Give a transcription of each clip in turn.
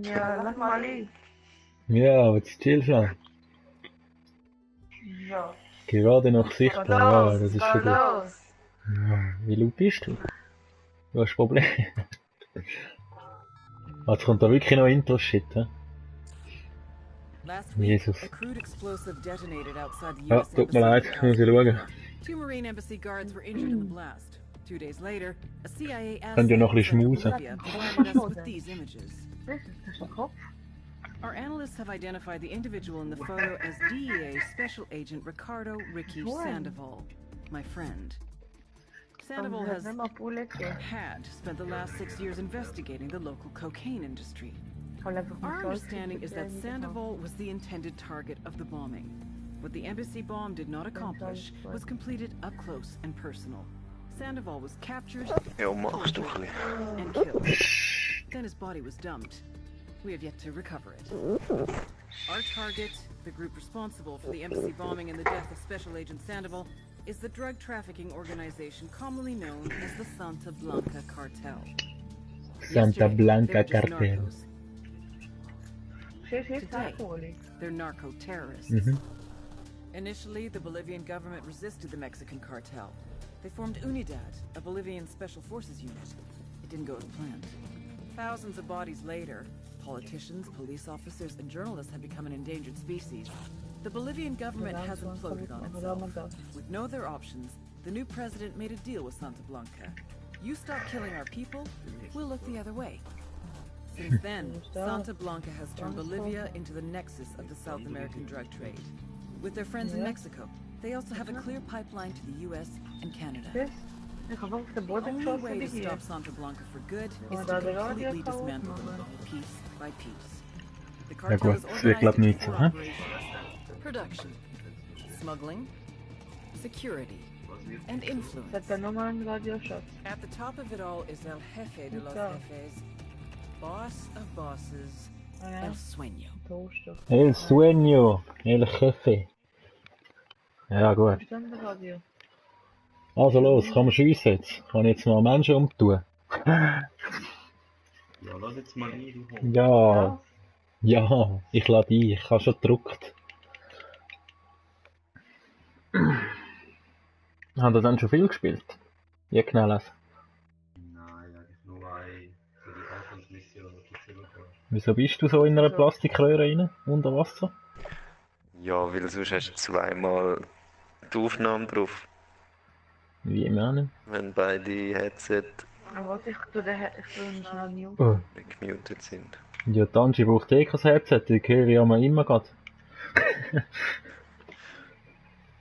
Ja, lass mal liegen. Ja, aber jetzt chill schon. Ja. Gerade noch sichtbar, ja, das ist schon gut. los. Ja, wie laut bist du? Du hast Probleme. Jetzt kommt da wirklich noch Intro-Shit, hä? Last week, Jesus. a crude explosive detonated outside the Ja, U.S. tut mir Embassy leid, in muss ich schauen. 2 Marine Embassy guards were injured in the blast. 2 days later, a CIA Könnt ihr asset noch ein bisschen sent to schmusen? Bolivia provided us with these images. Das ist der Kopf. Our analysts have identified the individual in the photo as DEA Special Agent Ricardo Ricky Sandoval, my friend. Sandoval Und has nicht mal Pulle gehen. had spent the last 6 years investigating the local cocaine industry. Halt einfach Our mal Salz, understanding is that bitte, Sandoval was the intended target of the bombing. What the embassy bomb did not accomplish was completed up close and personal. Sandoval was captured, Ja, machst du ein tortured, bisschen. and killed. Then his body was dumped. We have yet to recover it. Our target, the group responsible for the embassy bombing and the death of Special Agent Sandoval, is the drug trafficking organization commonly known as the Santa Blanca Cartel. Santa Yesterday, Blanca they were just Cartel. narcos. Hier Today, Alkohol. they're narco-terrorists. Mhm. Initially, the Bolivian government resisted the Mexican cartel. They formed UNIDAD, a Bolivian special forces unit. It didn't go as planned. Thousands of bodies later, politicians, police officers, and journalists had become an endangered species. The Bolivian government has imploded on itself. With no other options, the new president made a deal with Santa Blanca. You stop killing our people, we'll look the other way. Since then, Santa Blanca has turned Bolivia into the nexus of the South American drug trade. With their friends in Mexico, they also have a clear pipeline to the US and Canada. Das? Ich habe auf den The Boden only geschossen way wie to hier. stop Santa Blanca for good Ja, is da to der Radio completely kaputt dismantle them, machen. piece by piece. The Ja cartel gut, is das wird glaub organized nicht into so, 4 hä? operations: production, smuggling, security, and Das influence. hat dann nochmal einen Radioschutz. At the top of it all is El Jefe de los Ja. Jefes, boss of bosses, Ah ja, El Sueño. Toaster. El Sueño, El Jefe. Ja gut. Ist dann der Radio? Also los, kann man schiessen jetzt? Kann ich jetzt mal Menschen umtun? Ja, lass jetzt mal ein, du Hund. Ja, ja, ich lade ein, ich habe schon gedruckt. Hat er dann schon viel gespielt? Ja, genau das. Nein, eigentlich nur eine. So die Anfangsmission, die ich immer gehabt. Wieso bist du so in einer Plastikröhre rein, unter Wasser? Ja, weil sonst hast du zweimal die Aufnahme drauf, Wie im Jahren? wenn beide Headset Aber warte, ich tue ihn schnell mute. Oh. gemutet sind. Ja, Tanji braucht eh kein Headset, die höre ich ja mal immer grad.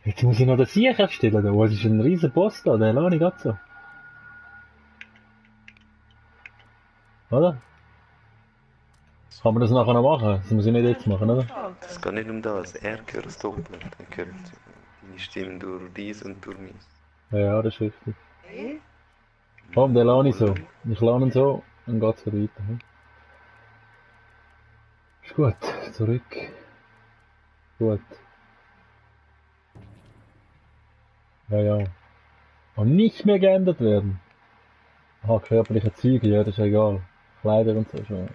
Jetzt muss ich noch den Sieg aufstellen, da. Was ist ein riesen Boss da, den lade ich grad so. Oder? Kann man das nachher noch machen? Das muss ich nicht jetzt machen, oder? Es geht nicht um das, er hört es doppelt. Er hört deine Stimme durch dies und durch mich. Ja, das ist richtig. Komm, den lade ich so. Ich lade ihn so, dann geht's wieder weiter. Hm? Ist gut, zurück. Gut. Ja, ja. Und nicht mehr geändert werden. Aha, körperliche Züge, ja, das ist ja egal. Kleider und so schon.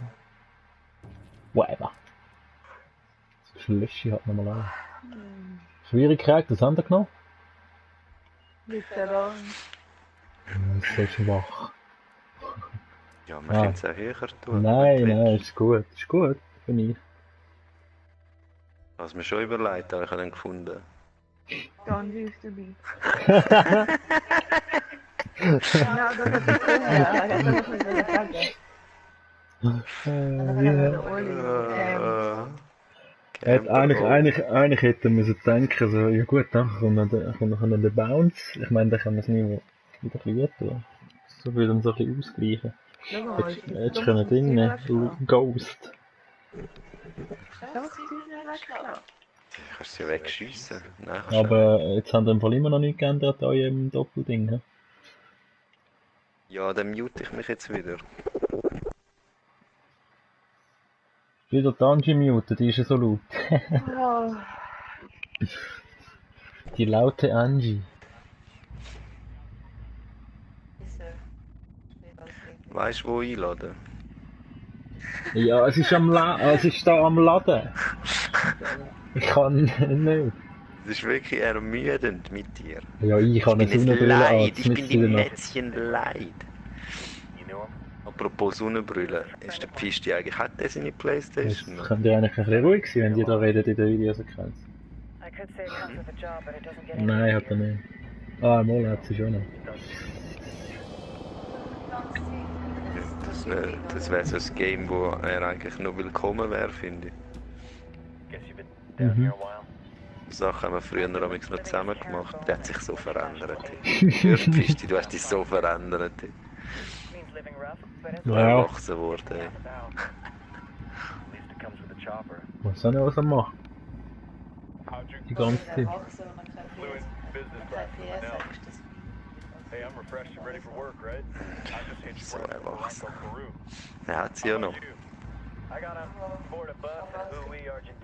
Whatever. Das Schlöschi hat nochmal an. Schwierigkeit, das haben wir genommen. Liegt er da? Das ist so schwach. Ja, man Ah. könnte es auch höher tun. Nein, wenn du nein, willst. ist gut, für mich. Was mir schon überlegt, aber ich habe dann gefunden. Tanji ist dabei. Ja, das hat er gesagt. Ja, das hat er nicht sagen. Dann hat Ja. der Oli. Eigentlich hätte man müssen denken, so, ja gut, dann kommt noch der Bounce. Ich meine, dann kann man es nicht mehr wieder ein bisschen tun. So will dann so ein bisschen ausgleichen. Schau mal, Jetzt können Ding nehmen, Ghost. Das ist nicht weggeschlagen. Du kannst sie wegschiessen. Nein, kannst Aber jetzt haben wir im Fall immer noch nichts geändert an eurem Doppelding. He? ja, dann mute ich mich jetzt wieder. Wieder die Angie muten, die ist ja so laut. Oh. Die laute Angie. Weißt du, wo einladen? Ja, es ist es ist da am Laden. Ich kann nicht. Es ist wirklich ermüdend mit dir. Ja, ich habe Ich eine bin nicht Sonnenbrille an, leid, ich bin mitten dem in der Nacht. Mädchen leid. Apropos Sonnenbrille, ist der Pfisti eigentlich, hat der seine Es Playstation? könnte ja eigentlich ein bisschen ruhig sein, wenn die da reden in der Videosequenz. Nein, hat er nicht. Ah, mal hat sie schon noch. Das wäre so ein Game, wo er eigentlich noch willkommen wäre, finde ich. Mhm. Sachen haben wir früher noch zusammen gemacht. Der hat sich so verändert. Hörst du, Pfisti, du hast dich so verändert. Ja, Erwachsen worden. Ey. weiß auch nicht, was er macht. Die ganze Zeit. So erwachsen. Er hat sie ja noch.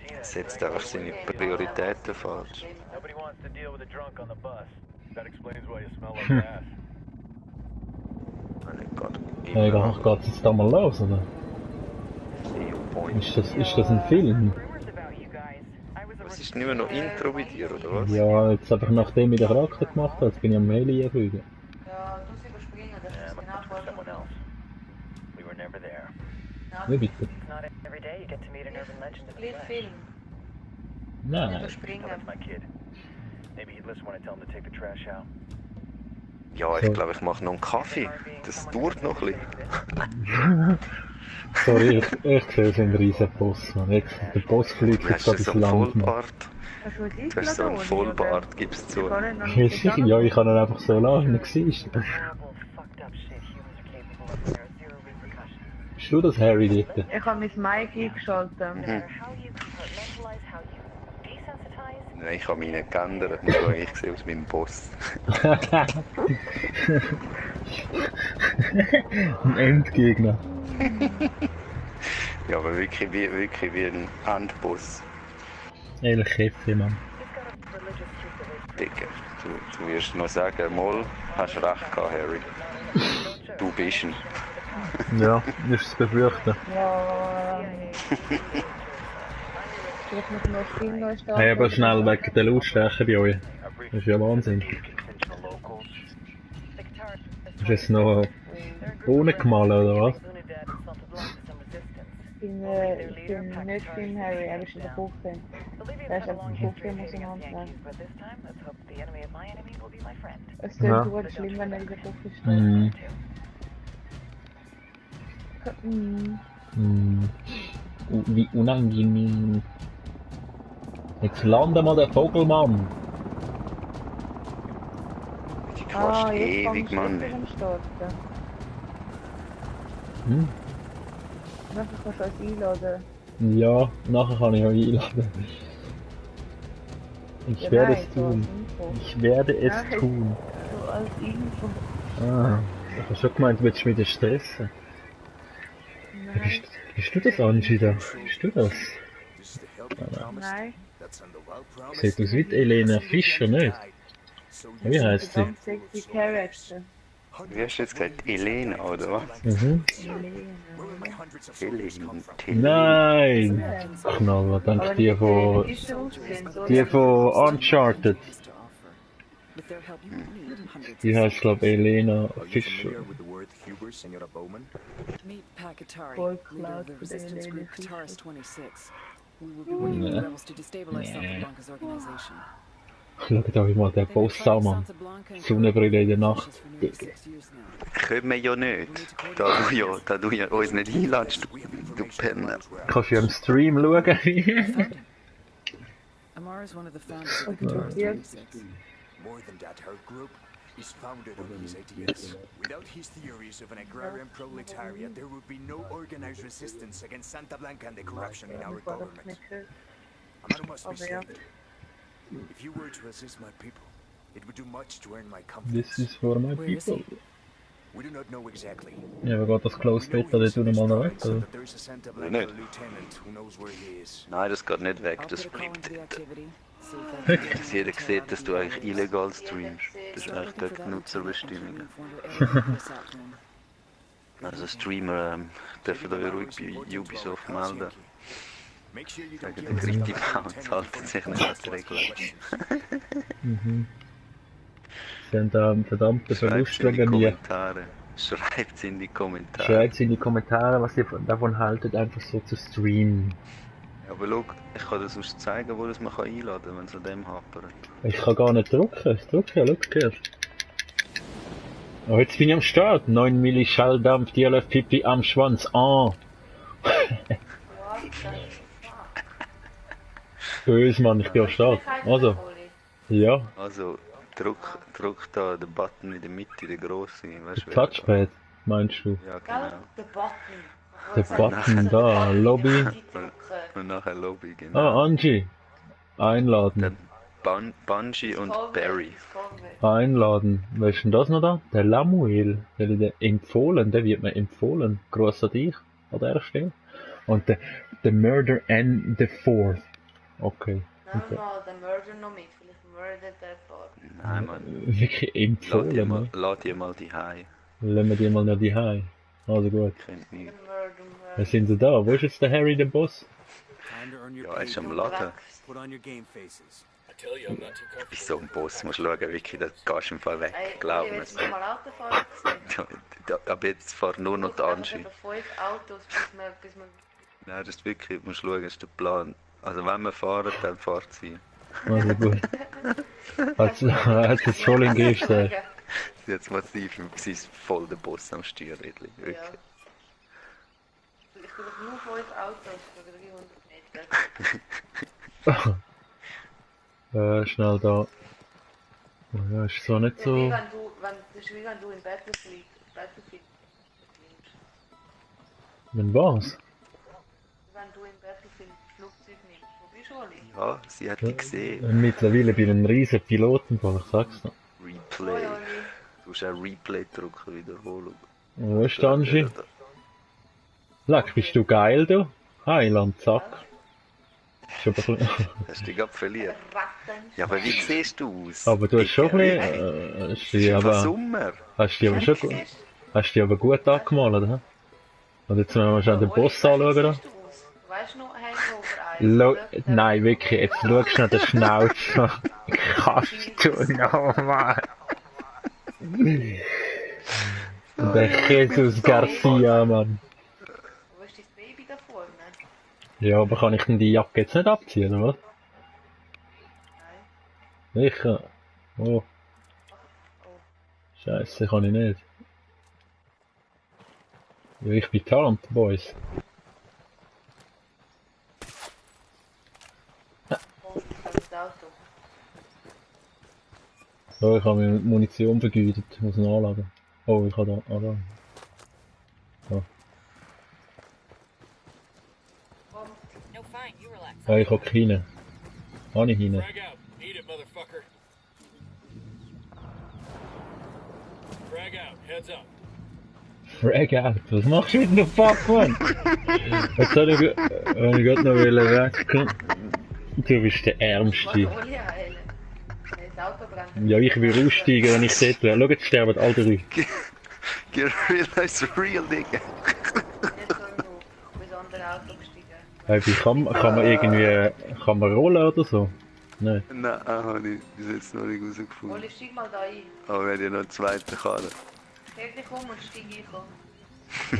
Er setzt einfach seine Prioritäten falsch. Hey, geht es jetzt da mal los, oder? Ist das ein Film? Was ist nicht mehr noch Intro bei dir, oder was? Ja, jetzt einfach nachdem ich den Charakter gemacht habe, jetzt bin ich am Mail einfügen. Ja, du sie überspringen, das ist genau vorgekommen. Wie bitte? Lied Film. Nein. Überspringen. Ja, ich glaube, ich mache noch einen Kaffee. Das dauert noch ein bisschen. Sorry, ich sehe so einen riesen Boss, man. Der Boss fliegt Du jetzt hast da so bis einen Land, man. Vollbart. Du hast so einen Vollbart, gib's zu. Ja, ich kann ihn einfach so lassen, wie er siehst. Bist du das, Harry, dort? Ich habe mein Mic eingeschaltet. Nein, ich habe mich nicht geändert. Nur ich sehe aus meinem Boss. Ein Endgegner. Ja, aber wirklich wie ein Endboss. El Jefe, Mann. Digga, du wirst noch sagen, Moll, hast recht gehabt, Harry. Du bist ihn. Ja, ist zu befürchten. Ja. Vielleicht muss noch ein Film neu starten. Hey, aber schnell wegen der Lautstärke bei euch. Das ist ja Wahnsinn. Hast du jetzt noch ohne gemalt, oder was? Ich bin nicht Film Harry, er ist in der Küche. Er ist einfach in der Küche, muss ich anfangen. Es Ja. ist gut schlimm, wenn er in der Küche steht. Mhm. Mhm. Mhm. Wie unangenehm. Jetzt lande mal der Vogelmann. Die Ah, quatscht jetzt ewig, kommst du Mann. wieder am Starten. Hm? Nachher kannst du uns einladen. Ja, nachher kann ich euch einladen. Ich Ja, werde nein, es so als tun. Info. Ich werde es Nein. tun. So als Info. Ah, ich habe schon gemeint, du willst mich wieder stressen. Nein. Bist du das, Angie, da? Bist du das? Nein. Sieht aus wie die Elena Fischer, nicht? Wie heisst sie? Ganz sexy Charakter. Wie hast du jetzt gesagt? Elena, oder was? Mhm. Elena. Nein! Knaller, dank Aber die von... ist der aussehen, so Die von Uncharted. With their help, you won't need hundreds Die of heißt, glaube Elena Fischer. Meet Pakatari, Voll leader of cloud the für resistance den group Fischer. Kataris 26. We will be working with the rebels to destabilize Santa Blanca's organization. Schaut euch mal den They've been Boss fighting an, Mann. Santa Blanca and Sonnenbrille in der Corrupt Nacht. officials for nearly 6 years now. Können wir ja nicht. Da du ja uns nicht einladest, du Penner. Kannst du ja im Stream schauen? Amara is one of the founders of Okay, Kataris yeah. 26. More than that, her group is founded on his ideas. Without his theories of an agrarian proletariat, there would be no organized resistance against Santa Blanca and the corruption in our War das government. nicht gehört? A man must be Aber ja. saved. If you were to assist my people, it would do much to earn my This confidence. is for my Where is people. he? We do not know exactly. Ja, aber geht das Closed We know Beta, he is dort in tun wir his mal noch weg, province and oder? that there is a Santa Blanca Nicht. lieutenant who knows where he is. Nein, das geht nicht weg, I'll das put a call bleibt into the dort. activity. See if I can Dass jeder sieht, dass du eigentlich illegal streamst. Das ist eigentlich gegen die Nutzerbestimmungen. Also Streamer dürfen da ruhig bei Ubisoft melden. Make sure you Sagen, don't der kill us. Creative Commons halten sich nicht an die Regeln. Sie haben da einen verdammten Verlust Schreibt's in die wegen mir. Kommentare. Schreibt's in die Kommentare. Schreibt in die Kommentare, was ihr davon haltet, einfach so zu streamen. Ja, aber schau, ich kann dir sonst zeigen, wo das man kann einladen kann, wenn es an dem hapert. Ich kann gar nicht drücken. Ich drücke ja, schau hier. Oh, jetzt bin ich am Start. 9 Milli Schalldampf, die läuft Pipi am Schwanz. Ah. Böse, Mann, ich bin am Start. Also, ja, Also, drück da den Button in der Mitte, der grosse. Weißt du, Touchpad, meinst du? Ja, Gell? genau. Der Button. Der Button da, Lobby. Und nachher Lobby, Ah, genau. Angie. Einladen. Dann Bungie und Barry. Einladen. Wer ist denn das noch da? Der Lamuel. Der empfohlen, der wird mir empfohlen. Gruß an dich an der Stelle. Und der Murder and the Fourth. Okay. Nehmen wir mal den Murder noch mit. Vielleicht murdet der Button. Nein, Mann. Wirklich empfohlen, ne? Lad die mal die High. Lassen wir die mal nach die Hause. Also gut. Kennt nicht. Wer sind sie da? Wo ist jetzt der Harry, der Boss? Time to earn your Ja, er ist pay. am Laden. Put on your game faces. Bei so einem Boss musst du schauen, wirklich, da gehst du im Fall weg. Ey, Glaub ich mir. will jetzt mal Autofahren sehen. Ab jetzt fahrt nur noch die Angie. Ich habe 5 Autos, bis man Nein, das ist wirklich, du musst schauen, das ist der Plan. Also wenn wir fahren, dann fahrt sie. Also gut. Hat es voll im Griff, der. Sie hat massiv, sie ist voll der Boss am Steuerrädchen. Ja. Wirklich. Ich tue doch nur 5 Autos für 300 Meter. Schnell da. Oh ja, ist so nicht Das ist wie so. das ist wie wenn du in Battlefield nimmst. Wenn was? Wenn du in Battlefield ein Flugzeug nimmst. Wo bist du, Oli? Ja, sie hat dich gesehen. Mittlerweile bin ich ein riesen Pilotenfall, ich sag's noch. Replay. Hoi, Oli. Du musst auch Replay drücken, Wiederholung. Wo ist der Angie? Leck, bist du geil, du? Heiland, zack. Ist aber ein bisschen- Hast du dich gerade verliert? Ratten. Ja, aber wie siehst du aus? Aber du hast schon ein Hey, bisschen, es ist einfach Sommer. hast du die aber schon, hast du die aber gut angemalt, oder? Und jetzt müssen wir schon den Boss anschauen, da. Du weißt noch, Hangover 1. Nein, wirklich, jetzt schaust du noch den Schnauze. Kannst du nochmal? Der Jesus Garcia, Mann. Wo ist dein Baby da vorne? Ja, aber kann ich denn die Jacke jetzt nicht abziehen, oder was? Nein. Sicher. Oh. Scheiße, kann ich nicht. Ja, ich bin Talent, Boys. Oh, das Auto. So, ich habe mir Munition vergütet, muss nachladen. Oh, ich habe da, da. No, fine, you relax. Ja, ich habe keine. Habe ich hinein. Frag out. Eat it, motherfucker. Frag out. Heads up. Frag out, was machst du mit dem Fuck, Mann? Jetzt habe ich gerade noch weg. Du bist der Ärmste. Oli heilen. Das Auto brennt. Ja, ich will aussteigen, wenn ich dort wäre. Schau, jetzt sterben alle drei. Get real, it's real, Digga. Jetzt sollen wir bis andere Auto gestiegen. Wie kann man irgendwie, kann man rollen oder so? Nein. Nein, habe ich bis jetzt noch nicht rausgefunden. Oli, steig mal da ein. Aber wir haben ja noch einen zweiten Karren. Dreh dich um und steig ein. Komm.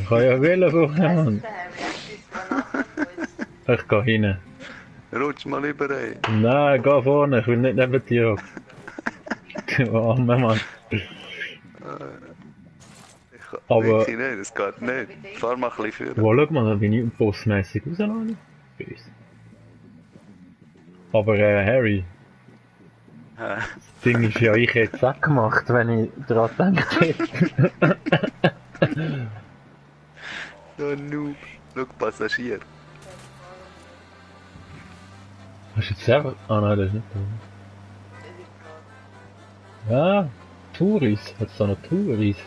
Ich kann ja wählen vorher, Mann. Der Harry, er schießt Granaten auf uns. Ich gehe hinein. Rutsch mal über rein. Nein, geh vorne, ich will nicht neben dir. Du armer Mann. Aber- Wirklich nicht, das geht nicht. Fahr mal ein bisschen vor. Wo, schau mal, da bin ich bossmässig rausladen. Böse. Aber Harry, Hä? das Ding ist ja, ich hätte es auch gemacht, wenn ich daran gedacht hätte. So ein Noob. Schau, Passagier. Hast du jetzt selber? Ah nein, das ist nicht da. Ja, Touris. Hat es da noch Touris?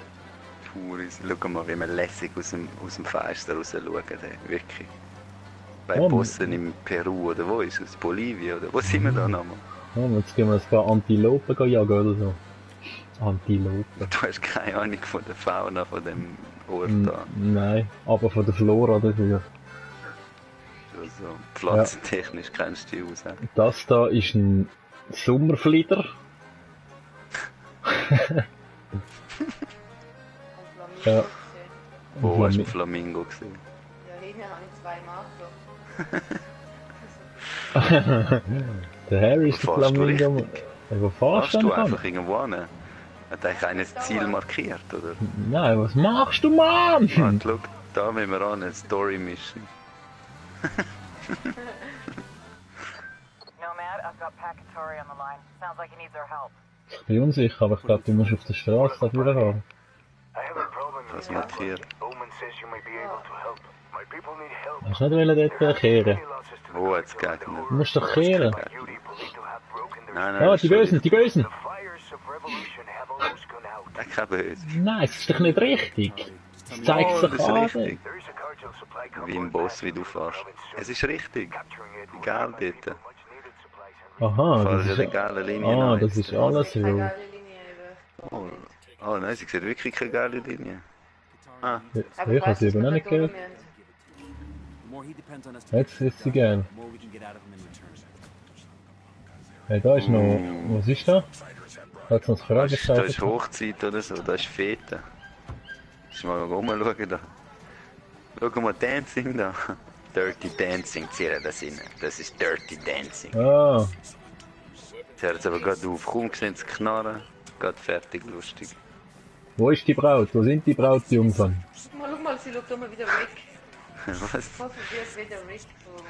Touris. Schau mal, wie man lässig aus dem Fenster raus schaut. Wirklich. Bei Oh, Bossen in Peru oder wo ist es? Bolivien oder wo sind wir da nochmal? Ja, jetzt gehen wir ein paar Antilopen jagen oder so. Antilopen. Du hast keine Ahnung von der Fauna von dem Ort da. Nein, aber von der Flora dafür. Also, pflanzentechnisch kennst du die aus. He? Das da ist ein Sommerflieder. Und Flamingo Ja. gesehen. Wo hast du den Flamingo gesehen? Ja, hinten habe ich 2 Marker. Der Harry ist der Wo fährst du Flamingo. richtig? Wo Fährst fahrst du du denn? einfach irgendwo hin? Hat eigentlich ein Ziel markiert, oder? Nein, was machst du, Mann? Und schau, da müssen wir an, eine Story Mission. Nomad, I've got Pacatory on the line. Sounds like he needs our help. Ich bin unsicher, aber ich glaube, du musst auf der Straße dafür fahren. Das markiert. Hast du nicht dort kehren? Wo hat es Gegner? Du musst doch kehren. Nein, nein, Ah, das die ist schon Bösen, die Bösen! kein Böse. Nein, es ist doch nicht richtig. Es zeigt Oh, sich das ist an. richtig. Wie im Boss, wie du fährst. Es ist richtig. Egal dort. Aha, Fahren das ja ist, die geile Linie ah, an das jetzt. ist alles Keine so. geile Linie eben. Oh nein, sie sieht wirklich keine geile Linie. Ah, Aber Ich habe sie weiss, eben noch dass nicht wir da gehört. durch müssen. The more he depends on us to Jetzt ist sie geil. the more we can get out of him in return. Hey, da ist noch... Was ist da? Da hat es noch das da ist Fragezeichen. Hochzeit oder so, da ist Fete. Lass mal rumschauen da. Schau mal, Dancing da. Dirty Dancing, zählen das rein. Das ist Dirty Dancing. Ah, Sie hat es aber gerade auf, kaum gesehen, zu knarren. Gerade fertig, lustig. wo ist die Braut? Wo sind die Brautjungfern? Schau mal, sie schaut immer wieder weg. Was? Hoffentlich wird wieder weg von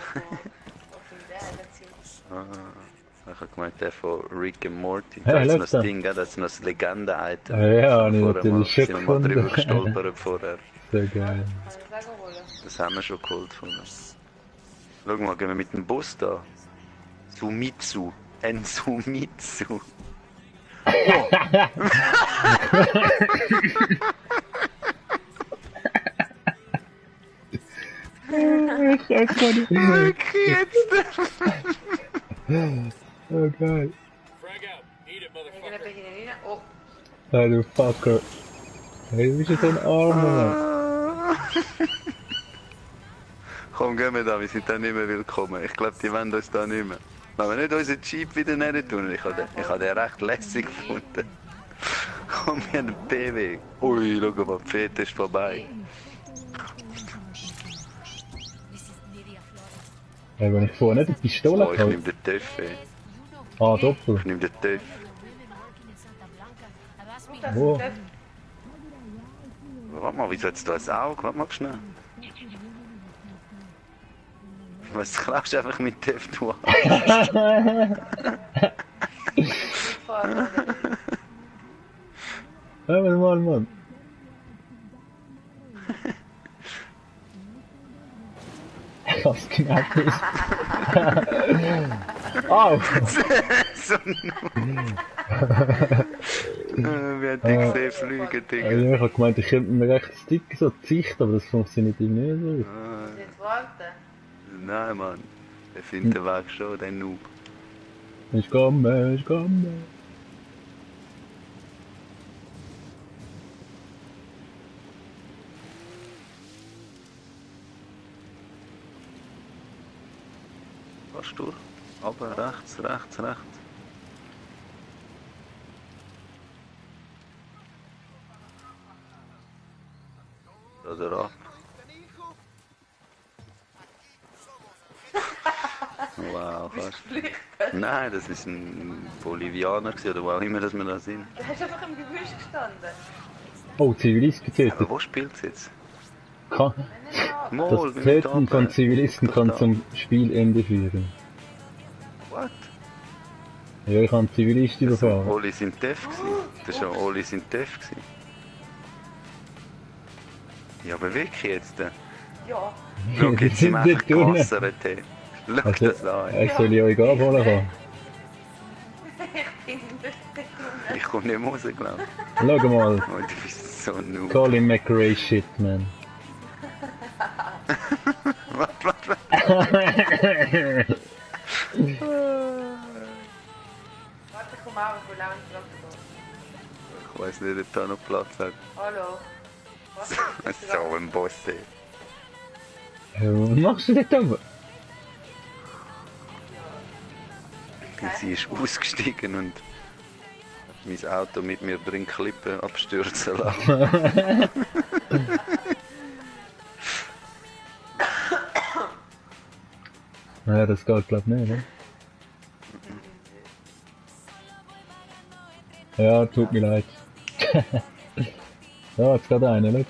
dem Dad erzählt. Ah, ich hab gemeint, der von Rick and Morty. Hey, Da ist noch schau das da. Ding, das ist noch das Legende-Item. Ah, ja, habe ich Vorher mal- natürlich schon sind wir mal drüber gefunden. gestolpert vorher. Sehr geil. Kann ich sagen wollen? Das haben wir schon geholt von uns. Schau mal, gehen wir mit dem Bus da. Sumitsu. Ein Sumitsu. Wirklich jetzt? Oh geil. Frag out. Eat it, Ich motherfucker. bin hinein. Oh, Hey, du Fucker. Hey, du bist ja so ein Armer, Mann. Komm, gehen wir da, wir sind da nicht mehr willkommen. Ich glaube, die wollen uns da nicht mehr. Wenn wir nicht unseren Jeep wieder rein tun, ich habe den recht lässig gefunden. Komm, wir haben einen BW. Ui, schau mal, die Fete ist vorbei. Hey, wenn ich vorher nicht die Pistole Oh, ich hatte. nehme den TÜV. Ah, doppel. Ich nehme den TÜV. das Wo? ist das. Warte mal, wieso hat da ein Auge? Warte mal schnell. Was klaust du einfach mit TÜV, du Vater. Hör mal, Mann. Was genau ist? Au! So wir haben dich gesehen fliegen, Digga. Ja, ich hab gemeint, ich könnte mir recht Stick so zichten, aber das funktioniert irgendwie nicht so. Jetzt warten. Nein, Mann. Der findet den Weg schon, der Noob. Ich komme, ich komme. Fast durch. Aber rechts, rechts, rechts. Oder ab. Wow, fast. Nein, das ist ein Bolivianer gewesen, oder wo auch immer das wir da sind. Du hast einfach im Gebüsch gestanden. Oh, Zivilisten Aber getötet. wo spielt es jetzt? Kann, Mol, das Töten von Zivilisten kann zum Spielende führen. What? Ja, ich habe einen Zivilist überfahren. Oli sind Def gewesen. Das war schon Oli sind Def gewesen. Ja, aber wirklich jetzt. Ja. Schau, jetzt sind wir einfach Dort unten. gewassert. Hey. Schau Also, das an. ich soll ja euch abholen kommen. Ich bin nicht Ich komme nicht mehr raus, glaube ich. Schau mal. Oh, du bist so ein Noob. Colin McRae Shit, man. Warte, warte, warte. Warte, komm mal, ich will auch ins Traktor. Ich weiß nicht, ob da noch Platz hat. Hallo. Was? So ein Boss, ey. Was machst du dort oben? Sie ist ausgestiegen und mein Auto mit mir drin Klippen abstürzen lassen. Ja, das geht glaub nicht, ne? Ja, tut mir leid. Ja, jetzt geht einer, schau.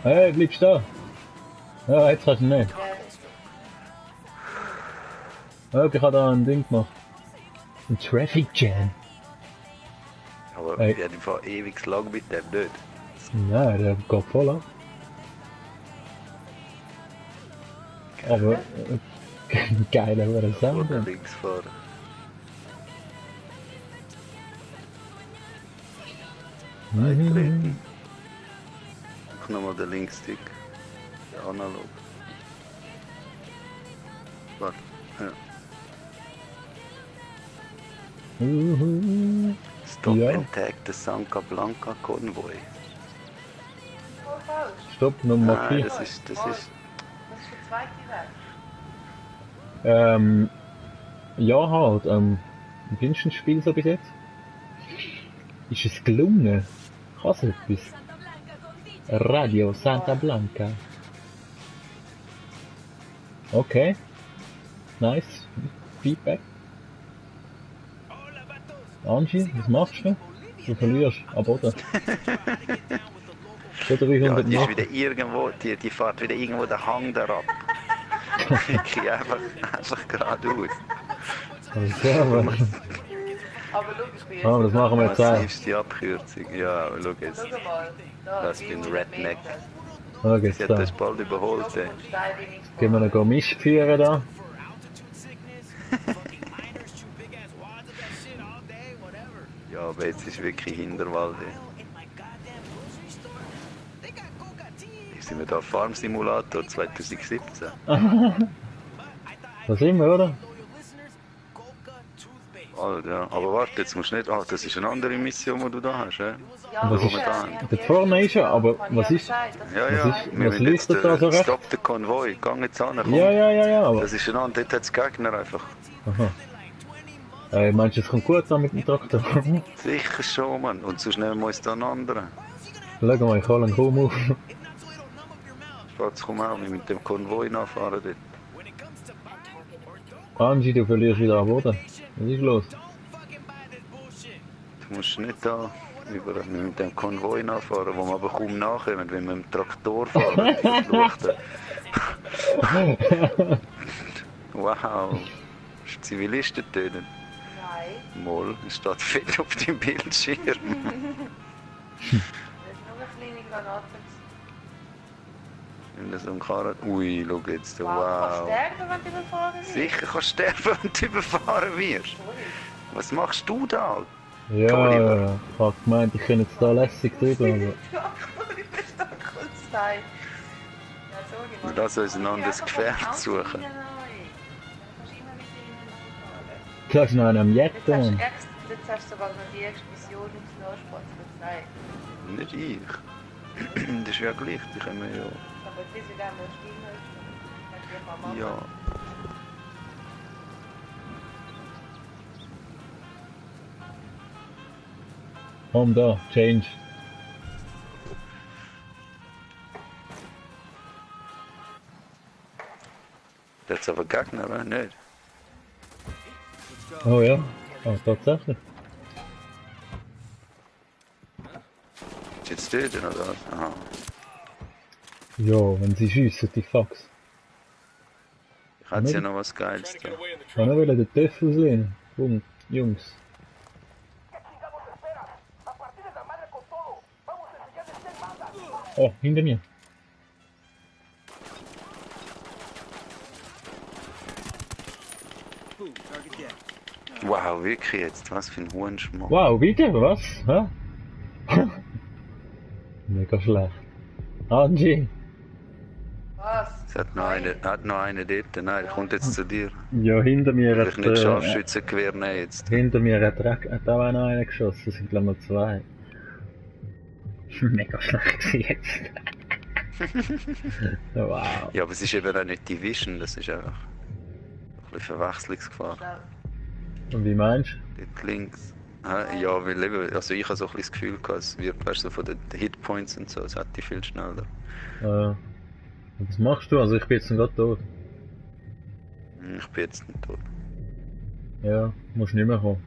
Hey, bleibst da? Ja, jetzt kannst du nicht. Ja, ich habe da ein Ding gemacht. Ein Traffic Jam. Aber Hey. ich fahre ewig lang mit dem nicht. Nein, der geht voll ab. Aber geiler wäre das Sound. Oder links fahren. Eintreten. Mach nochmal den Linkstick. Der analog. Warte. Ja. Stop Ja. and tag the Santa Blanca Convoy. Voll falsch. Stopp, Nummer Nein, 4. das ist. Das ist für zweite Weg. Ja halt, wie findest du das Spiel so bis jetzt? Ist es gelungen? Kann es etwas? Radio Santa Blanca. Okay. Nice. Feedback. Angie, was machst du? Du verlierst am Boden. Schon Ja, 300 die ist Meter. wieder irgendwo, die fährt wieder irgendwo den Hang da ab. Wirklich einfach geradeaus. Also, aber Aber schau, ich bin jetzt. das machen wir jetzt auch. Massivste Abkürzung. Ja, aber schau jetzt. Schau mal. Da, Das bin 300 Redneck. Meter. Da geht's Sie hat da. das bald überholt, ey. Steil wie nichts. Gehen wir noch Misch führen da. Ja, aber jetzt ist wirklich Hinterwald, ey. Sind wir da Farm Simulator 2017? Da sind wir, oder? Alter, ja. Aber warte, jetzt musst du nicht. Ah, das ist eine andere Mission, die du da hast, ey. Ja, Was ist- momentan. Dort vorne ist er, aber was ist? Ja, Was ja. ist- Wir was müssen liest jetzt da so recht? Stop the Convoy. Gang jetzt an, komm. Ja, aber. Das ist ein anderer, dort hat es Gegner einfach. Aha. Meinst du, es kommt gut an mit dem Traktor? Sicher schon, Mann. Und sonst nehmen wir uns da einen anderen. Schau mal, ich hole einen kaum auf. Jetzt komm auch mit dem Konvoi nachfahren dort. Angie, du verlierst wieder am Boden. Was ist los? Du musst nicht da mit dem Konvoi nachfahren, wo wir aber kaum nachkommen, wenn wir mit dem Traktor fahren. Verfluchte. Wow. Hast du Zivilisten töten? Nein, Moll, es steht fett auf dem Bildschirm. das ist nur eine kleine Granate. Wenn das am Karren. Ui, schau jetzt. Wow. Du kannst Wow. sterben, wenn du überfahren wirst. Sicher kannst du sterben, wenn du überfahren wirst. Sorry. Was machst du da? Ja, Kaliber. ich hab gemeint, ich könnte jetzt da lässig drüber, aber... Ja, ich bin da kurz sein. Ja, sorry, Mann. Lass uns ein anderes Ja, Gefährt einfach suchen. Auto rein. Dann kannst du immer wieder in den Da ist noch einer am Jetzt Jetten, hast, Mann. du jetzt hast du sogar noch die erste Mission ins Nachspatz gezeigt. Nicht ich. Das ist ja gleich, die können wir ja. Aber jetzt ist wieder mal stehen halt. Ja. Komm da, change. Das ist aber Gegner, oder? Nicht? Oh ja, tatsächlich. Ist jetzt töten oder was? Aha. Ja, wenn sie schiessen, die Fax. Ich hätte ja noch was Geiles da. Ich kann nur den Töff auslehnen. Komm, Jungs. Oh, hinter mir. Wow, wirklich jetzt? Was für ein Hurenschmuck. Wow, bitte, was? Hä? Mega schlecht. Angie. Was? Es hat noch eine dort. Nein, der kommt jetzt zu dir. Ja, hinter mir Vielleicht hat... nicht Scharfschützengewehr nehmen jetzt. Hinter mir hat auch noch einer geschossen, es sind glaube ich noch zwei. Mega schlecht jetzt. Wow. Ja, aber es ist eben auch nicht die Vision, das ist einfach ein bisschen Verwechslungsgefahr. Und wie meinst Dort links. Ja, weil eben, also ich habe so ein bisschen das Gefühl gehabt, es wird, weißt du, so von den Hitpoints und so, es hat die viel schneller. du? Was machst du? Also ich bin jetzt gerade tot. Ich bin jetzt nicht tot. Ja, musst nicht mehr kommen.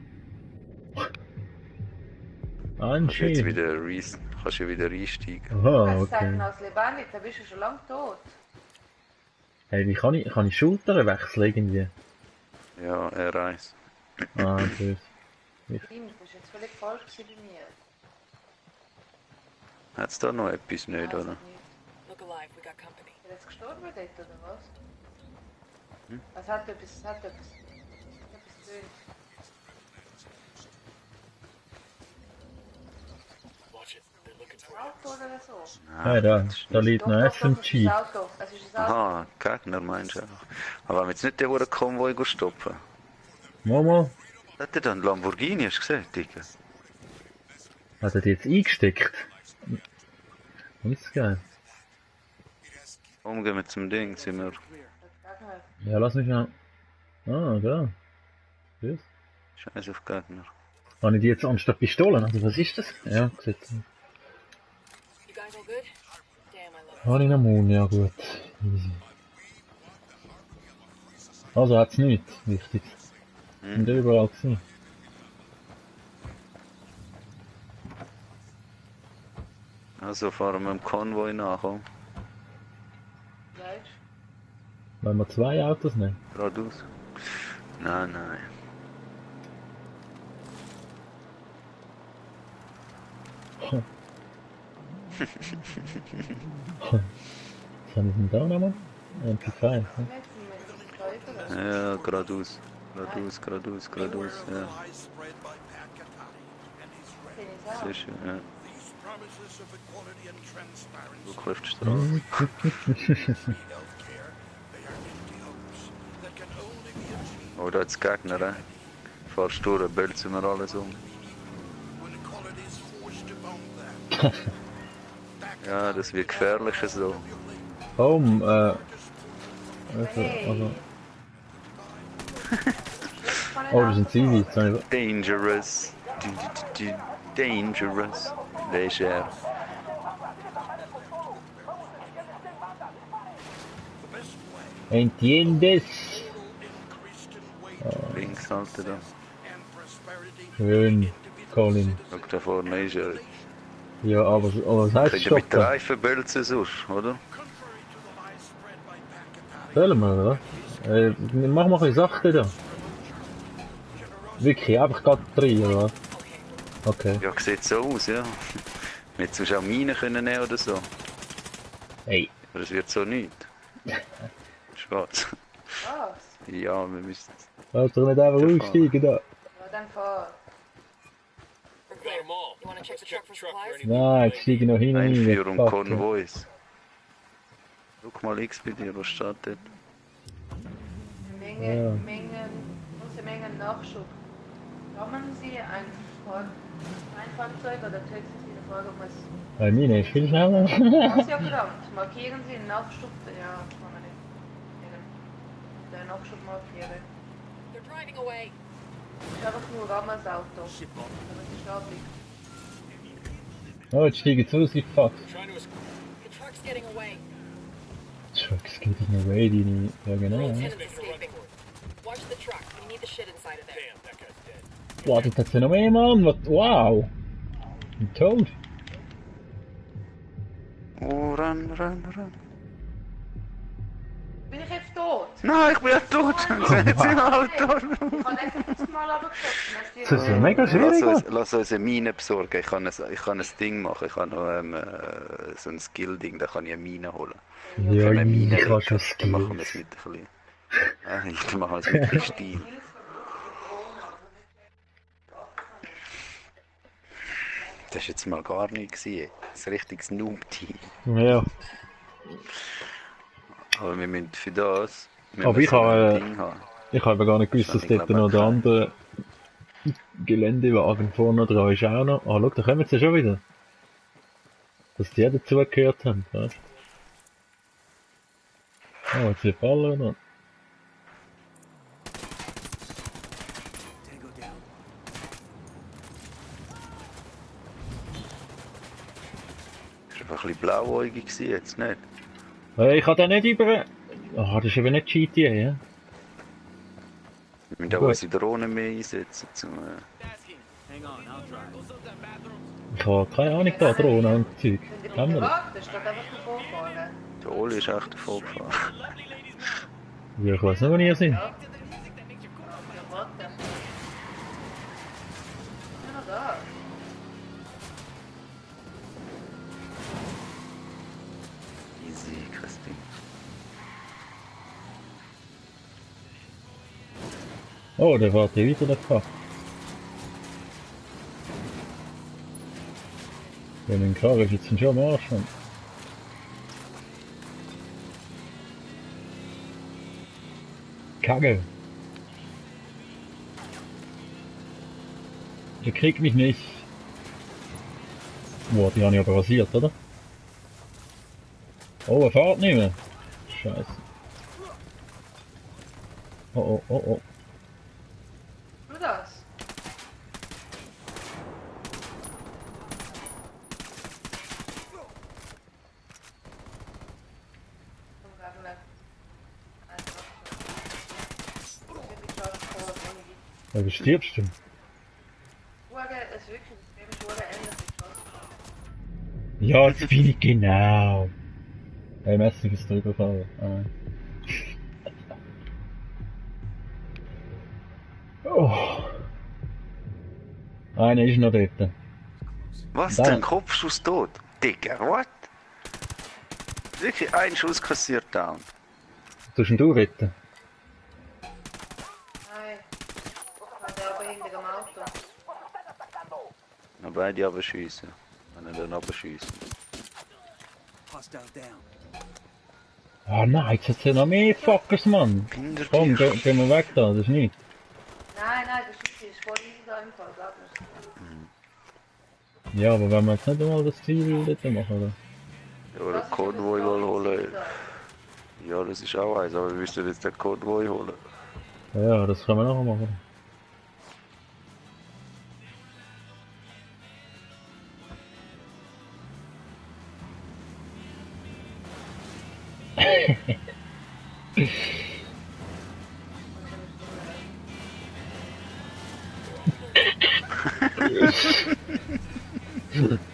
Kannst du jetzt Anscheinend. wieder kannst du wieder einsteigen. Aha, Was sagt okay. denn aus lebendig? Da bist du schon lange tot. Hey, wie kann ich Schultern wechseln irgendwie? Ja, R1. Ah, böse. Stimmt, das ist jetzt völlig falsch gewesen bei mir. Hat es da noch etwas nicht, Weiss oder? ich nicht. Look alive, we got company. Ist er jetzt gestorben dort, oder was? Hm? Es hat etwas tönt. Watch it. They're looking for you. Auto oder so? Ah, da liegt noch Das SMG. ist das Auto. Es ist das Auto. Aha, Gegner meinst du einfach. Aber wenn wir jetzt nicht den den Konvoi stoppen. Momo, Hat er dann Lamborghini, hast du gesehen, Digga? hat er die jetzt eingesteckt? Ist geil. Komm, gehen wir zum Ding, sind wir... Ja, lass mich mal. Ah, da. Tschüss. Scheiß auf Gegner. Habe ich die jetzt anstatt Pistolen? Also was ist das? Ja, sieht so. You guys all good? Damn, I love Habe ich noch Mund, ja gut. Easy. Also hat's nichts Wichtiges. Und überall gesehen. Also fahren wir im Konvoi nach, oh. Weißt Wenn wir 2 Autos nehmen. Geradeaus. Nein, nein. Was haben wir denn da nochmal? MP5. du? Jetzt sind wir in der Ja, geradeaus. Geradeaus, ja. Sehr schön, ja. Cliftstraße. Oh, da hat's Gegner, eh? Fahrst du, bölzen wir alles um. Ja, das wird gefährlicher so. Oh, oh, das sind Zivi. Dangerous. Dangerous. Leger. Entiendes? Links, Alter, da. Schön, Colin. Schau, da vorne ist er. Ja, aber was heißt Könnt ihr mit stoppen? Reifen bölzen sonst, oder? Sollen wir, oder? Mach mal ein bisschen sachte da. Wirklich, einfach gerade rein, oder was? Okay. Ja, sieht so aus, ja. Wir hätten sonst auch Minen können nehmen oder so. Hey. Aber es wird so nicht. Schwarz. Was? Ja, wir müssen... Lass doch nicht einfach aussteigen da. Ja, dann fahr. We're clear. You wanna check the truck for supplies? Nein, jetzt steige ich noch hin und rein. Einführung Fuck. Konvois. Guck mal X bei dir, was steht dort? Große Mengen Nachschub. Rammen Sie ein Fahrzeug oder töten Sie eine Frage, ob es... Weil meine ist viel schneller. Was ja gerammt. Markieren Sie den Nachschub. Ja, das kann man nicht. Den Nachschub markieren. They're driving away. Das ist einfach nur Rammen das Auto. Aber es ist staatlich. Oh, jetzt steige ich zu, sie fuck. Trying to escape. The truck's getting away. Trucks getting away, die... Ja genau. Lieutenant's escaping. Watch the truck. We need the shit inside of there. Damn, that guy's dead. Boah, das hat's ja noch mehr, Mann. Wow. Ein Toad. Oh, ran. Bin ich jetzt tot? Nein, ich bin ja tot. Sehen Sie mal, Ich habe letztes Mal runtergeschossen. Das ist ja mega schwierig. Lass uns eine Mine besorgen. Ich kann ein Ding machen. Ich kann noch so ein Skill-Ding, da kann ich eine Mine holen. Ja, Eine Mine ich habe schon Dann machen wir Skills. es mit ein bisschen... Dann machen wir es mit ein bisschen Stil. Das war jetzt mal gar nicht gewesen. Ein richtiges Noob-Team. Ja. Aber wir müssen für das... Aber ich habe... Ding haben. Ich habe gar nicht gewusst, dass dort noch der andere Geländewagen vorne dran ist auch noch. Ah, schau, da kommen sie schon wieder. Dass die dazugehört haben, weißt du? Oh, jetzt sind Baller noch. Tango down. Ist einfach ein bisschen blauäugig gewesen, jetzt nicht. Hey, ich kann den nicht über... Ah, das ist eben nicht GTA, ja? Wir müssen auch Gut. unsere Drohnen mehr einsetzen. Hang on, I'll drive. Ich habe keine Ahnung da, Drohnen und Zeug. Wenn du Haben wir das? privat bist, dann einfach davor fahren. Der Oli ist echt davor gefahren. Ja, ich weiß nicht, wo ihr seid. Ja. Ja, warte. Ja, noch da. Easy, kein Ding. Oh, der war hier wieder der Fach. Ja, mein Karre ist jetzt schon am Arsch. Mann. Kacke. Ihr kriegt mich nicht. Boah, die haben ja aber rasiert, oder? Oh, er fährt nicht mehr. Scheiße. Oh, oh, oh, oh. Du das? Komm, gar nicht. Einfach. Wirklich schaut vor, ohne die. Ja, wie stirbst du? Urge ist wirklich, das Leben ist Urge ändert sich schon. Ja, das bin ich genau. Hey, Messi ist drüber fahren. Oh. Einer ist noch dort. Was Da. denn? Kopfschuss tot? Digga, what? Wirklich ein Schuss kassiert down. Tust du retten? Nein. Weil der aber hinter dem Auto. Na, beide aber schiessen. Wenn er dann aber schiessen. Hostile down. Ah nein, jetzt hat's ja noch mehr Fuckers, Mann. Hinter Komm, dir. gehen wir weg da, das ist nicht. Nein, das ist voll easy da im Fall, glaub mir. Ja, aber wenn wir jetzt nicht einmal das Ziel dort machen, oder? Ja, oder Konvoi holen. Ja, das ist auch eins, aber wir müssen jetzt den Konvoi holen. Ja, das können wir nachher machen.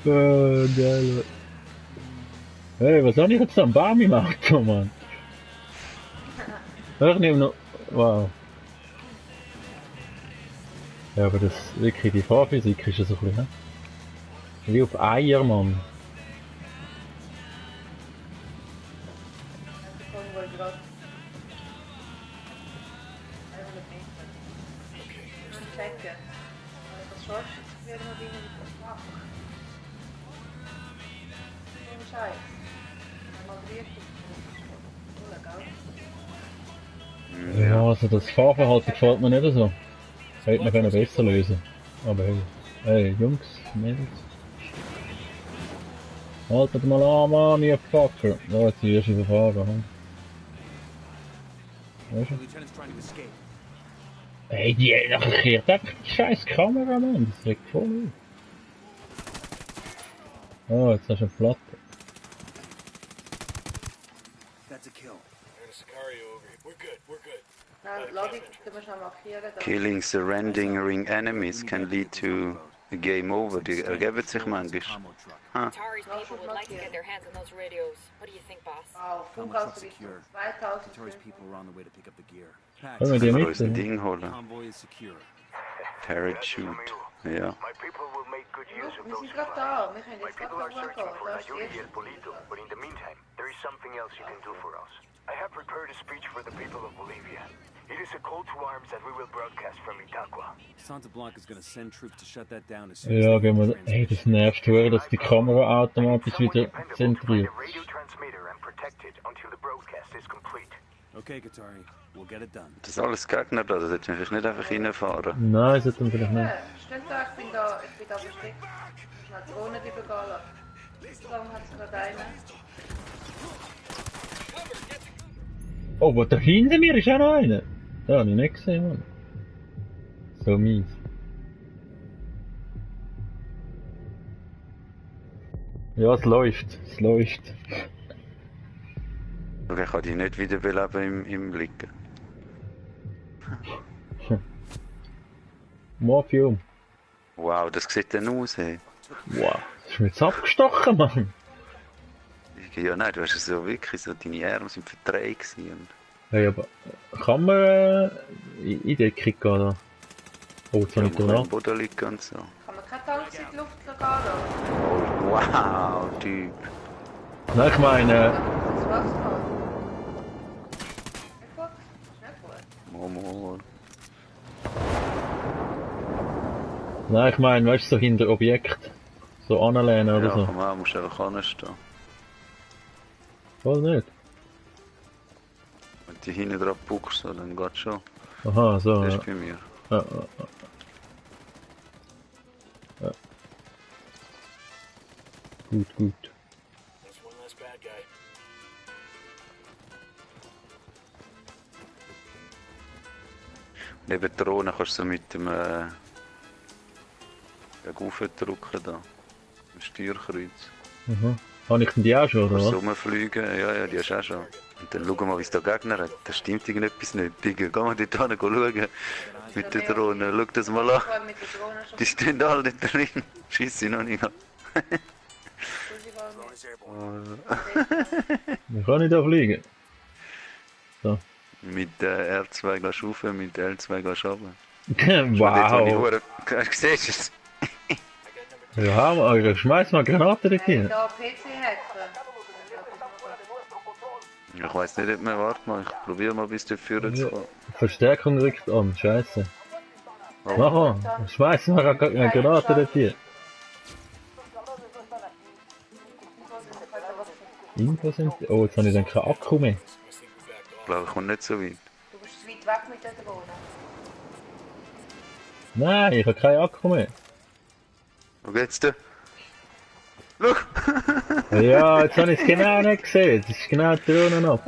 Geil. Hey, was soll ich jetzt am Baum im Auto, Mann? Ich nehme noch... Wow. Ja, aber das wirklich, die Fahrphysik ist ja so ein bisschen, wie auf Eier, Mann. Das kommen wohl gerade. 100 Meter. Und checken. Was schaffst du jetzt wieder noch wieder mit dem Fach? So ein Scheiß. Mal richtig. Oder, gell? Ja, also das Fahrverhalten gefällt mir nicht so. Hätte man können besser lösen. Aber hey, hey, Jungs, Mädels. Haltet mal an, Mann, ihr Fucker. Da jetzt die erste überfahren, hm? Weißt The du? lieutenant's trying to escape. Hey, die kehrt einfach die scheiß Kamera, Mann. Das regt voll auf. Oh, jetzt hast du eine Platte. That's a kill. There's a Sicario over here. We're good, we're good. Nein, Logik, du musst noch markieren. dass- Killing surrendering enemies can lead to a game over. Die ergeben sich manchmal. Atari's people would like to get their hands on those radios. What do you think, boss? Wow, Commo truck Funkausrüstung secure. 2005. Atari's people are on the way to pick up the gear. Können wir die Können wir uns ein mitnehmen? Ding holen? Convoy is secure. Parachute. Ja. My people will make good use of Wir those sind gerade supplies. da, wir können My jetzt gerade people are noch searching for Das ist die Nayori erste and Polito, Stufe. but in the meantime, there is something else you can do for us. I have prepared a speech for the people of Bolivia. It is a call to arms that we will broadcast from Itaqua. Santa Blanca is going to send troops to shut that down as soon as Ja, they gehen get wir. the Hey, das transmission. nervt schwer, dass die Kamera automatisch Someone wieder dependable to find zentriert. a radio transmitter and protect it until the broadcast is complete. Okay, Katari, we'll get it done. Das ist alles Gegner da, das hätten wir vielleicht nicht einfach reinfahren. Nein, sollten wir vielleicht nicht. Steht da, ich bin da versteckt. Schnell die Drohne übergehen lassen. Warum hat es gerade einen? Oh, wo da hinter mir ist auch noch einer. Da habe ich nicht gesehen, Mann. So mies. Ja, es läuft. Es läuft. Okay, ich kann dich nicht wiederbeleben im Liegen. Morphium. Wow, das sieht dann aus, hey. Wow, das ist mir jetzt abgestochen, Mann. Ja, nein, du hast es so wirklich, so deine Arme sind verdreht gewesen. Hey, aber kann man in Deckung gehen da? Oh, jetzt habe ich Ja, da am Boden liegen und so. Kann man keine Tanks in die Luft gehen lassen? Oh, wow, Typ. Nein, ich meine... Das war's mal. Nicht gut? Ist nicht gut. Momo. Nein, ich meine, weißt du, so hinter Objekt. So anlehnen oder Ja, so. komm an, musst einfach anstehen. Voll nicht. Wenn du hinten dran puckst, dann geht's schon. Aha, so, Das ja. ist bei mir. Ja. Gut, gut. That's one less bad guy. Neben der Drohne kannst du so mit dem drücken da. Im Steuerkreuz. Aha. Habe ich denn die auch schon, oder Kannst was? du rumfliegen? Ja, die hast du auch schon. Und dann schauen wir mal, wie es da Gegner hat. Da stimmt irgendetwas nicht. Digga, geh mal dort hin, schauen. Mit der Drohne. Schau das mal an. Mit der Drohne schon. Die stehen alle nicht drin. Schieß sie noch nicht an. Ich kann nicht da fliegen. So. Mit R2 gehst du rauf, mit L2 gehst du runter. Wow. Siehst du es? Ja, aber schmeiß mal Granaten dort Hey, hin. da PC-Hacker. Ich weiss nicht, ob wir warten mal. Ich probiere mal, bis du führen zu kommen. Verstärkung rückt an, scheiße. Oh. Mach mal, schmeiß mal eine Granate dort hin. Info sind... Oh, jetzt habe ich dann keinen Akku mehr. Ich glaube, ich komme nicht so weit. Du bist zu weit weg mit der Drohne. Nein, ich habe keinen Akku mehr. Wo geht's denn? Schau! Ja, jetzt habe ich es genau nicht gesehen. Das ist genau die Drohne noch.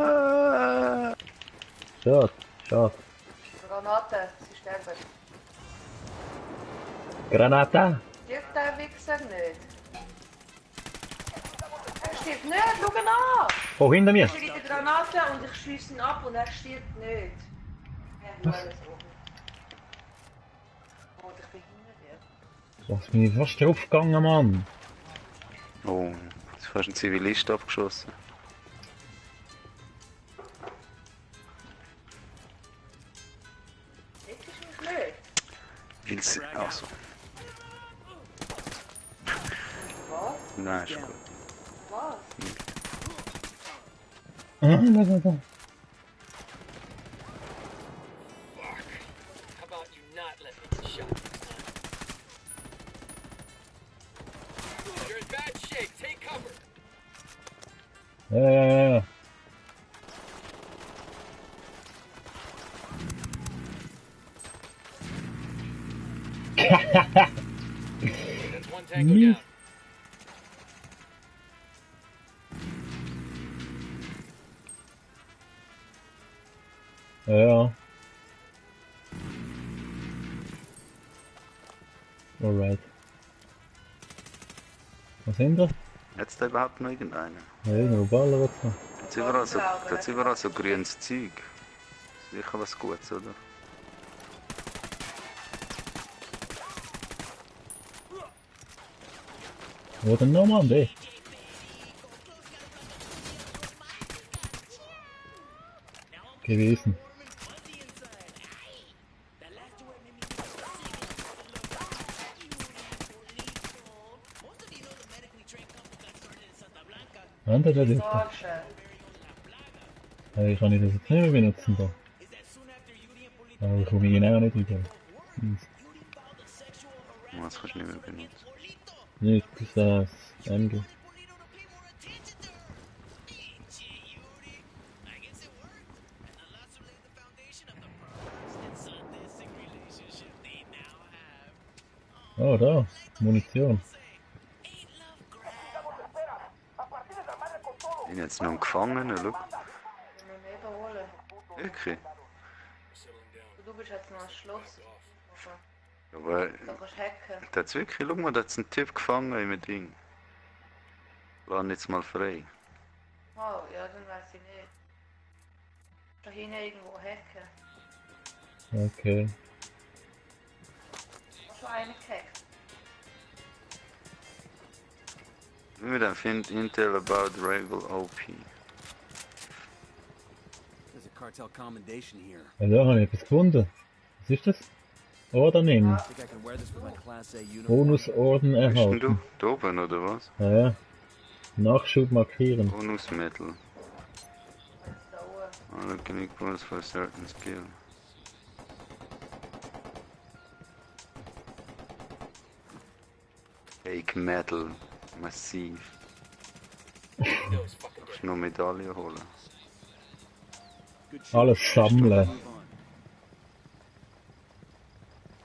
Schade, schade. Granate, sie sterben. Granata? Stirbt der Wichser nicht? Er stirbt nicht, schau ihn an! Oh, hinter mir. Ich schieße die Granate und ich schieße ihn ab und er stirbt nicht. Ja, alles oben. Oh, ich bin hinter dir. Was bin ich fast draufgegangen, Mann. Oh, jetzt hast du einen Zivilist abgeschossen. Jetzt ist mich nicht. Weil's... Achso. Was? Nein, ist gut. Was? Da. How about you not let me get shot next time? You're in bad shape. Take cover. Ja. That's one tango Mies. down. Ja. Alright. Was sind wir? Hat's da überhaupt noch irgendeinen? Ja, irgendwo ballern was noch. Hat's überall so grünes Zeug. Sicher was Gutes, oder? Wo denn nochmal? Der? Gewesen. Warte, da ist er. Hey, kann ich das jetzt nicht mehr benutzen da? Aber ich komme genau nicht wieder. Das kannst du nicht mehr benutzen. Nicht, das ist das MG. Oh, da. Munition. bin jetzt noch einen Gefangenen, schau. Wir müssen mehr überholen. Wirklich? Du bist jetzt noch ein Schloss. Aber Da kannst du hacken. da hat's wirklich, schau mal, da hat's einen Typ gefangen im Ding. Lass ihn jetzt mal frei. Oh, ja, dann weiß ich nicht. Da hinten irgendwo hacken. Okay. Hast du einen gehackt? Wie wir dann finden, Intel about Rebel OP. There's a cartel commendation here. Ja, da habe ich etwas gefunden. Was ist das? Orden nehmen. I think I can wear this with my Class A uniform. Bonusorden Bist denn erhalten. du? Da oben, oder was? Ja, ja. Nachschub markieren. Bonusmittel. Da oben. Unlocking bonus for a certain skill. Fake Metal. Massiv. Ich noch Medaille holen. Alles sammeln.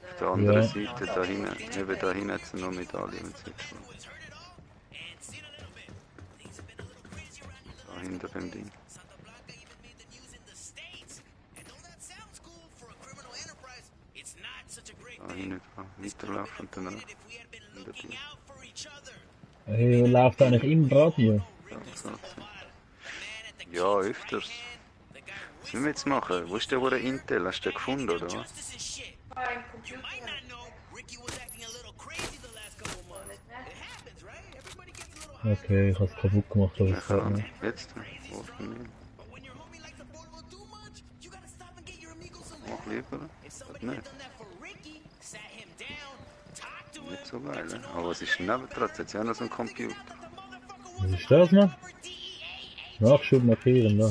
Auf der anderen Ja. Seite, da hinten, eben da hinten hat es noch Medaillen. Da hinter dem Ding. Da hinten, da weiterlaufen und dann hinter Ding. Hey, läuft eigentlich im Radio? Ja, so. Ja, öfters. Was müssen wir jetzt machen? Wo ist der Hure Intel? Hast du den gefunden, oder was? Ein Computer. Okay, ich habe es kaputt gemacht, aber es geht nicht. Jetzt? Offen nicht. Mach lieber. Geht nicht. Nicht so geil, ne? Aber was ist denn nebendran? Jetzt ja noch so ein Computer. Was ist das, Mann? Nachschub markieren, da.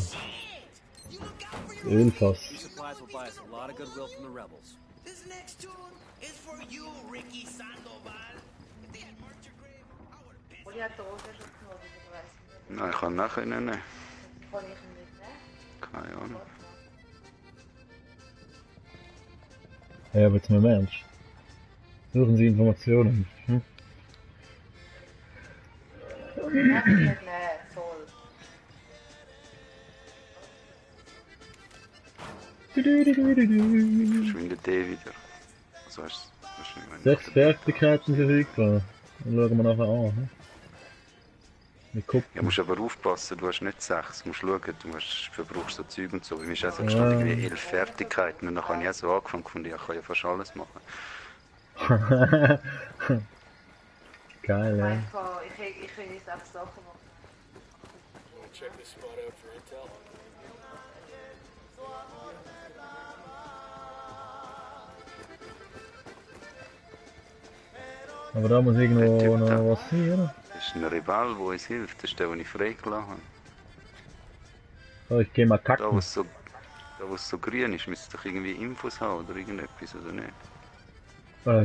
Ölfass. These supplies will buy us a lot of goodwill from the rebels. Uli hat den Roger schon genommen, ich weiß nicht. Nein, ich kann nachher nicht nehmen. Kann ich ihn nicht nehmen? Keine Ahnung. Ja, aber jetzt mal im Ernst. Suchen Sie Informationen. Hm? Kann ich nicht nehmen, toll. Verschwindet der wieder. Also hast du nicht mehr. 6 Fertigkeiten verfügbar. Dann schauen wir nachher an. Hm? Wir gucken. Ja, musst aber aufpassen, du hast nicht 6. Du musst schauen, verbrauchst so Zeug und so. Bei mir ist auch so gestanden, irgendwie 11 Fertigkeiten. Und dann habe ich auch so angefangen gefunden, ja, ich kann ja fast alles machen. Geil, ja. Ich will nicht 6 Sachen machen. Wanna check this spot out for intel? Aber da muss irgendwo noch was sein, oder? Das ist ein Rebell, der uns hilft. Das ist der, den ich freigelassen habe. So, ich geh mal Da, kacken. wo es so grün ist, müsste es doch irgendwie Infos haben oder irgendetwas, oder nicht?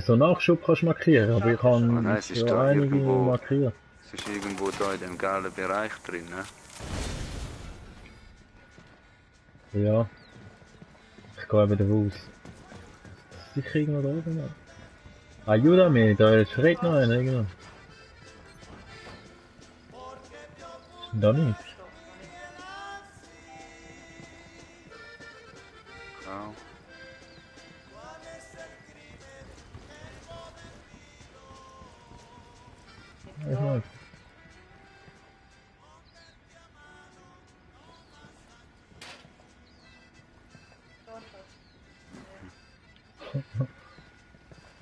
So Nachschub kannst du markieren, aber ich kann nein, es ist so da einige irgendwo. markieren. Es ist irgendwo da in dem gelben Bereich drin, ne? Ja. Ich gehe eben davon aus. Sicher irgendwo da oben, Mann. Ah, Udemy, da schreit noch einer irgendwo. Ist denn da nicht? Ja. Ich mag.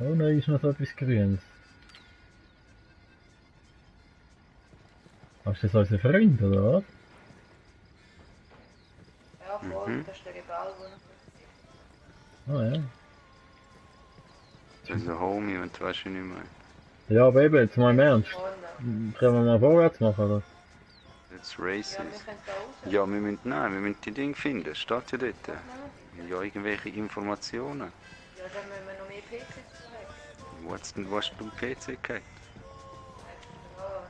Oh nein, ist noch so etwas Grünes. Hast du das als Freund, oder was? Ja, voll, das ist der Rebell, wo Ah ja. Das ist ein Homie, wenn du weißt, wie ich meine. Ja, aber eben, jetzt mal im Ernst. vorne. Können wir mal vorwärts machen, oder? Jetzt Ja, wir Races. können da raus. Ja, wir müssen die Dinge finden. Steht ja dort. Ja, irgendwelche Informationen. Ja, dann müssen wir noch mehr PCs zurück. Wo hast du einen PC gehabt? Ja.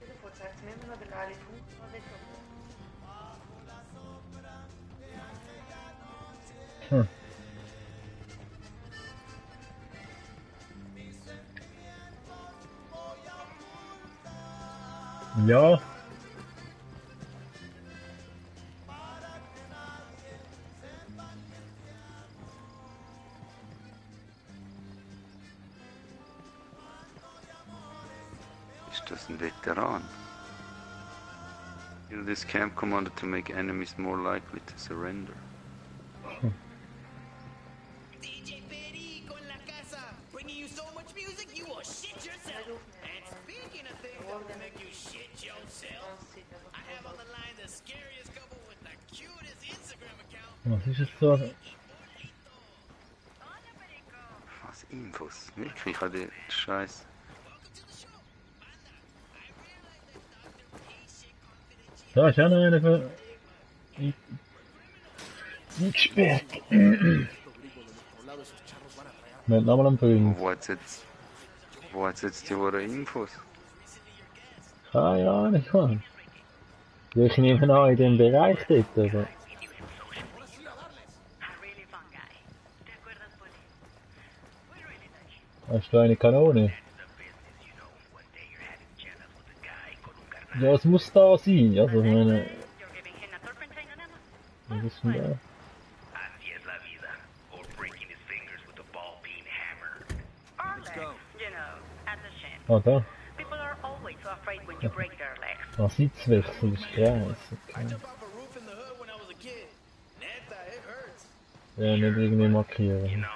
Telefon zeigt mir immer noch den geile Punkt, was ich habe. Ja. Ist das ein Veteran? Kill this camp commander to make enemies more likely to surrender. DJ Perico en la casa, bringing you so much music you will shit yourself. And speaking of things that will make you shit yourself, I have on the line the scariest couple with the cutest Instagram account. Was ist jetzt so? Was Infos? Wirklich, ich habe den Scheiß. Da ist auch noch einer für... Eingesperrt. Wir haben nochmal einen Film. Wo hat's jetzt die Woche Infos? Keine Ahnung, Mann. Ja, ich nehme an, in dem Bereich dort, aber... Hast du eine Kanone? Ja, es muss da sein, also ich meine... Was ist denn da? Ah, da. Ah, Sitzwechsel ist krass, okay. Ja, nicht irgendwie markieren.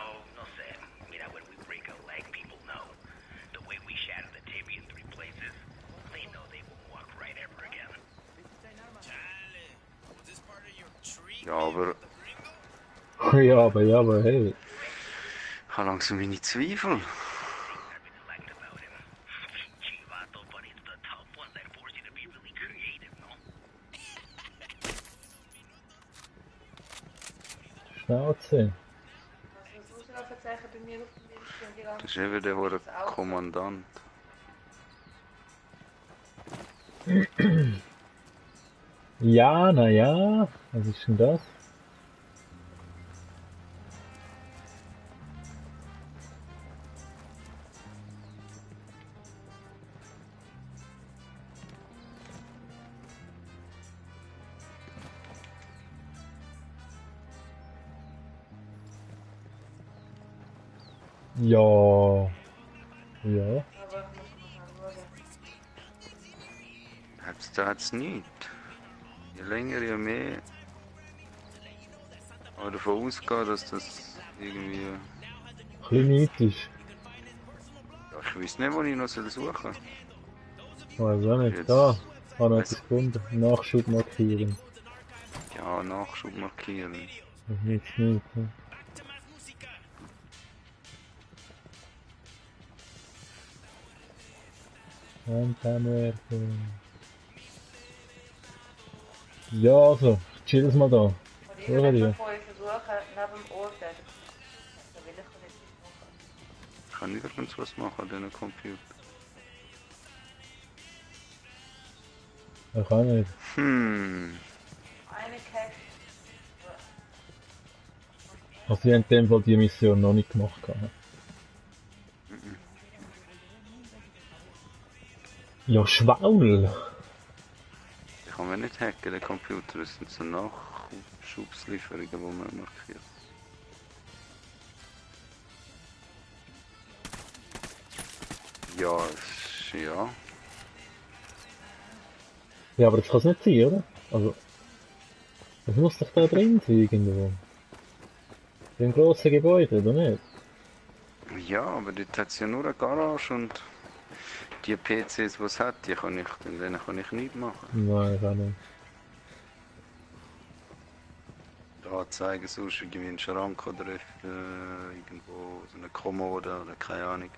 Ja, aber... Ja, aber hey. Ich habe langsam meine Zweifel. Schnauze. Das ist eben der hohe Kommandant. Ja, naja. Was ist denn das? Ja. Ja. Da hat's nicht. Je länger, je mehr. Aber davon ausgehen, dass das irgendwie... Ein bisschen mythisch. Ja, ich weiß nicht, wo ich noch suchen soll. Weiß auch nicht. Da. Habe ich etwas gefunden. Nachschub markieren. Ja, Nachschub markieren. Das ist nichts nicht. Ne? Ja, also, chill es mal da. Suche dir. Ich kann nirgends was machen an diesem Computer. Ich kann nicht. Also, ich habe in dem Fall die Mission noch nicht gemacht. Ja, Schwaul! Ich kann mir nicht hacken, den Computer. Das sind so Nachschubslieferungen, die man markiert. Ja, ja. Ja, aber das kann es nicht sein, oder? Also, es muss doch da drin sein, irgendwo. In einem grossen Gebäude, oder nicht? Ja, aber dort hat es ja nur eine Garage und die PCs, die es hat, denen kann ich nicht machen. Nein, ich auch nicht. Da zeigen sonst irgendwie einen Schrank oder irgendwo so eine Kommode oder keine Ahnung.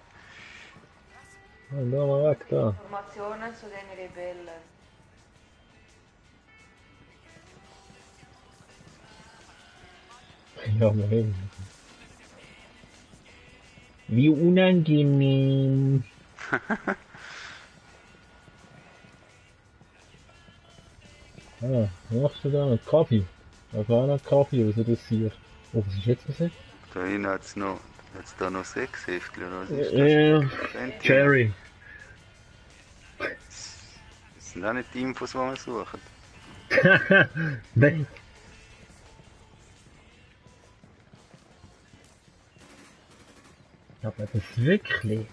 Ja, da mal weg, da. Informationen zu den Rebellen. Ja, nein. Wie unangenehm. Ah, was machst du da noch? Kaffee? Also auch noch Kaffee, was ist das hier? Oh, was ist jetzt passiert? Da hinten hat's da noch 6 Heftchen, oder was ist das? Cherry. Das sind auch nicht die Infos, die wir suchen. Nein. Aber das wirklich?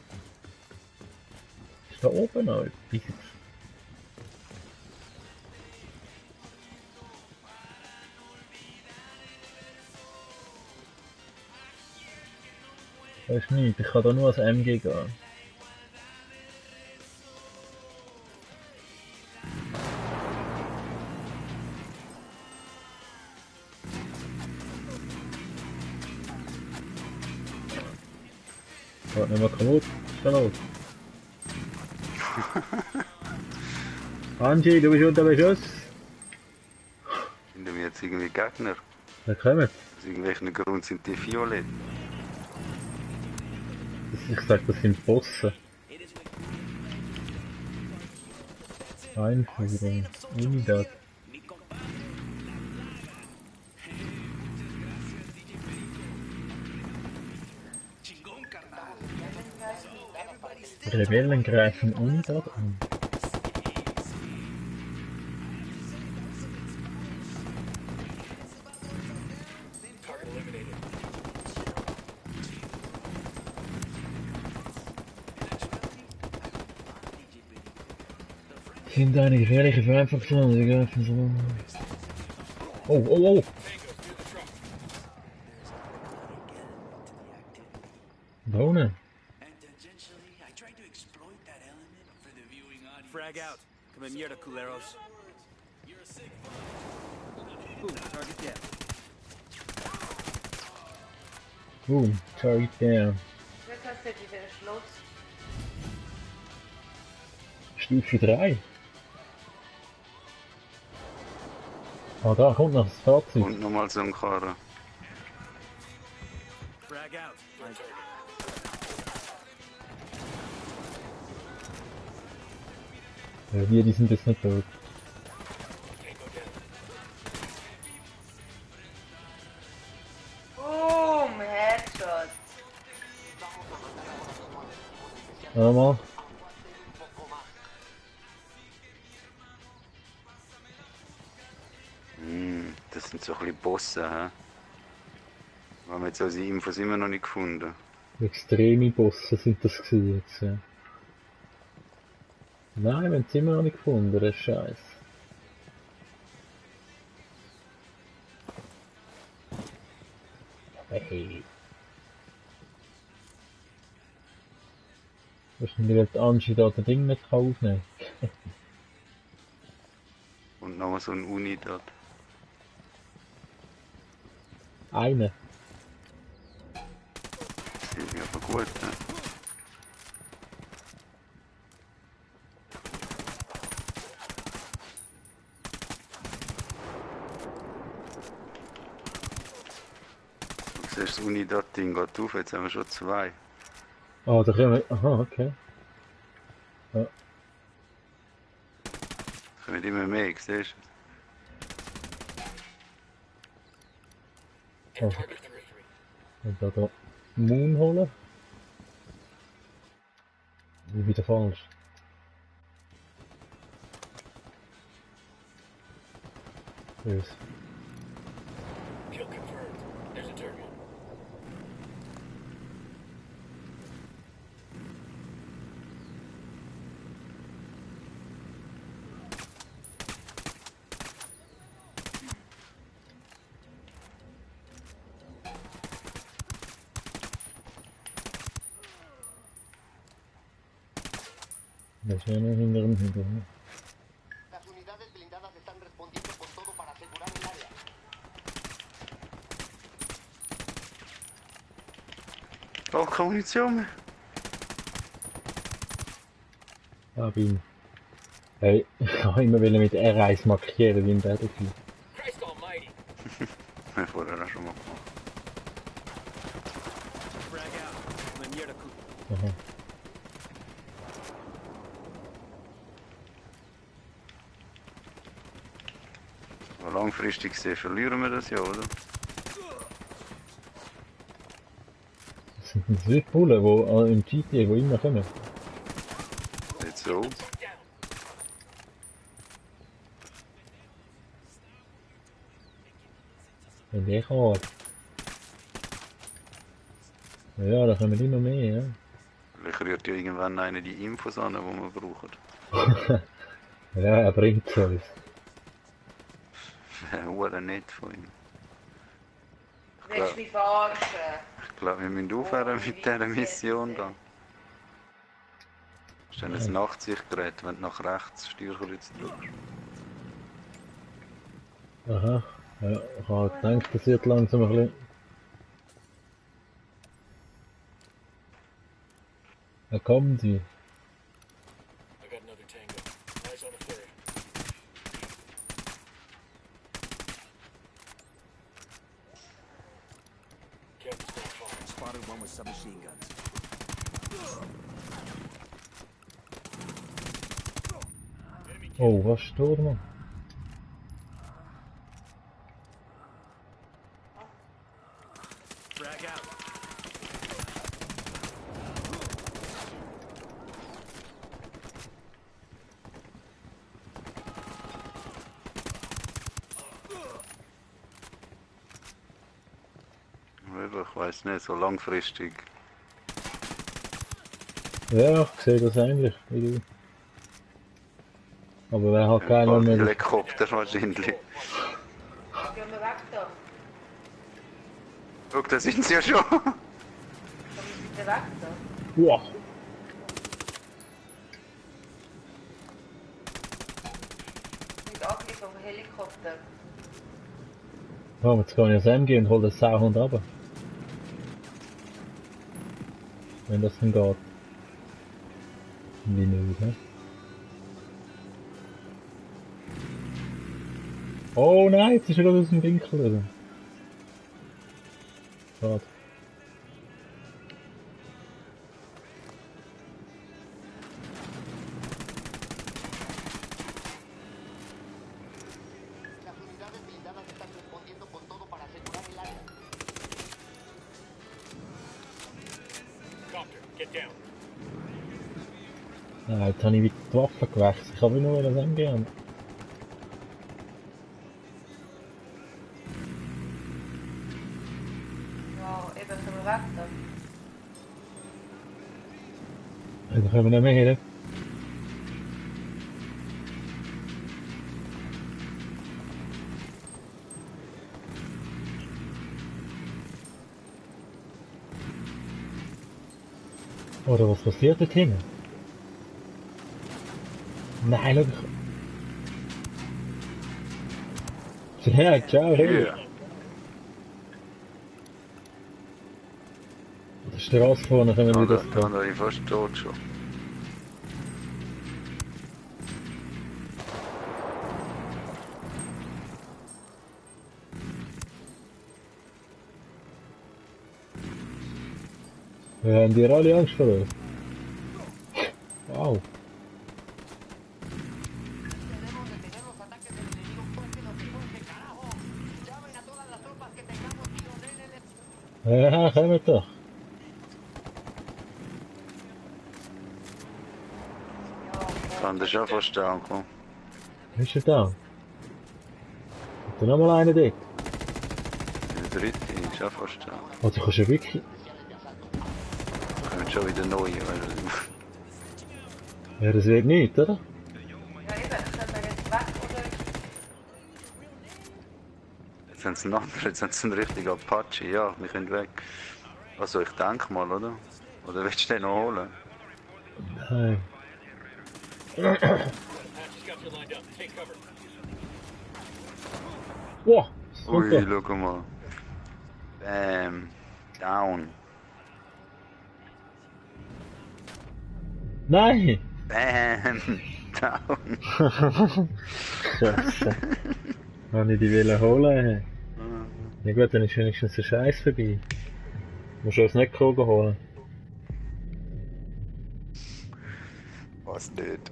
Ist da oben noch etwas? Da ist nichts, ich kann da nur als MG gehen. Geht nicht mehr kaputt, ist da los. Angie, du bist unter Beschuss. Sind wir jetzt irgendwie Gegner? Wer kommt? Aus irgendwelchen Grund sind die violett. Ich sag, das sind Bosse. Einführung, Unidad. Rebellen greifen Unidad an. Sind eine gefährliche Vereinfachung, sie greifen so. Oh, oh, oh! Da unten. Frag out. Come mierda, culeros. Boom, target down. Boom, target down. Jetzt hast du wieder Schluss. Stufe 3. Ah, da kommt noch das Fahrzeug. Und nochmal so ein Karren. Frag out. Ja, die sind jetzt nicht tot. Boom, Headshot. Mal. Das sind so ein bisschen Bosse, hä? Wir haben jetzt unsere Infos immer noch nicht gefunden. Extreme Bosse sind das gewesen jetzt, ja. Nein, wir haben es immer noch nicht gefunden, das ist scheiße. Hey. Wahrscheinlich wird Angie da das Ding nicht aufnehmen. Und nochmal so ein Uni dort. Eine. Das ist aber gut, ne? Du siehst das Uni-Dot-Ding geht auf, jetzt haben wir schon 2. Ah, da können wir. Aha, okay. Ja. Kommen immer mehr, siehst du? Also. Und da Moon holen. Wie wieder falsch. Yes. Kill confirmed. There's a terminal. Das ist ja noch hinter dem Hintergrund. Las unidades blindadas están respondiendo con todo para asegurar el área. Oh, keine Munition mehr. Ah, bin. Hey, ich kann immer mit R1 markieren wie im Battlefield. Christ almighty. Ja, vorher auch schon mal gemacht. Frag out. Come mierda, Aha. Aber langfristig gesehen verlieren wir das ja, oder? Das sind diese Bullen, die im GTA, die immer kommen. Nicht so. In die Karte. Ja, da kommen immer mehr, ja. Vielleicht rührt ja irgendwann einer die Infos an, die wir brauchen. Ja, er bringt es uns. Wäre nett von ihm. Willst du mich verarschen? Ich glaube, wir müssen aufhören mit dieser Mission da. Das ist dann ein Nachtsichtgerät, wenn du nach rechts Steuerkreuz drückst. Aha, ja, ich habe gedacht, das wird langsam ein bisschen... Da kommen sie. I got another tango. Eyes on a third. Captain's not far. Spotted one with submachine guns. Oh, was steht man? Frag out. Ich weiß nicht, so langfristig. Ja, ich sehe das ähnlich wie du. Aber wer hat keiner mehr... Helikopter wahrscheinlich. Gehen wir weg da. Guck, da sind sie ja schon. Komm ich bitte weg da. Wow. Ich bin angegriffen auf den Helikopter. Ja, jetzt kann ich ans MG und hol den Sauhund runter. Wenn das dann geht. Wie nicht, ne? Oh nein, jetzt ist er gerade aus dem Winkel drin. Schade. Las unidades blindadas están respondiendo con todo para asegurar el área. Copter, get down. Nein, jetzt habe ich wieder die Waffe gewechselt. Ich habe nur das MG haben. Ja, eben können wir weg da. Dann können wir nicht mehr hin. Oder was passiert dort hinten? Nein, schau. Ja, ciao, hey. Ja. Die Straße vorne können wir wieder... Da bin ich fast tot schon. Haben die alle Angst vor uns? Wow. Debemos detener los ataques del enemigo porque los fuerte, carajo. Llamen a todas las tropas que tengamos y ordenen Ja, kommen doch. Kann der schon fast ankommen. Ist er da? Hat er noch mal einen dort? Der dritte ist auch fast da. Also kannst du wirklich... Da kommen schon wieder neue. Ja, das wird nicht, oder? Ja, eben, können wir jetzt weg oder... Jetzt haben sie einen anderen, jetzt haben sie einen richtigen Apache. Ja, wir können weg. Also ich denke mal, oder? Oder willst du den noch holen? Nein. Apache's got you lined up. Take cover. Wow, Ui, super. schau mal. Bam. Down. Nein! Bam. Down. Scheiße. Habe ich die wollen holen? Ja gut, dann ist wenigstens der Scheiß vorbei. Musst du uns nicht Kroger holen. Was nicht?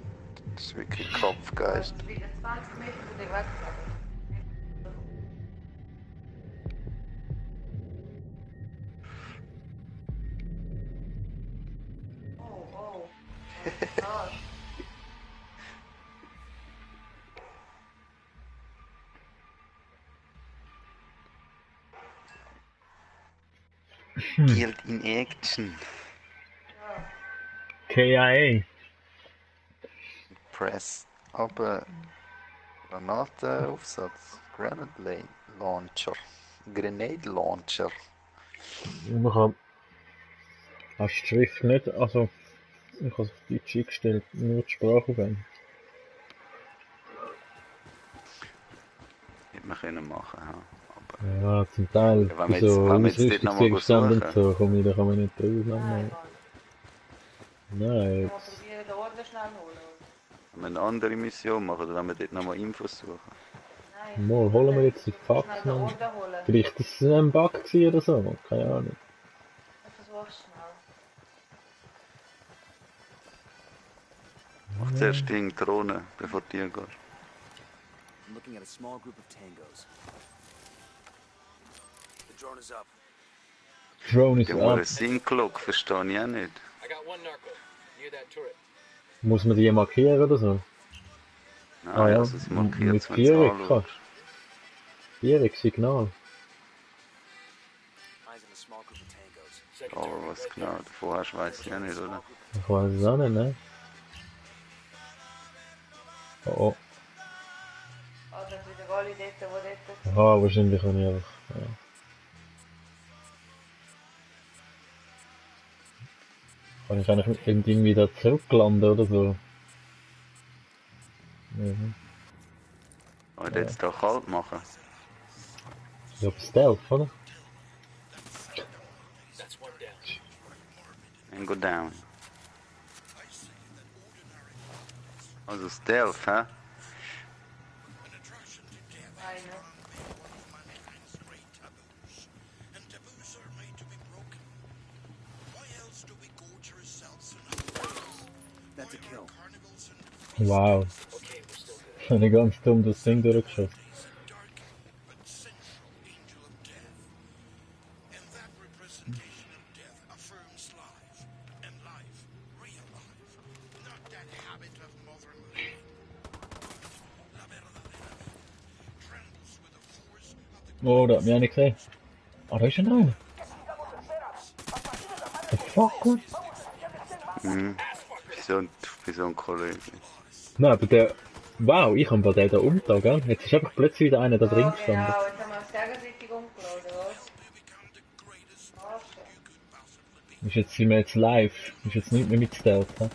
Das ist wirklich Kopfgeist. Also wieder 20 Meter von dir weg. Oh, oh. Was ist das? Guild in Action. KIA. Press aber Granatenaufsatz. Grenade Launcher. Grenade Launcher. Man kann... Hast du die Schrift nicht, also... Ich habe es auf Deutsch eingestellt, nur die Sprache aufwenden. Hätte man können machen, ja. Aber Ja, zum Teil. ja, wenn Bei wir so jetzt dort nochmal Ausrüstungsgegenständen und suchen. so, komm, da kann man nicht drüber Nein, machen. Mann. Nein, Ich muss probieren, den Orden schnell holen. Wenn wir eine andere Mission machen, oder wenn wir dort nochmal Infos suchen. Nein. mal holen wir jetzt die Schnell Facts den noch. Orden holen. Vielleicht ist es ein Bug gewesen oder so, keine Ahnung. Ich versuch's schnell. Mach zuerst die Drohne, bevor du gehst. I'm looking at a small group of tangos. The drone is up. Drone ist Die haben ab. einen Sync-Log, verstehe ich auch nicht. I got one narco near that turret. Muss man die markieren oder so? Nein, Ah ja, also es markiert mit es, wenn du es Viereck anschaust. kannst. Viereck-Signal. Eyes on a small group of tangos. Second Aber turret was right genau davor hast, weiß ich auch nicht, oder? Ich weiß es auch nicht, ne? Oh, oh. Also sind wieder alle dort, wo dort... Aha, wahrscheinlich auch nicht einfach. Ja. Kann ich eigentlich mit dem Ding wieder zurücklanden oder so? Mhm. Und jetzt da kalt machen. Ja, Stealth, oder? That's one down. And go down. Also Stealth, hä? Eine. That's a kill. Wow. Okay, we're still good. Habe ich ganz dumm das Ding durchgeschossen. Oh, da hat mich einer gesehen. Ah, da ist ein einer. The fuck, what? Mhm. Wie so ein Kollege. Nein, aber der... Wow, ich habe bei den da unten, gell? Jetzt ist einfach plötzlich wieder einer da drin gestanden. Genau, jetzt haben wir uns gegenseitig umgeladen, was? Arsch. Sind wir jetzt live? Ist jetzt nicht mehr mit Stealth, hä?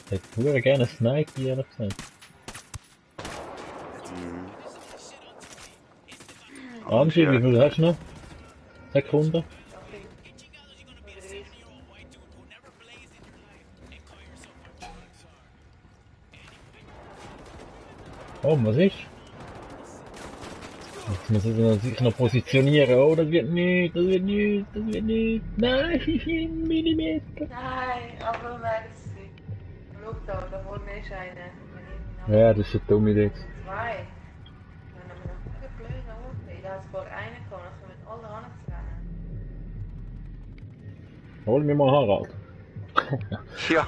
Ich hätte sehr gerne Sniper, ehrlich gesagt. Angie, wie viel hast du noch? Sekunden? Oh, was ist? Jetzt muss ich sich noch positionieren. Oh, das wird nicht, das wird nicht, das wird nicht. Nein, Millimeter. Nein, aber merci. Schau da vorne ist einer. Ja, das ist eine dumme Idee. Zwei. Dann haben wir noch einen blöden Ort. Da hat es gerade einen gekommen, dann können wir alle anzurennen. Hol mir mal Harald. Ja.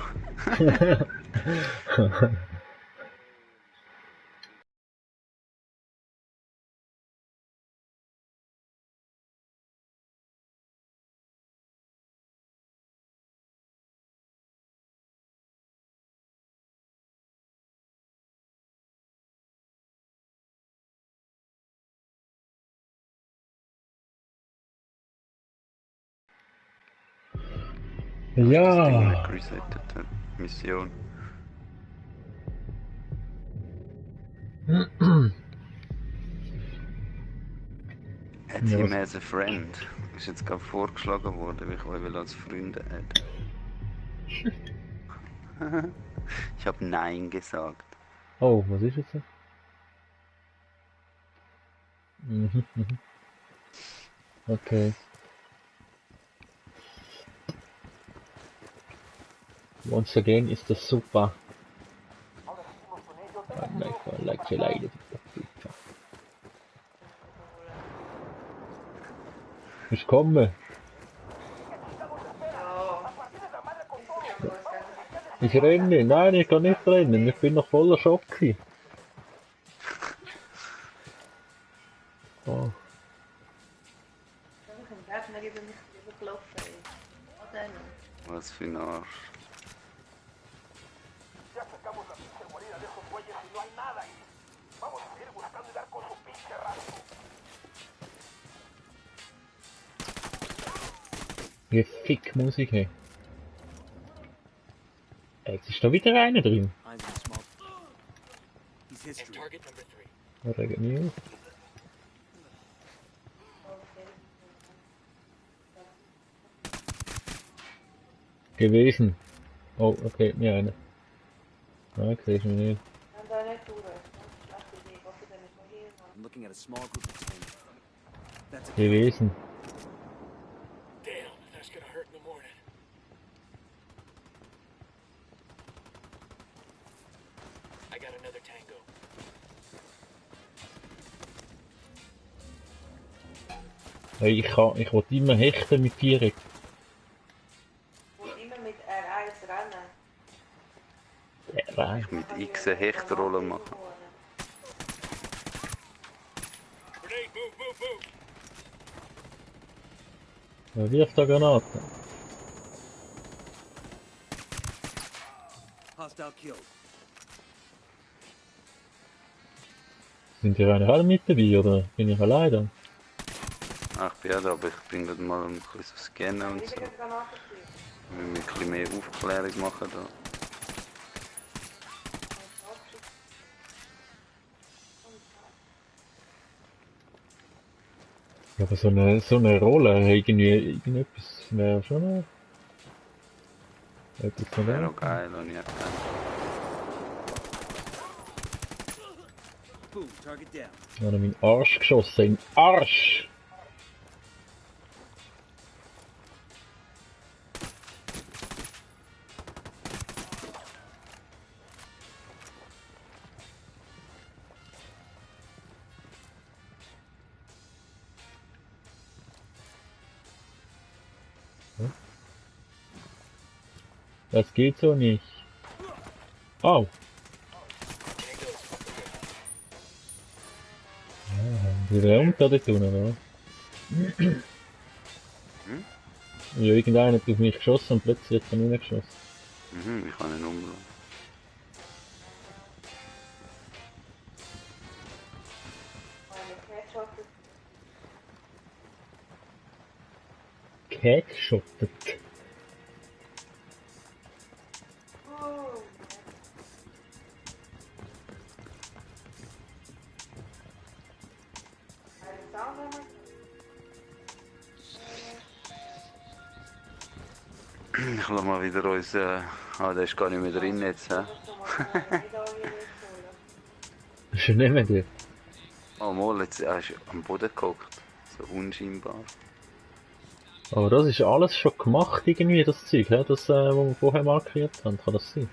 Ja. Resettete Mission. A team has a friend. Ist jetzt gerade vorgeschlagen worden, wie ich euch als Freunde hätte. Ich habe Nein gesagt. Oh, was ist jetzt? Mhm, mhm. Okay. Once again ist das super. Like leider. Ich komme. Ich renne. Nein, ich kann nicht rennen. Ich bin noch voller Schock. den. Was für ein Arsch. Ya sacamos la pinche guarida de esos güeyes y no hay nada ahí. Vamos a seguir buscando y dar con su pinche rastro. Wie fick Musik, hey. Jetzt ist da wieder einer drin. And target number 3. Da regt mich auf. Gewesen. Oh, okay, mir einer. Nein, siehst du mich nicht. I'm looking at a small group of 10. That's a Gewesen. Damn, that's gonna hurt in the morning. I got another tango. Hey, ich will immer hechten mit Viereck. Immer mit R1 rennen. Ja, Mit X eine Hechtrolle machen. Grenade, move, move, move! wer wirft da Granaten? hostile killed. Sind die eigentlich alle mit dabei oder bin ich alleine? Ach, ich bin auch da, aber ich bin gerade mal ein bisschen so scannen und so. Wir müssen ein bisschen mehr Aufklärung machen da. Ja, aber so eine Rolle, irgendetwas wäre schon noch... Etwas von Wäre dem. auch geil, und ich hab Boom, target down. Ich habe meinen Arsch geschossen, in den Arsch! Das geht so nicht. Au! Die Raum da tun, oder? Ja, irgendeiner hat auf mich geschossen und plötzlich hat er nicht geschossen. Mhm, ich kann ihn umlassen. Headshottet. Ich lasse mal wieder uns... der ist gar nicht mehr drin jetzt, hä? Ist er nicht mehr dort? Oh, mal, jetzt er ist am Boden gehockt. So unscheinbar. Aber das ist alles schon gemacht irgendwie, das Zeug, he? Das, was wir vorher markiert haben, kann das sein?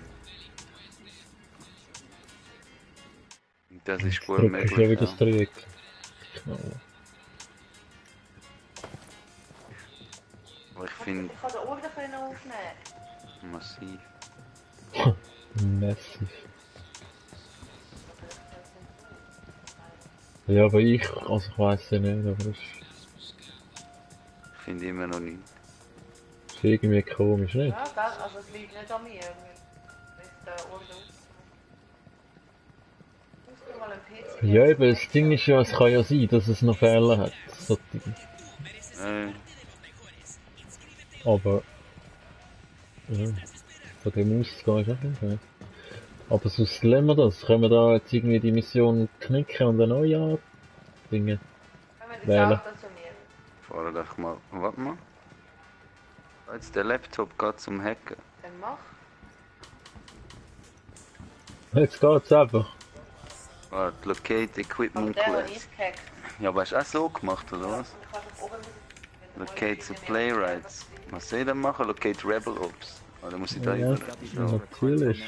Das ist gut Drück ich möglich, wieder das ja. Dreieck. Aber ich finde... Ich kann den Orden können aufnehmen. Massiv. Massiv. Ja, aber ich weiß ja nicht, aber das Ich finde immer noch nicht. ist irgendwie komisch, nicht? Ja, gell? Also es liegt nicht an mir. Mit der Orden aufnehmen. Musst du mal einen PC... Ja, eben, das Ding ist ja, es kann ja sein, dass es noch Fehler hat. So, aber... Ja, von dem auszugehen ist auch nicht okay. Aber sonst lernen wir das. Können wir da jetzt irgendwie die Mission knicken und dann neue Dinge wählen? Fahr doch mal... Warte mal. Jetzt der Laptop geht zum Hacken. Dann mach. Jetzt geht's einfach. Warte, Locate Equipment Der hat Class. ich gehackt. Ja, aber hast du auch so gemacht, oder was? Ich kann auf oben... Locate the Playwrights. Was soll ich denn machen? Locate Rebel Ops. Oder muss ich da Ja, über? natürlich.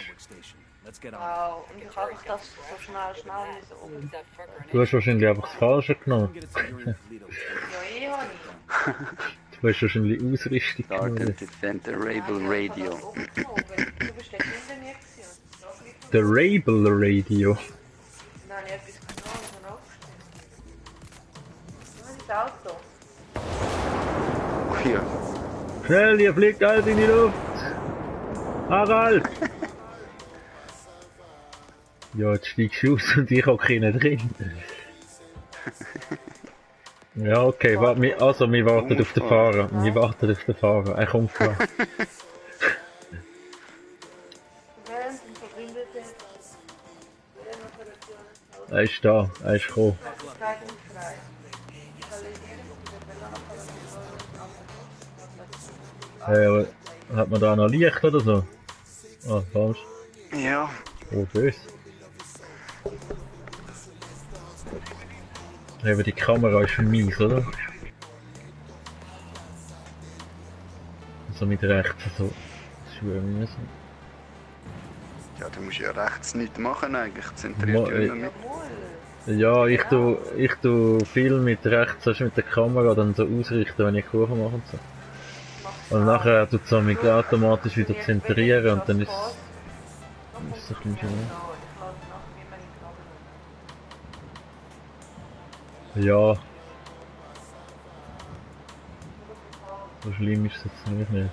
Wow, und ich habe das so schnell müssen oben. Du hast wahrscheinlich einfach das Falsche genommen. Ja, habe ich. Du hast wahrscheinlich Ausrüstung Start and genommen. defend the Rebel Radio. Du bist der hinter mir gewesen. Der Rebel Radio. Nein, ich habe etwas genommen und aufgestellt. Nimm das Auto. Hier. Schnell, hier fliegt alles in die Luft! Harald! Ja, jetzt steigst du aus und ich hocke innen drin. Ja, okay, also wir warten auf den Fahrer. Wir warten auf den Fahrer. Er kommt klar. Er ist da, er ist gekommen. Hey, hat man da noch Licht oder so? Ah, falsch. Ja. Oh, böse. Eben die Kamera ist mies, oder? Also mit rechts so schwimmen müssen. Ja, du musst ja rechts nichts machen eigentlich, zentriert dich immer mit. Ja, ich tu viel mit rechts, also mit der Kamera dann so ausrichten, wenn ich Kurven mache und so. Und nachher tut es mich automatisch wieder zentrieren und dann ist es ein bisschen schön. Ja. So schlimm ist es jetzt nicht.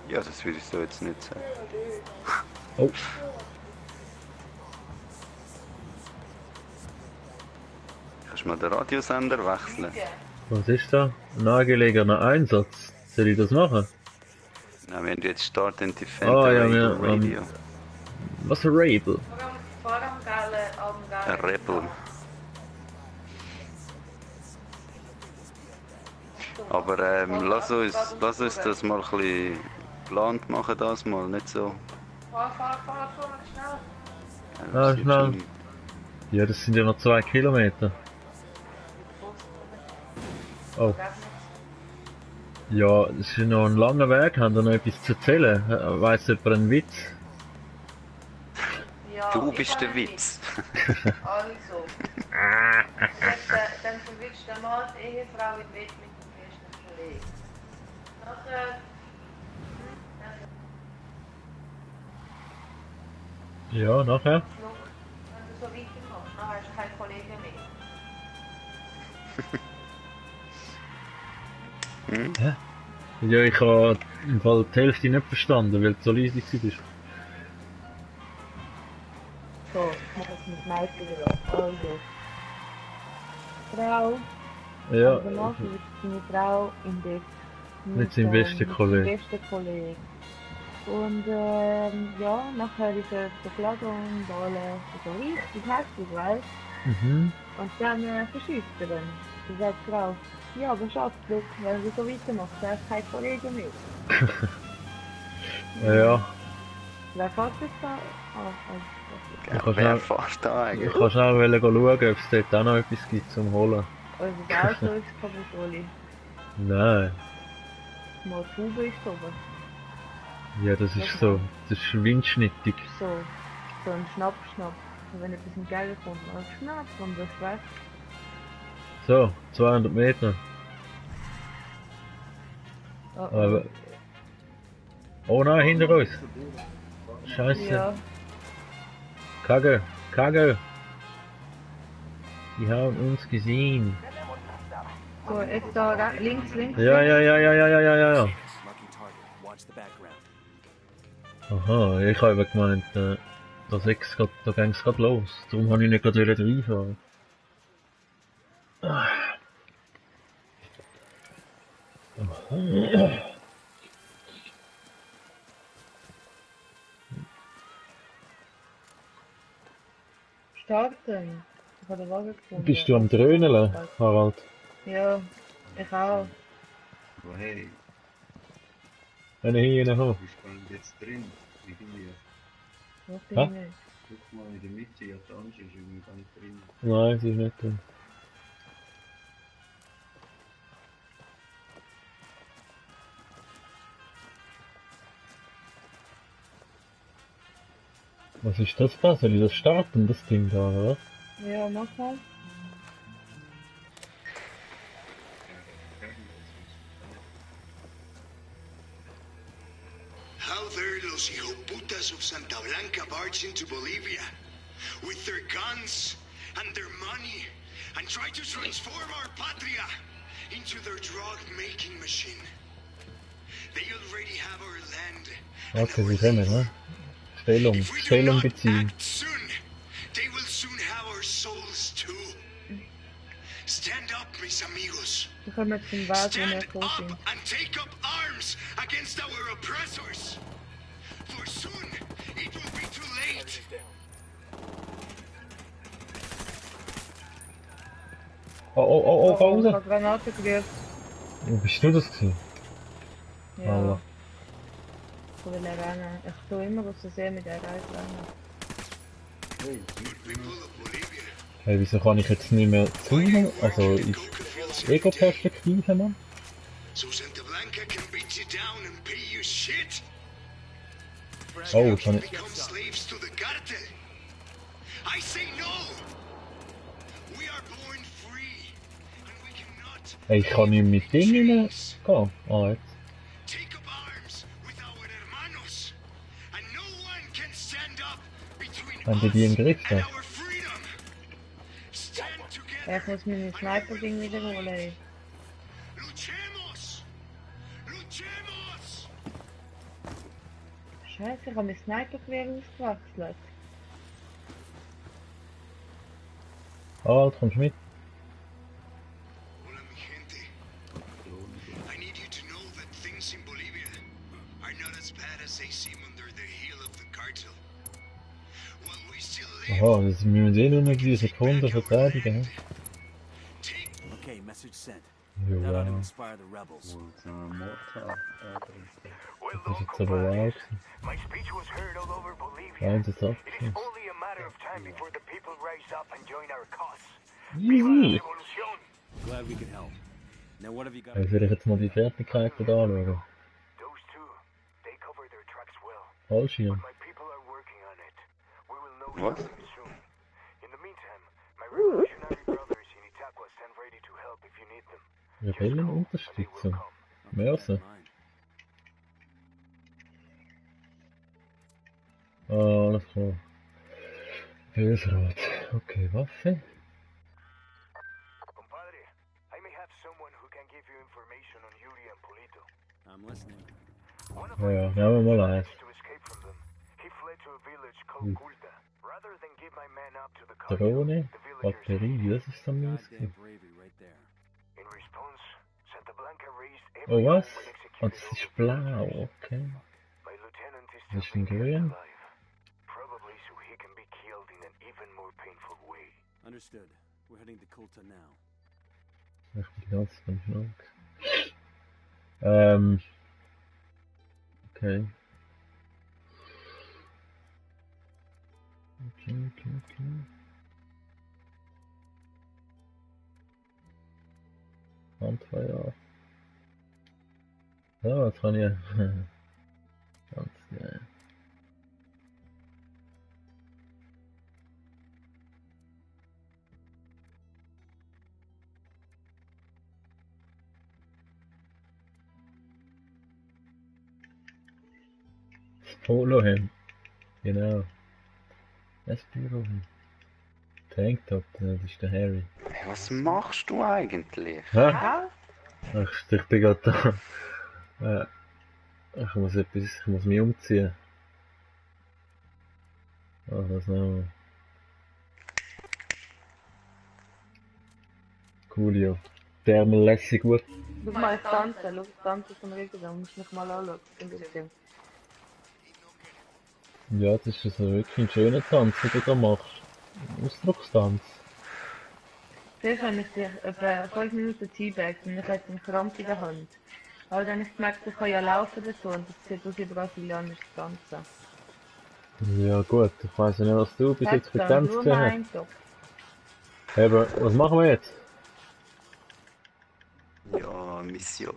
Ja, das würde ich so jetzt nicht sagen. Oh. Kannst du mal den Radiosender wechseln? Was ist da? Nahegelegener Einsatz. Soll ich das machen? Na, wenn du jetzt Start and Defend Radio. Was ein Rabel? Ein Rebel. Aber lass uns das mal ein bisschen geplant machen, das mal, nicht so. Fahr, schnell. Ah, schnell. Ja, das sind ja noch 2 Kilometer. Oh. Ja, es ist noch ein langer Weg, haben wir noch etwas zu erzählen? Weiss jemand einen Witz? Ja, du bist der Witz. Also. Dann verwitscht der Mann die Ehefrau im Bett mit dem besten Kollegen. Nachher... Ja, nachher? Wenn du so weitermachst, dann hast du keinen Kollegen mehr. Hä? Ja, ich habe im Fall die Hälfte nicht verstanden, weil du so leise warst. So, ich mache es mit Mädchen wieder. Also. Frau. Ja. Also danach wird seine Frau im Bett. Mit seinem besten Kollegen. Mit seinem besten Kollegen. Und ja, nachher ist er verklagen und alle so richtig heftig, weißt du? Mhm. Und dann verschießt er dann. Dann sagt die Frau, ja, aber Schatz, look, wenn du so weitermachst, dann hast du keinen Kollegen mehr. Ja. Wer fährt das da? Wer fährt da eigentlich? Ich kann schnell schauen, ob es dort auch noch etwas gibt zum Holen. Unser Auto ist kaputt, Oli. Nein. Mal die Tube ist oben. Ja, das ist so. Das ist windschnittig. So ein Schnapp. Und wenn etwas entgegenkommt, dann schnapp und das ist weg. So, 200 Meter. Oh, Aber... Oh nein, hinter uns! Scheiße! Ja. Kacke! Die haben uns gesehen. So, jetzt da links. Ja. Aha, ich habe gemeint, da ging es gerade los. Darum habe ich nicht gerade reinfahren. Starten. Ich habe den Wagen gefunden. Bist du am Dröhneln, Harald? Ja, ich auch. Aber hey, Wenn ich hier habe. ich bin jetzt drin, irgendwie. Was Hä? bin ich? Guck mal in der Mitte, ja, da ist irgendwie gar nicht drin. Nein, sie ist nicht drin. Was ist das da? Soll ich das starten, das Ding da, oder? Ja, mach mal. How dare los hijoputas of Santa Blanca barge into Bolivia? We guns and their money and try to transform our patria into their drug-making machine. They already have our land. Okay, sie rennen, ne? Stellung beziehen. Soon, they will soon have our souls too. Stand up, mis amigos. Wir kommen jetzt zum Wald, wo wir Stand gekommen up sind. and take up arms against our oppressors. For soon, it will be too late. Oh, Ich habe raus! Granaten gerührt. Bist du das gewesen? Ja. Allah. Ich will rennen. Ich tue immer aus der See mit der Reise rennen. Hey, wieso kann ich jetzt nicht mehr zoomen? Also, in Ego-Perspektive, Mann? So Santa Blanca can beat you down and pay you shit. Oh, kann ich... Become slaves to the cartel. I say no. We are born free, and we cannot. Hey, ich kann nicht mit Dingen gehen. Ah, jetzt. Take up arms with our hermanos, and no one can stand up between Haben die im Griff? Ja? our freedom. Stand together. Ich muss meine Sniper-Ding wiederholen. Ey. Luchemos. Luchemos. Scheiße, ich habe mein Sniper-Gewehr ausgewechselt. Ah, kommst du mit? Hola, mi gente. I need you to know that things in Bolivia are not as bad as they seem under the heel of the cartel. While we still live, Aha, das müssen wir nur noch diese Sekunden verteidigen. Okay, message sent. Ja, That ought to wow. inspire the rebels. Das ist jetzt aber wow. My speech was heard all over Bolivia. Nein, das sagt It is only a matter of time before the people rise up and join our cause. Easy! Glad we could help. Now what have you got? Also, will ich jetzt mal die Fertigkeiten anschauen. Those two, they cover their tracks well. Fallschirm. My people are working on it. We will know What? something soon. In the meantime, my revolutionary brothers in Itaqua stand ready to help if you need them. Rebellenunterstützung. Mörser. Ah, alles klar. Bösrot. Okay, Waffe. Compadre, I may have someone who can give you information on Yuri and Polito. I'm listening. One of Ja, nehmen wir mal eins. to escape from them. He fled to a village Hm. called Culta. Rather than give my men up to the cartel, Drohne, Batterie, das ist am Goddamn Muskel. bravery right there. in response, Santa Blanca raised Oh, every was? home and Ah, executed das ist blau, okay. My lieutenant is Das ist still in being grün. kept alive. Probably so he can be killed in an even more painful way. Understood. We're heading to Kulta now. Ich bin die ganze Zeit am Schnack. Okay. Okay. Handfeuer. Ja, jetzt kann ich... Ganz geil. Polohemd. Genau. Das Polohemd. Tanktop, das ist der Harry. Hey, was machst du eigentlich? Hä? Ich bin gerade da. Ich muss mich umziehen. Ah, das noch. Coolio. Thermal-lässig gut. Schau mal, ich tanze. Schau, ich tanze vom Regen. Da musst du mich mal anschauen. Ein bisschen. Ja, das ist also wirklich ein schöner Tanz, den du da machst. Ausdruckstanz. Zuerst habe ich dich etwa 5 Minuten teabaggt und ich hatte einen Krampf in der Hand. Aber dann habe ich gemerkt, ich kann ja laufen dazu und das sieht aus wie brasilianisches Tanzen. Ja gut, ich weiss ja nicht, was du bis jetzt für Dann Tanz nur gesehen mal hast. einen Topf. Aber was machen wir jetzt? Ja, Mission.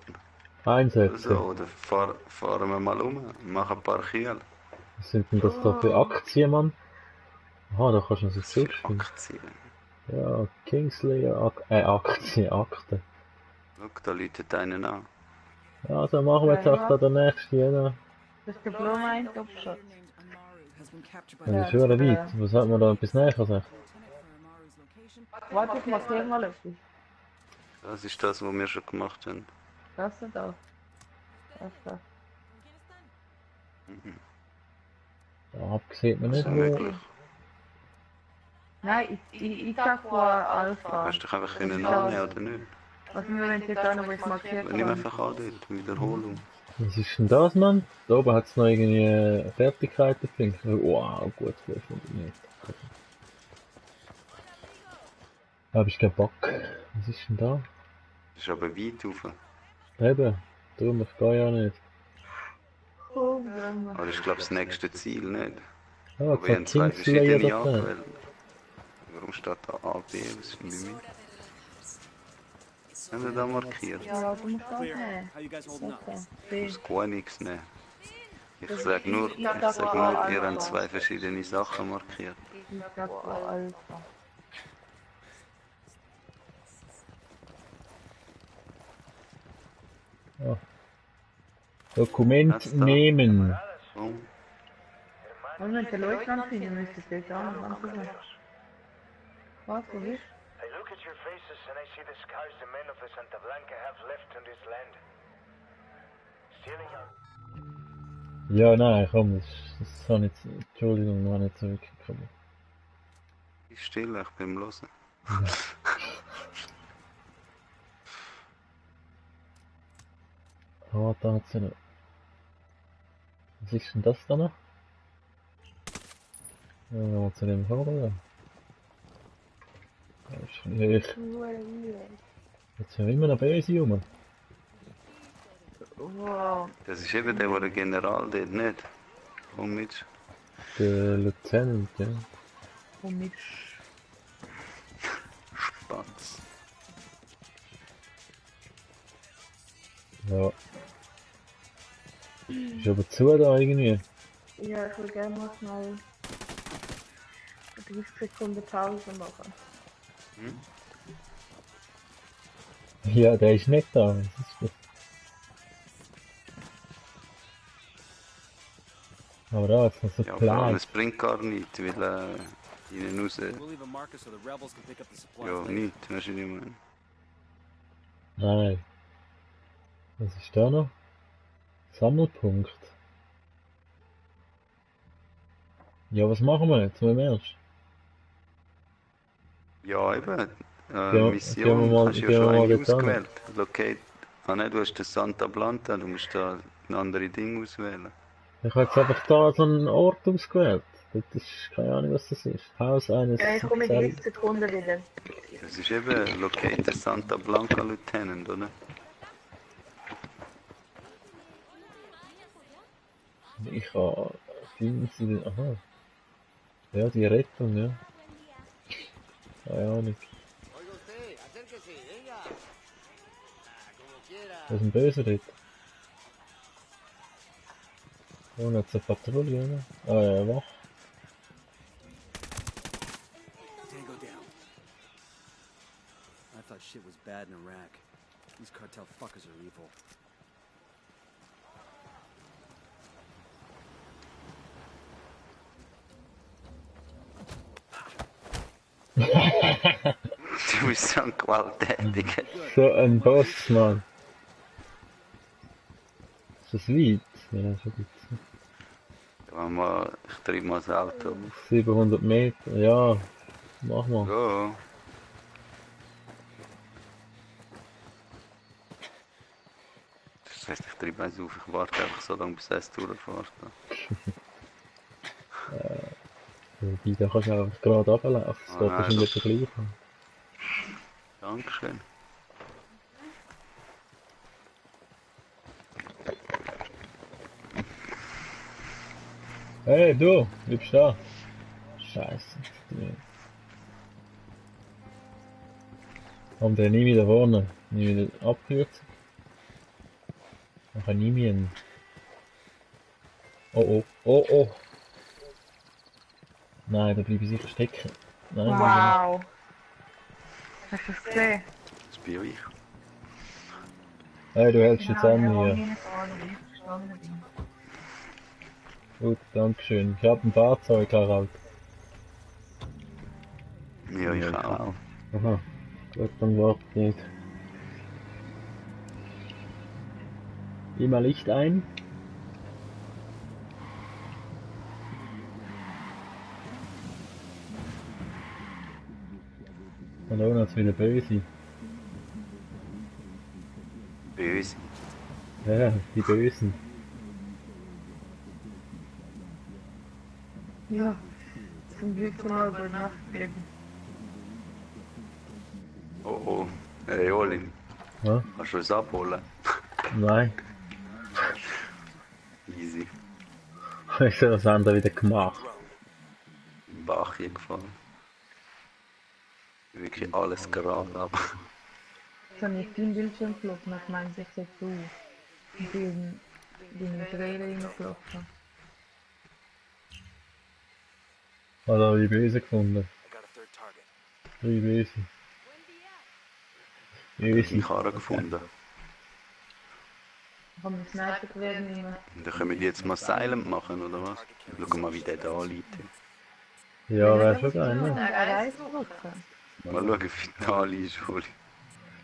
Einsetzen. So, oder fahren wir mal machen ein paar Kiel. Was sind denn das da für Aktien, Mann? Aha, da kannst du noch so zurückspielen. Aktien. Ja, Kingslayer, Aktien, Akten. Schau, da läutet einen an. Ja, also machen wir jetzt auch da der nächste, oder? Das ist der Blumen-Eintopf, Schatz. has been captured by Das ist schon weit. Was hat man da bis näher gesagt? Warte, ich markiere mal etwas. Das ist das, was wir schon gemacht haben. Das da. Das da. Mhm. Da sieht man nicht, Das ist wo... möglich. Nein, ich sag vor Alpha. Hast du dich einfach können annehmen oder nicht? Was wir wenn jetzt auch noch was markiert Wenn ich haben. einfach an Wiederholung. Was ist denn das, Mann? Da oben hat es noch irgendwie Fertigkeiten gefunden. Wow, gut, 500 Meter. Da hab ich keinen Bock. Was ist denn da? Das ist aber weit rauf. Eben, darum, ich gehe ja nicht. Aber das ist, glaube ich, das nächste Ziel, nicht? Ja, Aber wir haben zwei verschiedene angewählt. Warum steht da A, B? Was finde ich mit? Haben wir da markiert? Ja, du musst das nehmen. Ich muss gar nichts nehmen. Ich sag nur, ihr habt zwei verschiedene Sachen markiert. Ich sag vor Alpha. Ja. Dokument nehmen. Und wenn der Leutnant sind, dann müsste es jetzt auch noch angucken. Was, wo bist I look at your faces and I see the scars the men of the Santa Blanca have left on this land. Stealing our... Ja, nein, komm, das habe nicht... Entschuldigung, war nicht so wirklich gekommen. Ich still, ich bin am Hören. Ah, da hat sie noch... Was ist denn das da noch? Ja, mal zu dem holen. Das ist nicht. Jetzt sind wir immer noch böse rum. Wow. Das ist eben der General dort, nicht? Komm mit. Der Lieutenant, ja. Komm mit. Spatz. Ja. Ist aber zu da irgendwie. Ja, ich will gerne mal schnell 30 Sekunden Pause machen. Hm? Ja, der ist nicht da. Das ist gut. Aber da ist noch so Ja, vor allem, Plan. es bringt gar nichts, weil ihnen raus... We'll leave a marker so the rebels can pick up the supplies Ja, later. nichts, weißt du, was ich meine? Nein. Was ist da noch? Sammelpunkt. Ja, was machen wir jetzt? Mal im Ernst? Ja, eben. Gehen wir Mission mal- hast du gehen ja wir schon mal eine dort hin. ausgewählt. Locate. Ah nein, du hast das Santa Blanca, du musst da ein anderes Ding auswählen. Ich habe jetzt einfach da so einen Ort ausgewählt. Das ist keine Ahnung, was das ist. Haus eines... Ja, ich komme in 30 Sekunden wieder. Das ist eben Locate the Santa Blanca Lieutenant, oder? Ich habe... Aha. Ja, die Rettung, ja. Keine Ahnung. Das ist ein Böser dort. Oh, jetzt eine Patrouille, oder? Ah ja, wach. Tango down. I thought shit was bad in Iraq. These cartel fuckers are evil. Du bist so ein Gewalttätiger. So ein Boss, Mann. Ist das weit? Ja, schon gut. Ich treibe mal das Auto auf. 700 Meter, ja. Mach mal. Ja. Das heisst, ich treibe eins auf, ich warte einfach so lange, bis es durchfährt. Wobei, da kannst du einfach gerade runterlaufen. Das geht wahrscheinlich gleich an. Dankeschön. Hey, du, bleibst da. Scheiße. Und dann nehme ich da vorne. Nehme ich die Abkürzung. Dann nehme ich ihn. Oh oh, oh oh. Nein, da bleibe ich sicher stecken. Nein, Wow. Hast du das gesehen? Das bin ich. Hey, du hältst jetzt an Ja, hier. ich habe nicht verstanden, wie ich verstanden bin. Gut, dankeschön. Ich habe ein Fahrzeug, Harald. Ja, ich auch. Aha, gut, dann warte nicht. Immer Licht ein. Hallo, jetzt wieder böse. Böse. Ja, die Bösen. Ja, zum Glück mal über Nacht bleiben. Oh oh. Hey Olin. Ja? Kannst du uns abholen? Nein. Easy. Ich habe das andere wieder gemacht. Im Bach hier gefallen. Wirklich alles gerade ab. Jetzt habe ich deinen Bildschirm geflogen, ich meine, ich sag du. Ich bin in den Trailer reingeflogen. Hat er die Böse gefunden. 3 Böse. Ich habe Karre gefunden. Ich habe mir Sniper-Gewehr nehmen. Dann können wir die jetzt mal silent machen, oder was? Schau mal, wie der da liegt. Ja, wäre schon geil, ne? Mal schauen, wie da liegt, Oli.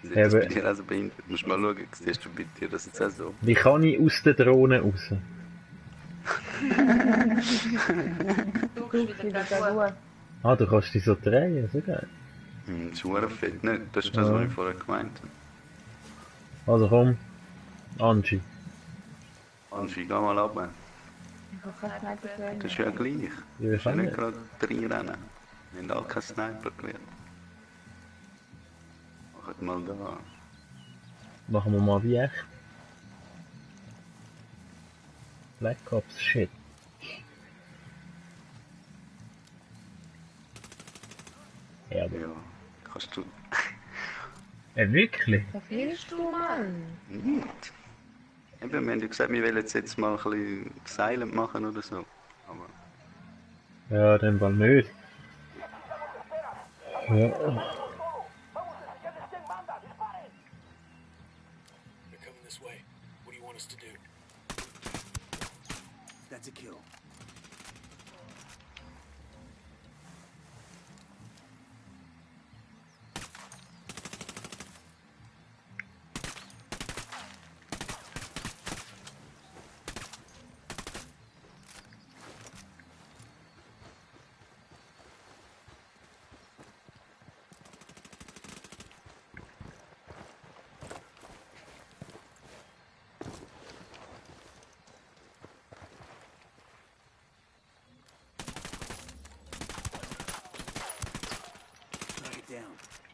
Sieht Ja, das bei aber- dir also behindert? Musst mal schauen, siehst du bei dir das jetzt auch so? Wie kann ich aus der Drohne raus? Du bist wieder gut. Ah, du kannst dich so drehen, so geil. Das ist verdammt fett, ne? Das ist das, Ja. was ich vorher gemeint habe. Also komm, Angie. Angie, geh mal runter. Ich habe kein Sniper-Gewehr. Das ist ja gleich. Ja, Du musst ja kann nicht nicht. gerade reinrennen. Wir haben alle keinen Sniper gelernt. Macht mal da. Machen wir mal wie echt. Black Ops Shit. Ja, aber. Ja, kannst du. Wirklich? Was willst du, Mann? Nicht. Eben, wir haben ja gesagt, wir wollen jetzt mal ein bisschen silent machen oder so. Aber Ja, den Fall nicht. Ja. They're coming this way. What do you want us to do? That's a kill.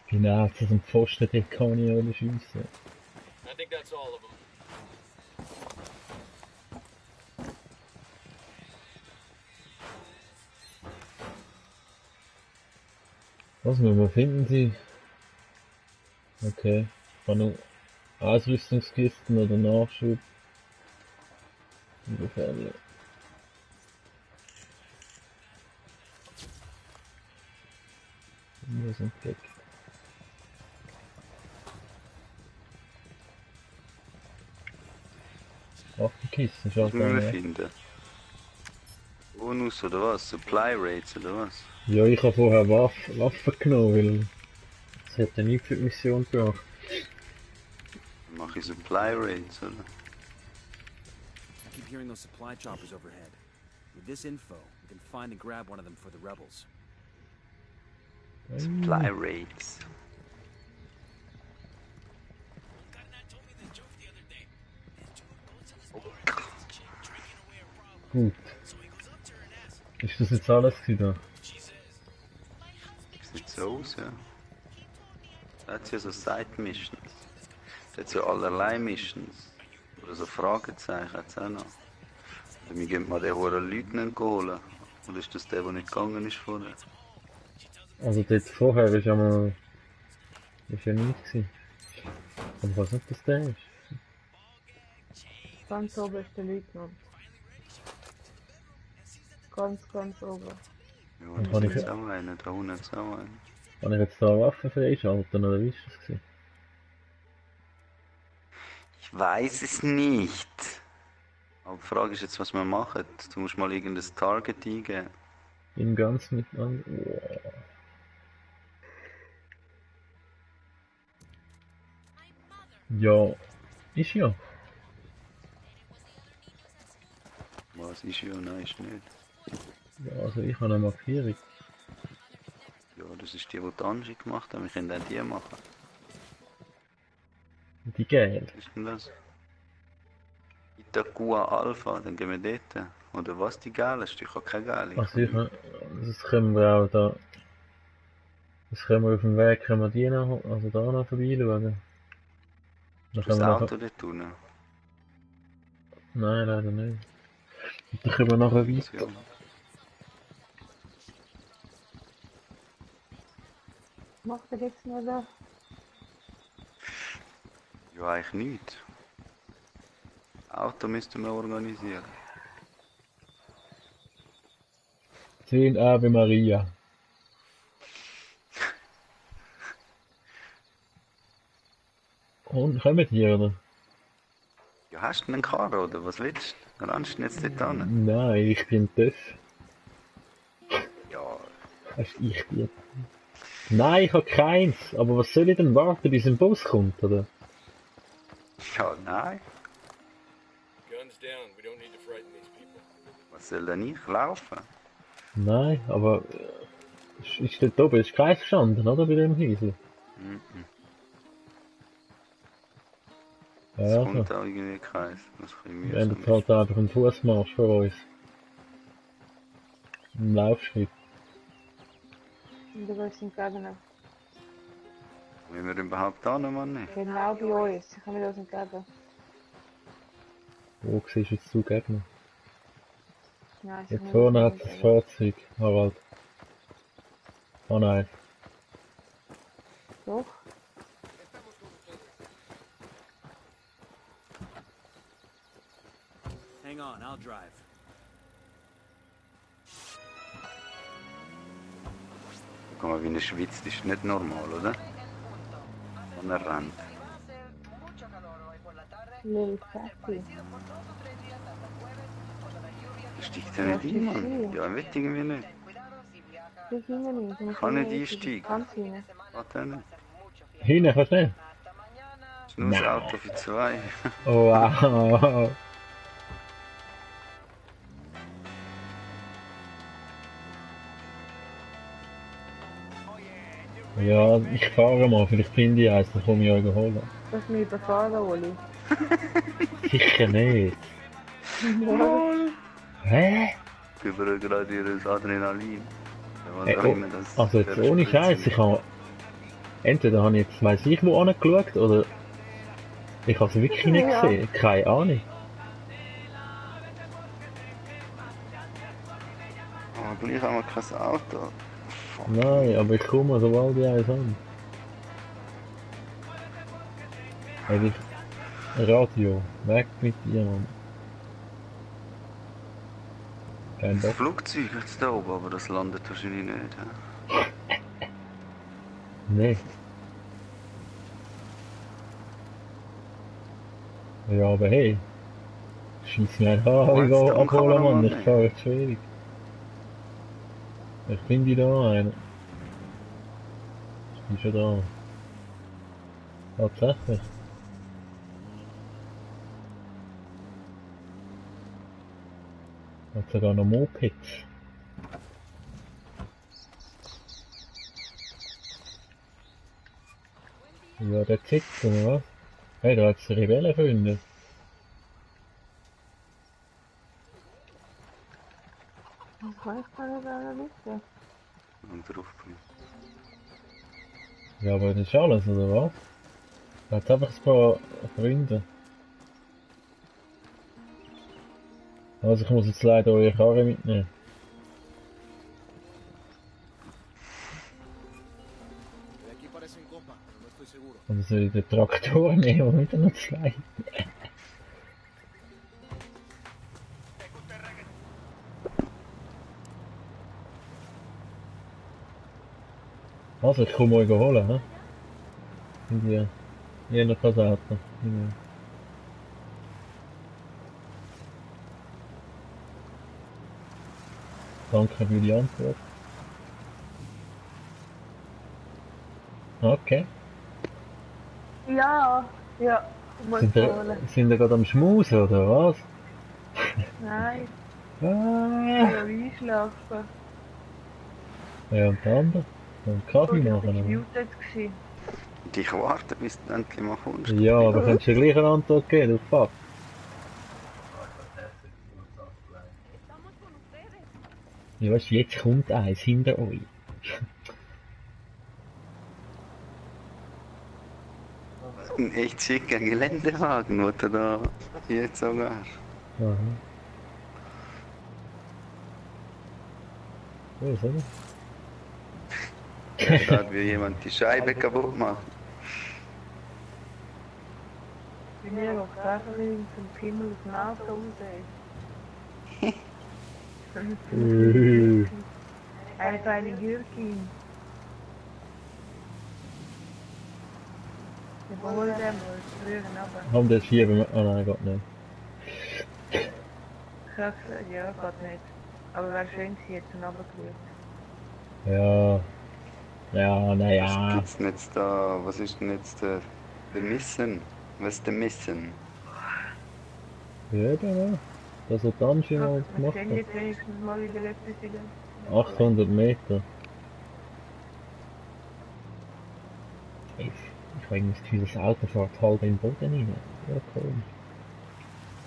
Genau, zu dem Pfosten, den kann ich ohne schiessen. I think that's all of them. Was müssen wir finden Sie? Okay. Kann nur Ausrüstungskisten oder Nachschub. Ungefährlich. Wir sind weg. Waffenkisten, was schaut müssen wir an. finden? Bonus oder was? Supply Rates oder was? Ja, ich habe vorher Waffen genommen, weil es hat ja nichts für die Mission gebracht. Dann mache ich Supply Rates, oder? I keep hearing those supply choppers overhead. With this info, we can find and grab one of them for the rebels. Supply Rates. Gut. Ist das jetzt alles gewesen? Sieht so aus, ja. Da hat ja so Side-Missions. Da hat ja allerlei Missions. Oder so Fragezeichen hat es auch noch. Oder wir gehen mal den hohen Leutnant holen. Oder ist das der nicht gegangen ist vorher? Also dort vorher ist ja mal... ist ja nichts gewesen. Aber ich weiß nicht, dass der ist. Ganz oben ist der Leutnant. Ganz oben. Ja, Dann da kann ist ich- auch einen, da unten ist auch einen. Kann ich jetzt da Waffen freischalten oder wie ist das gewesen? Ich weiß es nicht. Aber die Frage ist jetzt, was wir machen. Du musst mal irgendein Target eingeben. Im Ganzen miteinander. Oh. Ja, ist ja. Was ist ja, nein, ist nicht. Ja, also ich habe eine Markierung. Ja, das ist die Angie gemacht hat. Wir können auch die machen. Die gelbe. Was ist denn das? Itaqua Alpha, dann gehen wir dort. Oder was die geilste? Ich habe keine geile. Also das können wir auch da. Das können wir auf dem Weg, können wir die noch, also da noch vorbeischauen. Dann Ist das können wir Auto dort unten? Nein, leider nicht. Dann können wir nachher weiter. Macht er jetzt noch da? Ja, eigentlich nicht. Auto müssten wir organisieren. 10 Ave Maria. Und kommen die, oder? Ja, hast du einen Karren, oder was willst du? Rennst du jetzt dort an? Nein, ich bin das. Ja. Hast ich die? Nein, ich habe keins. Aber was soll ich denn warten, bis ein Bus kommt, oder? Ja, nein. Guns down. We don't need to frighten these people. Was soll denn ich laufen? Nein, aber ist dort oben ist keins gestanden, oder? Bei dem Häusl? Es Ja, kommt also. auch irgendwie keins. Das ist ein bisschen Wir haben mühsam. jetzt halt einfach einen Fußmarsch vor uns. Ein Laufschritt. Und da sind gerade noch. Wenn wir überhaupt da noch mal nicht. Genau bei uns. Ich kann mir das nicht geben. Wo siehst du jetzt zu Gegner? Nein, Jetzt vorne hat es das Fahrzeug, Harald. Oh nein. Doch. Hang on, I'll drive. Guck mal, wie er schwitzt, ist nicht normal, oder? Und er rennt. Lil Fatty. Steigt er nicht ein, Mann? Ja, will irgendwie nicht. Ich hinten nicht. Ich kann nicht einsteigen. Ganz hinten. Warte nicht. Hinten, kannst du nicht? Das ist nur das Auto für zwei. Oh, wow. Ja, ich fahre mal, vielleicht finde ich eins, dann komme ich euch holen. Du hast mich überfahren, Oli. Sicher nicht. Hä? Über gerade ihr Adrenalin. Ja, was Hey, auch oh, immer das also jetzt der ohne Spritze Scheiß, ich habe entweder habe ich jetzt weiss ich wo angeschaut oder ich habe es wirklich nicht Ja. gesehen, keine Ahnung. Aber gleich haben wir kein Auto. Nein, aber ich komme sobald ich eins an. Hey, das Radio, weg mit dir, Mann. Kein Das Bock. Flugzeug jetzt da oben, aber das landet wahrscheinlich nicht. He? Nee. Ja, aber hey. Schieß mir ein Haar, ich gehe abholen, Mann, ich fahre jetzt schwierig. Ich finde da einen. Ich bin schon da. Tatsächlich. Hat sogar noch Mopeds. Ja, der sitzt, oder was? Hey, da hat es Rebellenfreunde. Ich weiß gar nicht, wer wissen. Und drauf bin. Ja, aber das ist alles, oder was? Da hat einfach ein paar Freunde. Also ich muss jetzt leider eure Karre mitnehmen. Aquí parece un compa, pero no estoy seguro. Oder soll ich den Traktor nehmen und wieder noch zwei? Also ich komme euch holen, ne? In die einer Kaserne. Danke für die Antwort. Okay. Ja, ja, ich muss holen. Sind ihr gerade am Schmusen, oder was? Nein, ich Ah. will einschlafen. Ja, und der andere? Und Kaffee Ich war machen, oder? muted gewesen. Dich warten, bis du endlich mal kommst. Ja, aber könntest du ja gleich eine Antwort geben, du Fuck. Ja, weißt du, jetzt kommt eins hinter euch. Ein echt schicker Geländewagen, den du da jetzt sogar. Aha. Oh, was haben wir? Schaut, wie jemand die Scheibe kaputt macht. Ich bin ja auch Sachen zum Himmel aus dem Auto raus. Einfach eine Gürkin. Ich hole den mal, früher runter. Haben das schieben wir... Oh nein, geht nicht. Ich habe gesagt, ja, geht nicht. Aber wäre schön, sie hätten runtergerührt. Ja. Ja, Was naja. gibt's denn jetzt da? Was ist denn jetzt der Missen? Was ist der Missen? Ja, ja. Das hat dann schon mal Wir gemacht. sehen jetzt wenigstens mal wieder etwas in der... 800 Meter. Ich habe irgendwie das Gefühl, das Auto fährt halb in den Boden rein. Ja, cool.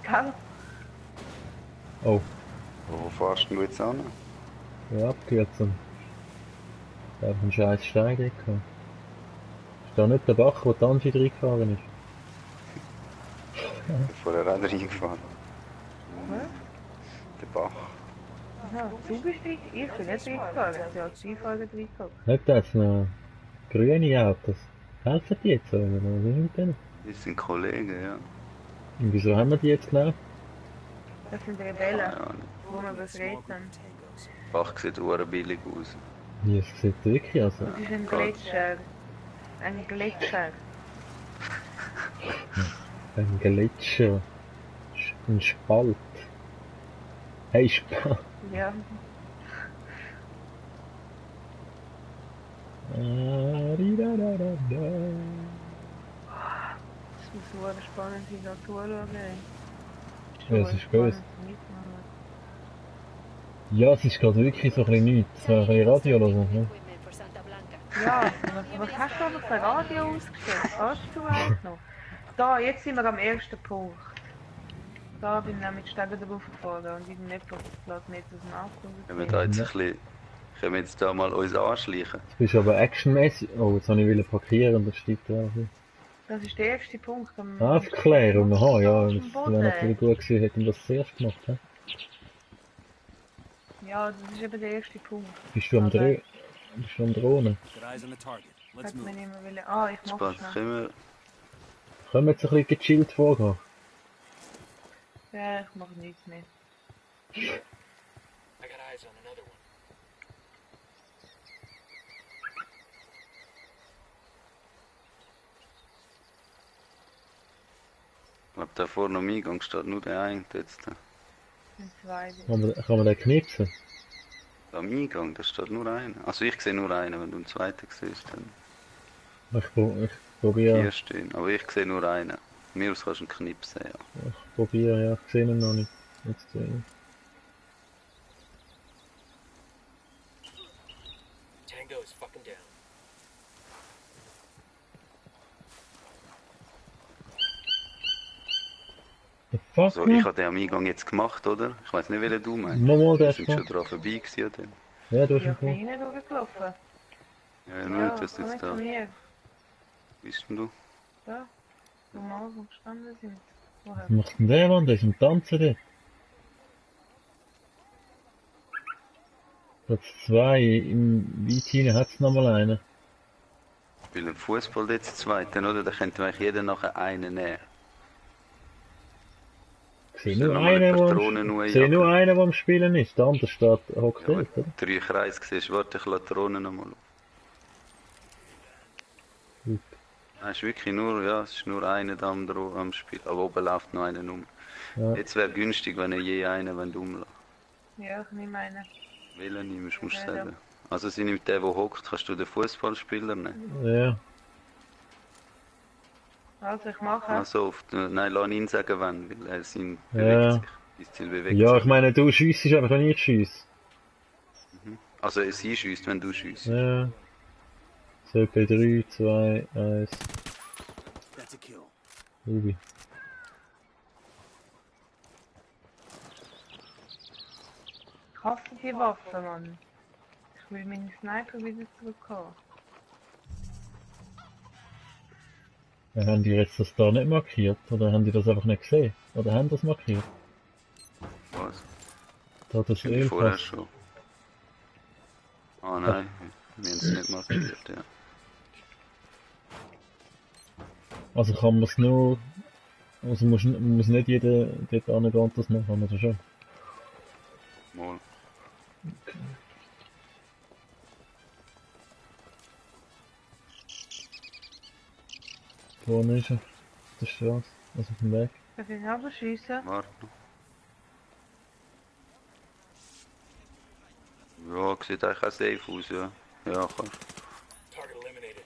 Gell? Oh, Wo fährst du jetzt an? ja, Abkürzung. Ich habe einen scheiß Stein dort gehabt. Ist da nicht der Bach, wo die Angie reingefahren ist? Vor der Räder reingefahren. Was? Der Bach. Aha, du bist drin? Ich bin nicht reingefahren. Sie hat die Beifahrer reingefahren. Nicht das, noch grüne Autos. Helfen die jetzt oder was ist mit denen? Das sind Kollegen, ja. Und wieso haben wir die jetzt genau? Das sind Rebellen, Ja, wo wir befreit haben. der Bach sieht billig aus. Ja, es sieht wirklich aus. Das ist ein Gletscher. Ein Gletscher. Ein Gletscher. Ein Spalt. Hey, Spalt. Ja. Das muss so spannend sein, da zuschauen. Ja, es ist böse. Ja, es ist gerade wirklich so ein bisschen nichts. So ein bisschen Radio oder so. Ne? Ja, was hast du aber für Radio ausgestellt? Hast du eigentlich noch? Da, jetzt sind wir am ersten Punkt. Da bin ich nämlich Stegen drauf gefahren und irgendjemand lässt nicht aus dem Auto. Wenn wir da jetzt ein bisschen... Können wir jetzt da mal uns anschleichen? Du bist aber actionmäßig. Oh, jetzt habe ich parkieren, das steht da. Das ist der erste Punkt. Aufklärung, aha, ja, das wäre natürlich gut gewesen, hätten wir das zuerst gemacht. He? Ja, das ist eben der erste Punkt. Bist du am Drohnen? Hat man nicht mehr wollen. Ah, ich mach's schnell. Können wir jetzt ein bisschen gechillt vorgehen? Ja, ich mach nichts mehr. I got eyes on another one. Ich glaube, da vorne am Eingang steht nur der eine jetzt. Kann man den knipsen? Am Eingang, da steht nur einer. Also ich sehe nur einen, wenn du einen zweiten siehst, dann... Ich probiere. Hier stehen, aber ich sehe nur einen. Mir aus kannst du einen knipsen, ja. Ich probiere, ja, ich sehe ihn noch nicht. Jetzt sehe ich. Tango is fucking down. The fuck, So, ich habe den am Eingang jetzt gemacht, oder? Ich weiß nicht, welchen du meinst. Nochmal Wir der sind schon dran vorbei gewesen, oder? Ja, du hast Ja, ihn vor. ich bin nicht durchgelaufen. Ja, nur nicht, dass du komm jetzt zu da... mir. Wie bist denn du? Da, wo wir am Anfang gestanden sind. Woher? Was macht denn der Mann? Der ist am Tanzen dort. Platz 2, im weit hinten hat es nochmal einen. Weil im Fußball jetzt zweiten, oder? Da könnte man eigentlich jeder nachher einen nehmen. Ich sehe nur einen, der am Spielen ist. Der andere steht hockt Ja, dort, oder? 3 Kreise siehst, warte, ich lasse die Drohne nochmal auf. Gut. Nein, es ist wirklich nur, ja, es ist nur einer da am Spiel, aber oben läuft noch einer um. Ja. Jetzt wäre günstig, wenn er je einen umlässt. Ja, ich nehme einen. Welchen nimmst, musst du Ja, sagen. Also sie nimmt den, der hockt, kannst du den Fußballspieler nehmen? Ja. Also ich mache. Also nein, lass ihn sagen, wann, weil er bewegt Ja. sich. Dein Ziel bewegt Ja, sich. ich meine, du schiessest einfach, wenn ich schiesse. Also sie schiesst, wenn du schiesst. Ja. So, okay, 3, 2, 1. That's a kill. Ruby. Ich hasse die Waffe, Mann. Ich will meine Sniper wieder zurückhaben. Ja, haben die jetzt das da nicht markiert? Oder haben die das einfach nicht gesehen? Oder haben die das markiert? Was? Da das Ich vorher Ölfass. schon. Ah nein, wir haben es nicht markiert, ja. Also kann man es nur... Also muss nicht jeder dort hingehen und das machen, oder schon? Mal. Wo ist er? Auf der Straße? Also auf dem Weg? Darf ich aber schiessen? Warte noch. Ja, sieht eigentlich auch safe aus, ja. Ja, kannst. Target eliminated.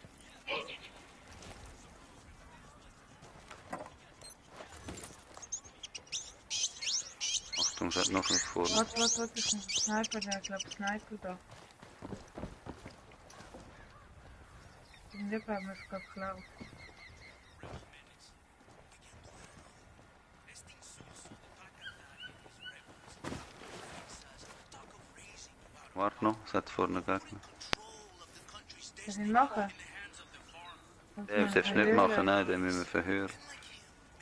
Achtung, es hat noch nicht vor. Warte, das ist ein Sniper, der hat glaube Sniper da. Den Lippe haben wir es gerade geklaut. Warte noch, es hat vorne Gegner. Was soll ich machen? Den darfst du nicht machen, nein, den müssen wir verhören.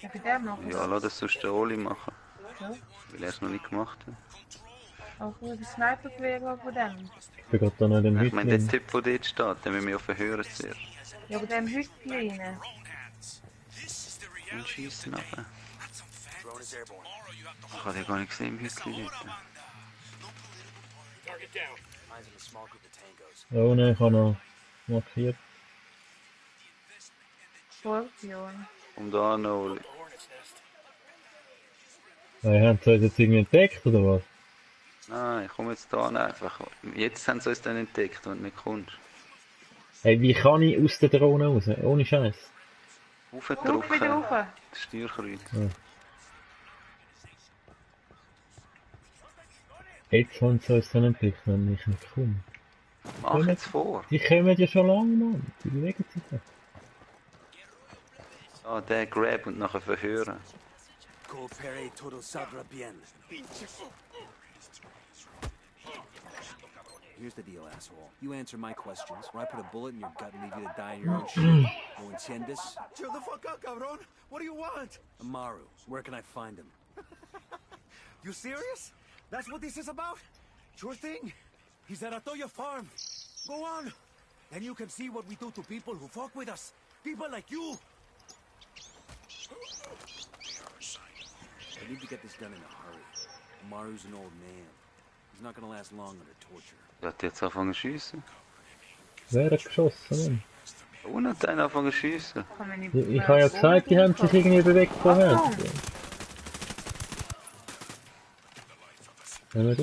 Darf ich den machen? Ja, lass das sonst der Oli machen. Ja. Weil er es noch nicht gemacht hat. Auch gut, die Sniper-Gewehr von dem. Ich bin gerade da noch in dem Ich meine, der Hütchen. Typ, der dort steht, den müssen wir ja verhören zuerst. Ja, aber dem Hütchen rein. Und schießen aber. Drone is airborne. Ich habe den gar nicht gesehen im Hütchen dort. Target down. Mine's in a small group of tangos. Oh ne, ich habe noch markiert. Skorpion. Um da noch, Oli. Hornet's nest. Haben sie uns jetzt irgendwie entdeckt, oder was? Nein, ich komme jetzt da einfach. Jetzt haben sie uns dann entdeckt, wenn du nicht kommst. Hey, wie kann ich aus der Drohne raus? Ohne Scheiß. Ruf wieder Aufdrücken. rauf. Das Steuerkreuz. Ja. Jetzt haben sie uns dann entdeckt, wenn ich nicht komme. Mach jetzt vor. Die kommen ja schon lange, Mann. Die bewegen sich nicht. Ah, der Grab und nachher verhören. Coopere todo saldrá bien. Here's the deal, asshole. You answer my questions, or I put a bullet in your gut and leave you to die in your own shit. ¿No entiendes? Chill the fuck out, cabrón. What do you want? Amaru, where can I find him? You serious? That's what this is about? Sure thing. He's at Atoya Farm. Go on. Then you can see what we do to people who fuck with us. People like you. I need to get this done in a hurry. Amaru's an old man. He's not gonna last long under torture. Der hat jetzt angefangen zu schiessen. Wer hat geschossen? Und hat einer angefangen zu schiessen. Ich habe ja gesagt, die haben sich irgendwie bewegt vorher. Ja, na du.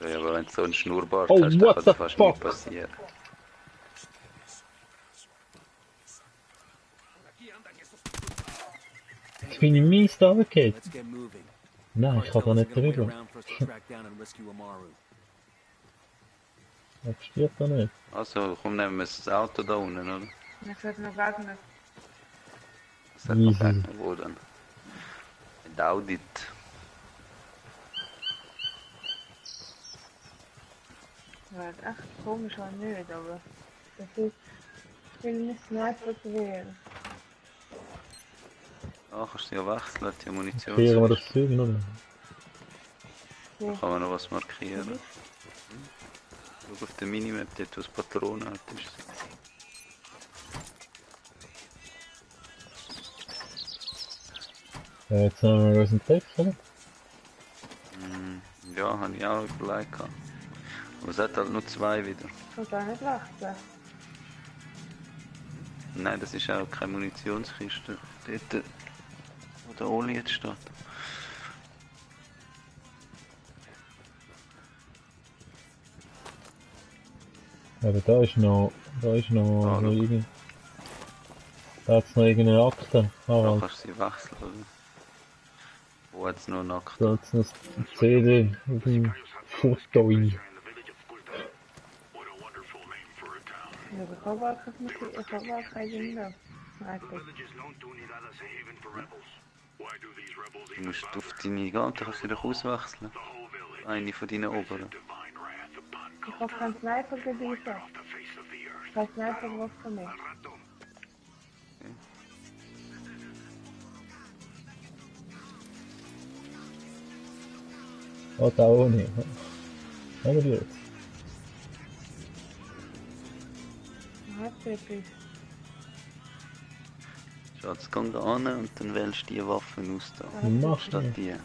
Ja, aber wenn du so einen Schnurrbart Oh, hast, dann what kann the das fast fuck? nicht passieren. Jetzt bin ich mies da runtergefallen. Let's get moving. Nein, ich kann da nicht Cartels are gonna wait drüber. around for us to track down and rescue Amaru. Er stirbt da nicht. Also, komm, nehmen wir das Auto da unten, oder? Ich sollte noch Gegner. Das hat noch Easy. Gegner, wo dann? Ein Audit. Wäre echt komisch, auch nicht, aber das ist viel Sniper-Gewehr. Ah, kannst du ja wechseln, die Munition. Kehren wir das Süden, oder? Da kann man noch was markieren. Schau auf der Minimap, dort wo das Patronen hat. Ja, jetzt haben wir unseren Text, oder? Ja, habe ich auch überlegt. gehabt. Aber es hat halt nur 2 wieder. Ich kann gar nicht wechseln. Nein, das ist auch keine Munitionskiste. Dort, wo der Oli jetzt steht. Aber da ist noch Ah, noch irgend... Da hat's noch irgendeine Akte. Da Harald. kannst du sie wechseln, oder? Wo hat's noch nackt? Da hat's noch eine CD auf dem Foto rein. Ja, aber ich habe auch keine Kinder. Du musst auf deine gehen, dann kannst du dich auswechseln. Eine von deinen oberen. Ich habe keinen Sniper geliefert. Kein Sniper was von mir. Oh, da ohne. Haben wir jetzt. Baby. Schatz, geh da an und dann wählst du die Waffen aus da. Mach Statt das. die. Ja,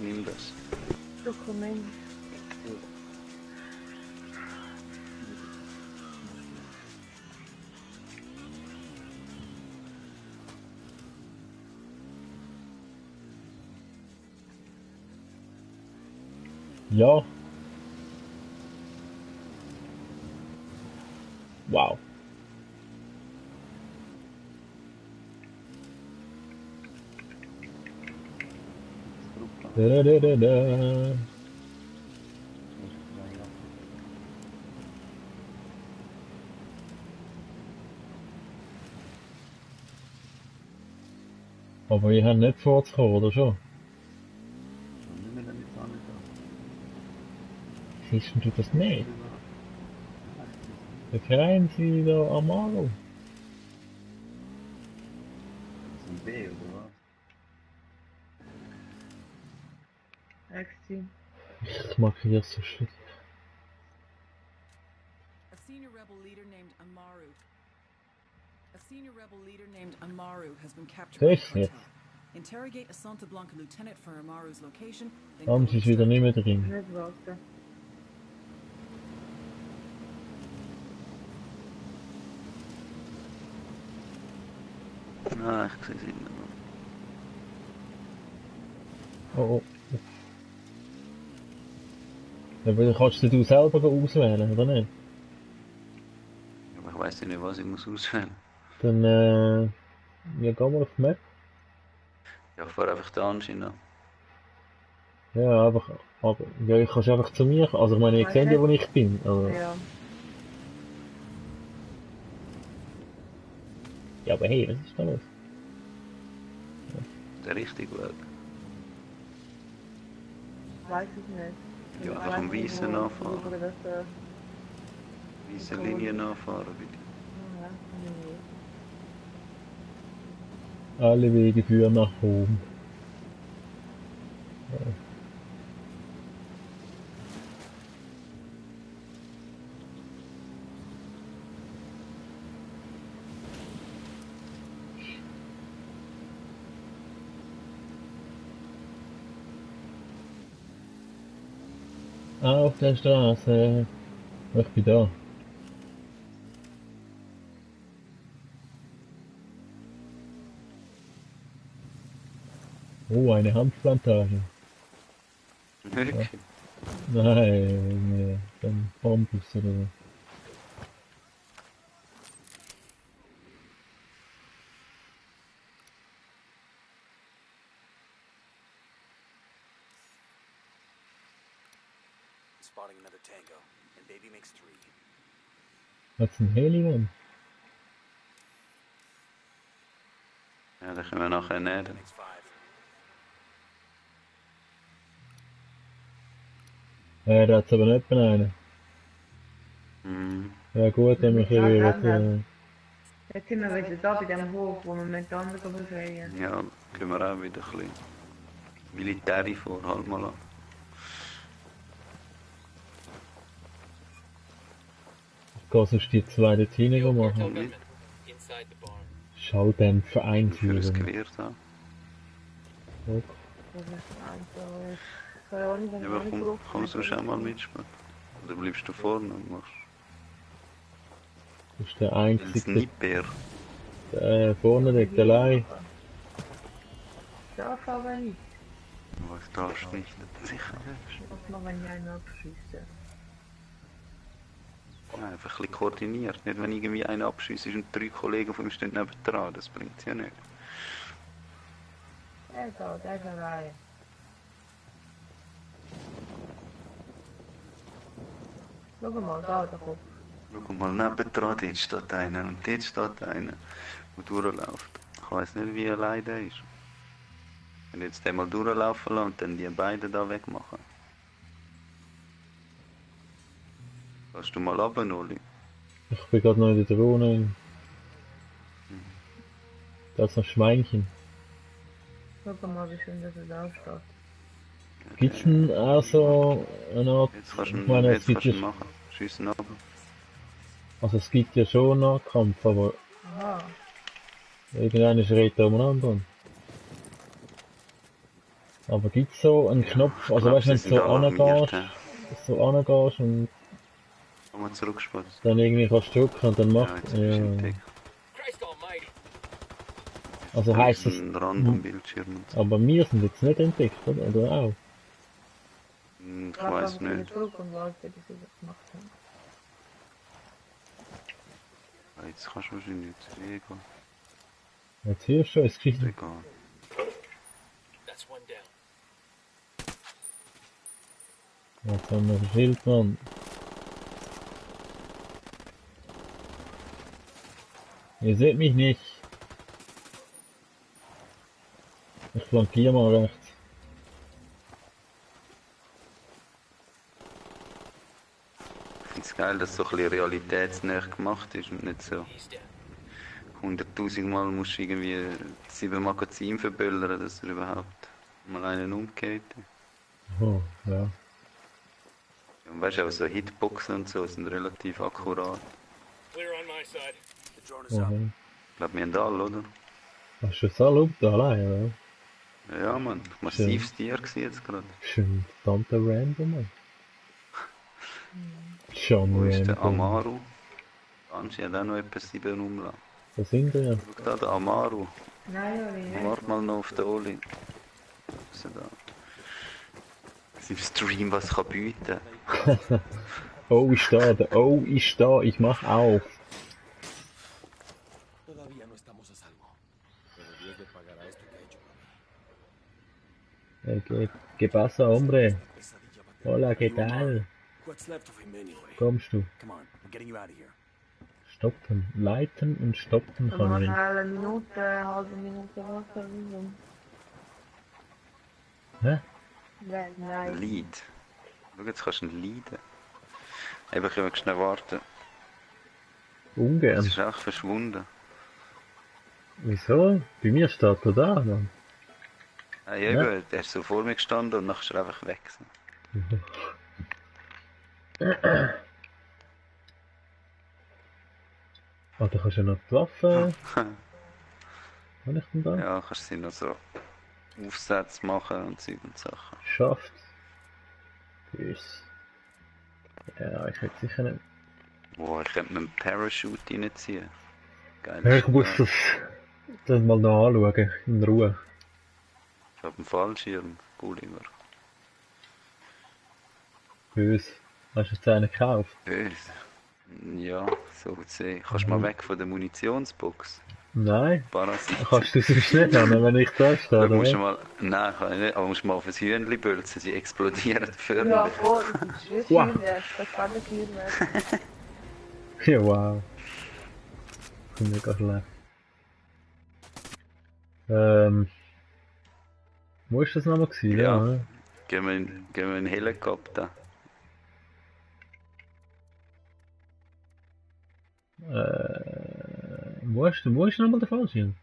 nimm das. Dokument. Ja. Wow. Da, da, da, da. Aber wir haben nicht vorzukommen, oder schon? Siehst du das nicht? Befreien Sie da Amaro. Das ist ein B, oder was? Extrem. Ich mag hier so shit. A senior rebel leader named Amaru. A senior rebel leader named Amaru has been captured by the Echt cartel. jetzt? Interrogate a Santa Blanca lieutenant for Amaru's location. Then Haben go sie es wieder nicht mehr drin. Nicht warten. Nein, ich sehe es immer noch. Oh, oh. Aber kannst du selber auswählen, oder nicht? Aber ich weiss ja nicht, was ich muss auswählen. Dann, ja, geh mal auf die Map. Ja, ich fahr einfach den Anschein an. Ja, aber ja, ich kannst einfach zu mir, also ich meine, ich sehe ja, wo ich bin. Also. Ja. Ja, aber hey, was ist da los? Der richtige Weg. Weiß ich nicht. Ja, Ich einfach weiß am nicht, Weissen wo- nachfahren. wo das, Weisse Linie nachfahren, bitte. ja, nee. Alle Wege führen nach oben. Ja. Auf der Straße. Ich bin da. Oh, eine Hanfplantage. Wirklich? Nein, ein Bambus oder so. Spotting another tango, and baby makes 3. Hat's ein Heli? Ja, dann können wir nachher näher. Makes 5. Ja, da hat's aber nicht mehr einen. Mhm. Ja gut, dann müssen wir wieder... Jetzt sind wir wieder da bei dem Hof, wo wir miteinander befreien. Ja, können wir auch wieder ein bisschen Militäri vor, halt mal an. Ich gehe sonst die zwei dort hinein machen. Mit Inside the barn. Schalldämpfer für das einführen. Gewehr da. Okay. Das ist einfach... Keine Ahnung, wenn Ja, ich aber nicht komm, kommst du schon mal mitspielen? Oder bleibst du vorne und machst Das ist der einen einzige... Sniper? Vorne liegt allein. Da fahre ich. Was darfst du nicht? Sicher. Was noch, wenn ich einen abschieße? Ja, einfach ein bisschen koordiniert. Nicht, wenn irgendwie einer abschießt und 3 Kollegen von ihm stehen nebendran. Das bringt ja nicht. Der ist allein. Schau mal, da, der Kopf. Schau mal, nebendran, dort steht einer und dort steht einer, der durchläuft. Ich weiss nicht, wie allein der ist. Wenn jetzt den mal durchlaufen lassen und dann die beiden da wegmachen. Kannst du mal runter, Oli? Ich bin gerade noch in der Drohne. Da ist noch Schweinchen. Schau mal, wie schön das da steht. Gibt's denn auch so eine Art... Jetzt kannst du Ich meine, jetzt kannst du machen. Schiessen ab. Also es gibt ja schon Nahkampf, aber... Aha. Irgendeiner schreit da umeinander. Aber gibt's so einen Knopf, also weißt du, wenn du so angehst und Mal zurückspatzt. dann irgendwie kannst du drücken und dann macht... Ja. Also heisst das... Ein random Bildschirm und so. Aber wir sind jetzt nicht entdeckt, oder auch? Ich weiß nicht. Jetzt kannst du wahrscheinlich nicht sehen. Jetzt hörst du, es kriegt... Egal. That's one down. Jetzt haben wir ein Schild, Mann. Ihr seht mich nicht. Ich flankiere mal rechts. Ich finde es geil, dass es so ein bisschen realitätsnah gemacht ist und nicht so 100.000 Mal musst du irgendwie 7 Magazine verböllern, dass er überhaupt mal einen umgeht. Oh, ja. Und weißt du, auch so Hitboxen und so sind relativ akkurat. Clear on my side. The drone is up. Mhm. Ich glaube, wir haben alle, oder? Hast du das alle da allein, oder? Ja, Mann. Massives Tier gewesen jetzt gerade. Schön verdammter Random, Mann. Schon Wo ist der random. Amaru? Angie hat auch noch etwa 7 rumlassen. Da sind wir ja. Schau da, der Amaru. Nein, Oli. Warte mal noch auf den Oli. Was ist er da? Sein Stream was kann bieten. Oh, ist da, der Oh ist da, ich mach auf. Todavía no estamos a salvo. Pero Dios le pagará esto que ha hecho por mí. ¿Qué pasa, hombre? Hola, ¿qué tal? What's left of him anyway? Kommst du? Come on, I'm getting you out of here. Stoppen. Leiten und stoppen Aber kann ich. eine Minute, eine halbe Minute warten. Hä? Nein. Lead. Schau, jetzt kannst du ihn leiden. Eben können wir schnell warten. Es Ungern. ist auch verschwunden. Wieso? Bei mir steht er da, Mann. Ja, eben, der ist so vor mir gestanden und nachher ist er einfach weg. Ah, da kannst du ja noch die Waffe. Was ich denn da? Ja, kannst du noch so Aufsätze machen und Zeug und Sachen. Schafft. Tschüss. Ja, ich hätte sicher nicht. Boah, ich könnte mit dem Parachute reinziehen. Geil. Ja, ich muss das mal noch anschauen, in Ruhe. Ich habe einen Fallschirm, Gulliver. Böse. Hast du jetzt einen gekauft? Böse. Ja, so zu sehen. Kannst du mal weg von der Munitionsbox? Nein. Parasit. Kannst du sonst nicht haben, wenn ich da stehe, Da musst du oder? mal, nein, kann ich nicht, aber musst mal auf ein Hühnchen bölzen, sie explodieren förmlich. Ja, voll, das ist Wow. Feuerwehr, das kann nicht Feuerwehr. Ja, wow. Mega schlecht. Wo ist das nochmal gewesen? Ja. Ne? Gehen wir in den Helikopter. Wo ist nochmal der Fallschirm?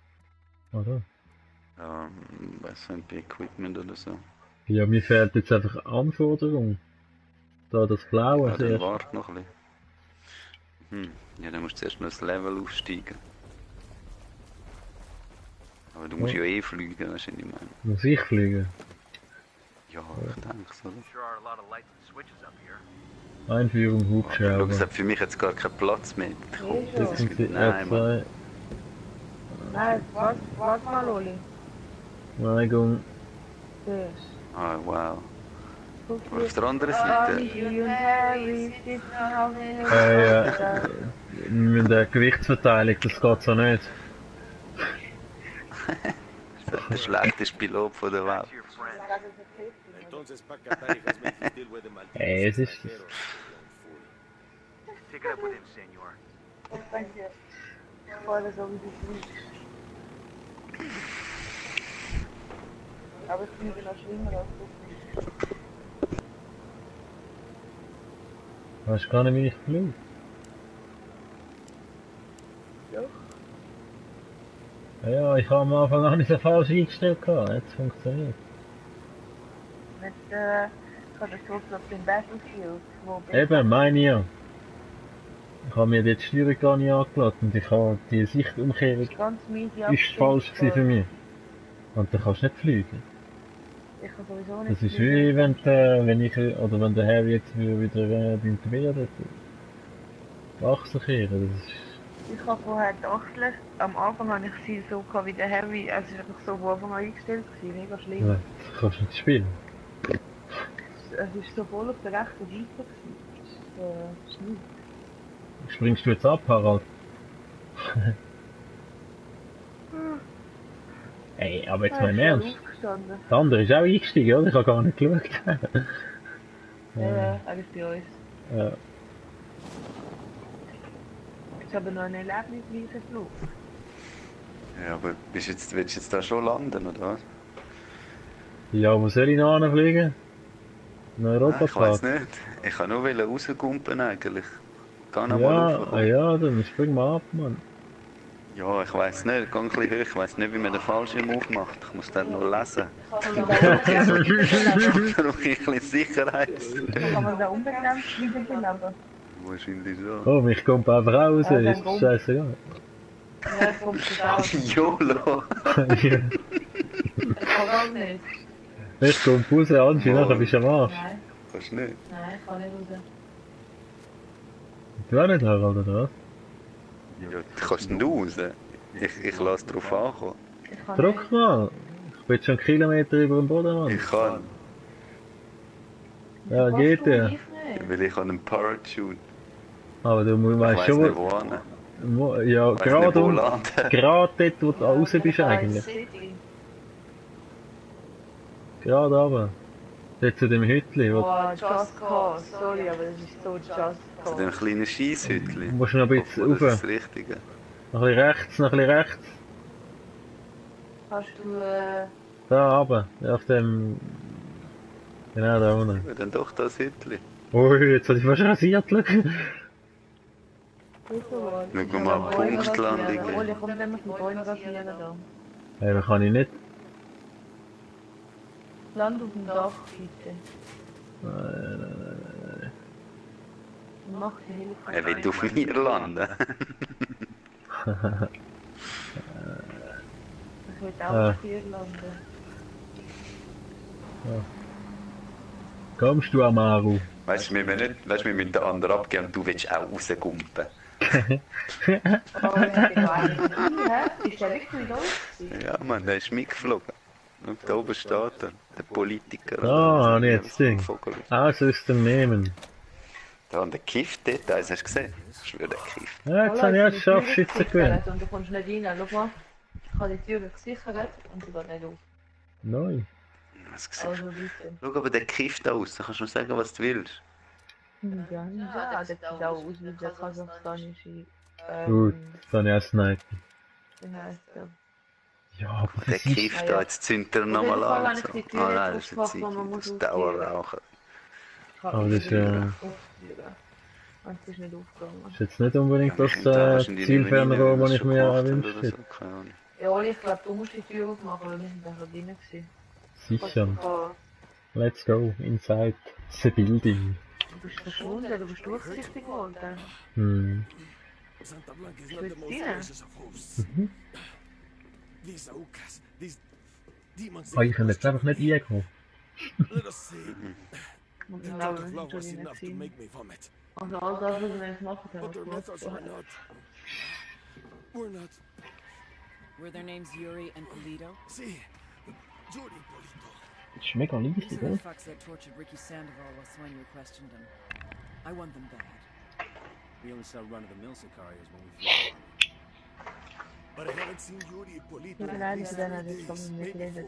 Ah, da. Ja, weiß nicht, bei Equipment oder so. Ja, mir fehlt jetzt einfach Anforderung. Da das Blaue Ja, dann zuerst. warte noch ein bisschen. Ja, dann musst du zuerst noch das Level aufsteigen. Aber du musst ja eh fliegen, weißt du, was ich meine. Muss ich fliegen? Ja, ich denke so. Sure are a lot of lights and switches up here. Einführung Schau, Hubschrauber. es hat für mich jetzt gar keinen Platz mehr. Das sind die Nein, Mann. R2. Nein, warte mal, Oli. Neigung. Das. Ah, wow. Auf der anderen Seite. Mit der Gewichtsverteilung, das geht so nicht. Das ist der schlechteste Pilot von der Welt. Ey, es ist das. Take it up with him, senor. Danke. Voll so wie du willst. Aber ich finde noch schlimmer als du. Weißt du gar nicht, wie ich fliege? Ja. Ja, ich habe am Anfang auch nicht so falsch eingestellt gehabt. Jetzt funktioniert. Mit, ich habe zurück auf den Battlefield, wo Eben, meine ja. Ich habe mir die Steuerung gar nicht angelassen und ich habe die Sichtumkehrung ist falsch gewesen für mich. Und dann kannst du nicht fliegen. Ich kann sowieso nicht Das ist fliegen. wie wenn der Harry jetzt wieder beim Gewehr die Achse kehren. Das ist... Ich habe vorher die Achsel, am Anfang habe ich sie so gehabt wie der Harry, also es ist einfach so von Anfang an eingestellt gewesen, mega schlimm. Ja, das kannst du nicht spielen. Es ist so voll auf der rechten Seite gewesen. Das ist schlimm. Springst du jetzt ab, Harald? Ey, aber jetzt mal im Ernst. Der andere ist auch eingestiegen, oder? Ich habe gar nicht geschaut. Ja, alles bei uns. Ja. Ich habe noch ein Erlebnis wie ein Flug. Ja, aber willst du jetzt da schon landen, oder was? Ja, wo soll ich noch hinfliegen? Nach Europa Ich weiß nicht. Ich kann nur rausgumpen eigentlich. Geh noch mal Ja, rauf. ja, dann spring mal ab, Mann. Ja, ich weiß nicht. Geh ein bisschen hoch. Ich weiß nicht, wie man den Fallschirm aufmacht. Ich muss den noch lesen. Da brauche ich ein bisschen Sicherheit. Kann man da unbekannt fliegen bleiben? Wahrscheinlich schon. Oh, mich kommt einfach raus, Ja, ist dann scheißegal. Ja, kommt es raus. YOLO! Ja. Ich kann gar nicht. Ich komme raus, Angie, nachher bist du am Arsch. Nein, Kannst du nicht? nein, ich kann nicht raus. Du auch nicht, Harald, oder was? Ja, kannst du raus? Ich lasse drauf ankommen. Ich kann Druck mal! Ich bin schon einen Kilometer über dem Boden, Mann. Ich kann. Ja, geht ja. Weil ich habe einen Parachute. Aber du Ich weißt weiss schon, nicht wo hin. ja, Weiss gerade nicht, wo um, landen. gerade dort, wo du raus bist eigentlich. Gerade runter. Dort zu dem Hütli, wo Oh, Just Cause, sorry, aber das ist so Just Zu Cause. dem kleinen Scheisshütchen. du musst noch ein bisschen Obwohl, das rauf. ist das Richtige. Noch ein bisschen rechts, noch ein bisschen rechts. Hast du, Da runter, auf dem... Genau da unten. Ja, dann doch das Hütchen. Ui, jetzt hatte ich fast rasiert. Schauen wir mal, Punktlandung. Oli, komm, wenn wir die Bäume rasieren da. Hey, das kann ich nicht. Land auf dem Dach, bitte. Nein. Mach die Hilfe. Er will auf mir landen. Ich will auch auf dir landen. Ja. Kommst du, Amaru? Weißt du, wir müssen den anderen abgeben und du willst auch rausgumpen. Oh, ich hab gar nicht. Hä? Ist der wirklich los? Ja, Mann, der ist mitgeflogen. Und da oben steht er, der Politiker. Ah, jetzt Ding. Aus dem Nehmen. Da an der Kift dort, hast du gesehen? Ich schwöre, der Kift. Ja, jetzt habe ich auch Scharfschützen gewählt. Und du kommst nicht rein. Schau mal, ich habe die Tür gesichert und sie geht nicht auf. Neu. Was Also bitte. Schau aber der Kift da aus, da kannst du nur sagen, was du willst. Ja, das sieht auch aus wie der kasachstanische. Gut, dann erst Sniper. Wie heißt der? Ja, aber Der das ist... Kift da, jetzt zündet er nochmal Auf jeden Fall an. habe So. ich die Tür Ah nein, das jetzt ist aufgemacht, ein wo man Zeichen, muss das ist Dauerrauchen. Aber das ist ja... Und es ist nicht aufgegangen. Ist jetzt nicht unbedingt das Da wahrscheinlich Zielfernrohr, nicht mehr das ich mir rein, erwünscht oder so, hätte. keine Ahnung. Ja, Oli, ich glaube, du musst die Tür aufmachen, weil wir sind da schon drin gewesen. Sicher. Oh, Let's go, inside the building. du bist verschwunden, du bist durchsichtig geworden. Hm. Santa Blanca is Ich not will the most sehen. gracious of hosts. These Aukas, these demons. Ah, ich kann jetzt einfach nicht reinkommen. Let us say, Und the genau, drug das of love ist was schon enough to gesehen. make me vomit. Also all das, was wir jetzt machen, But their methods are not. We're not. Were their names Yuri and Polito? Sí, Yuri Polito. Das ist mega These leise, are the oder? fucks that tortured Ricky Sandoval while Sueño questioned him. I want them bad. We only sell run-of-the-mill Sicarios when we feel But I haven't seen Yuri Polito Ja, in leider, at least dann 3 habe ich days, schon maybe mitgelesen.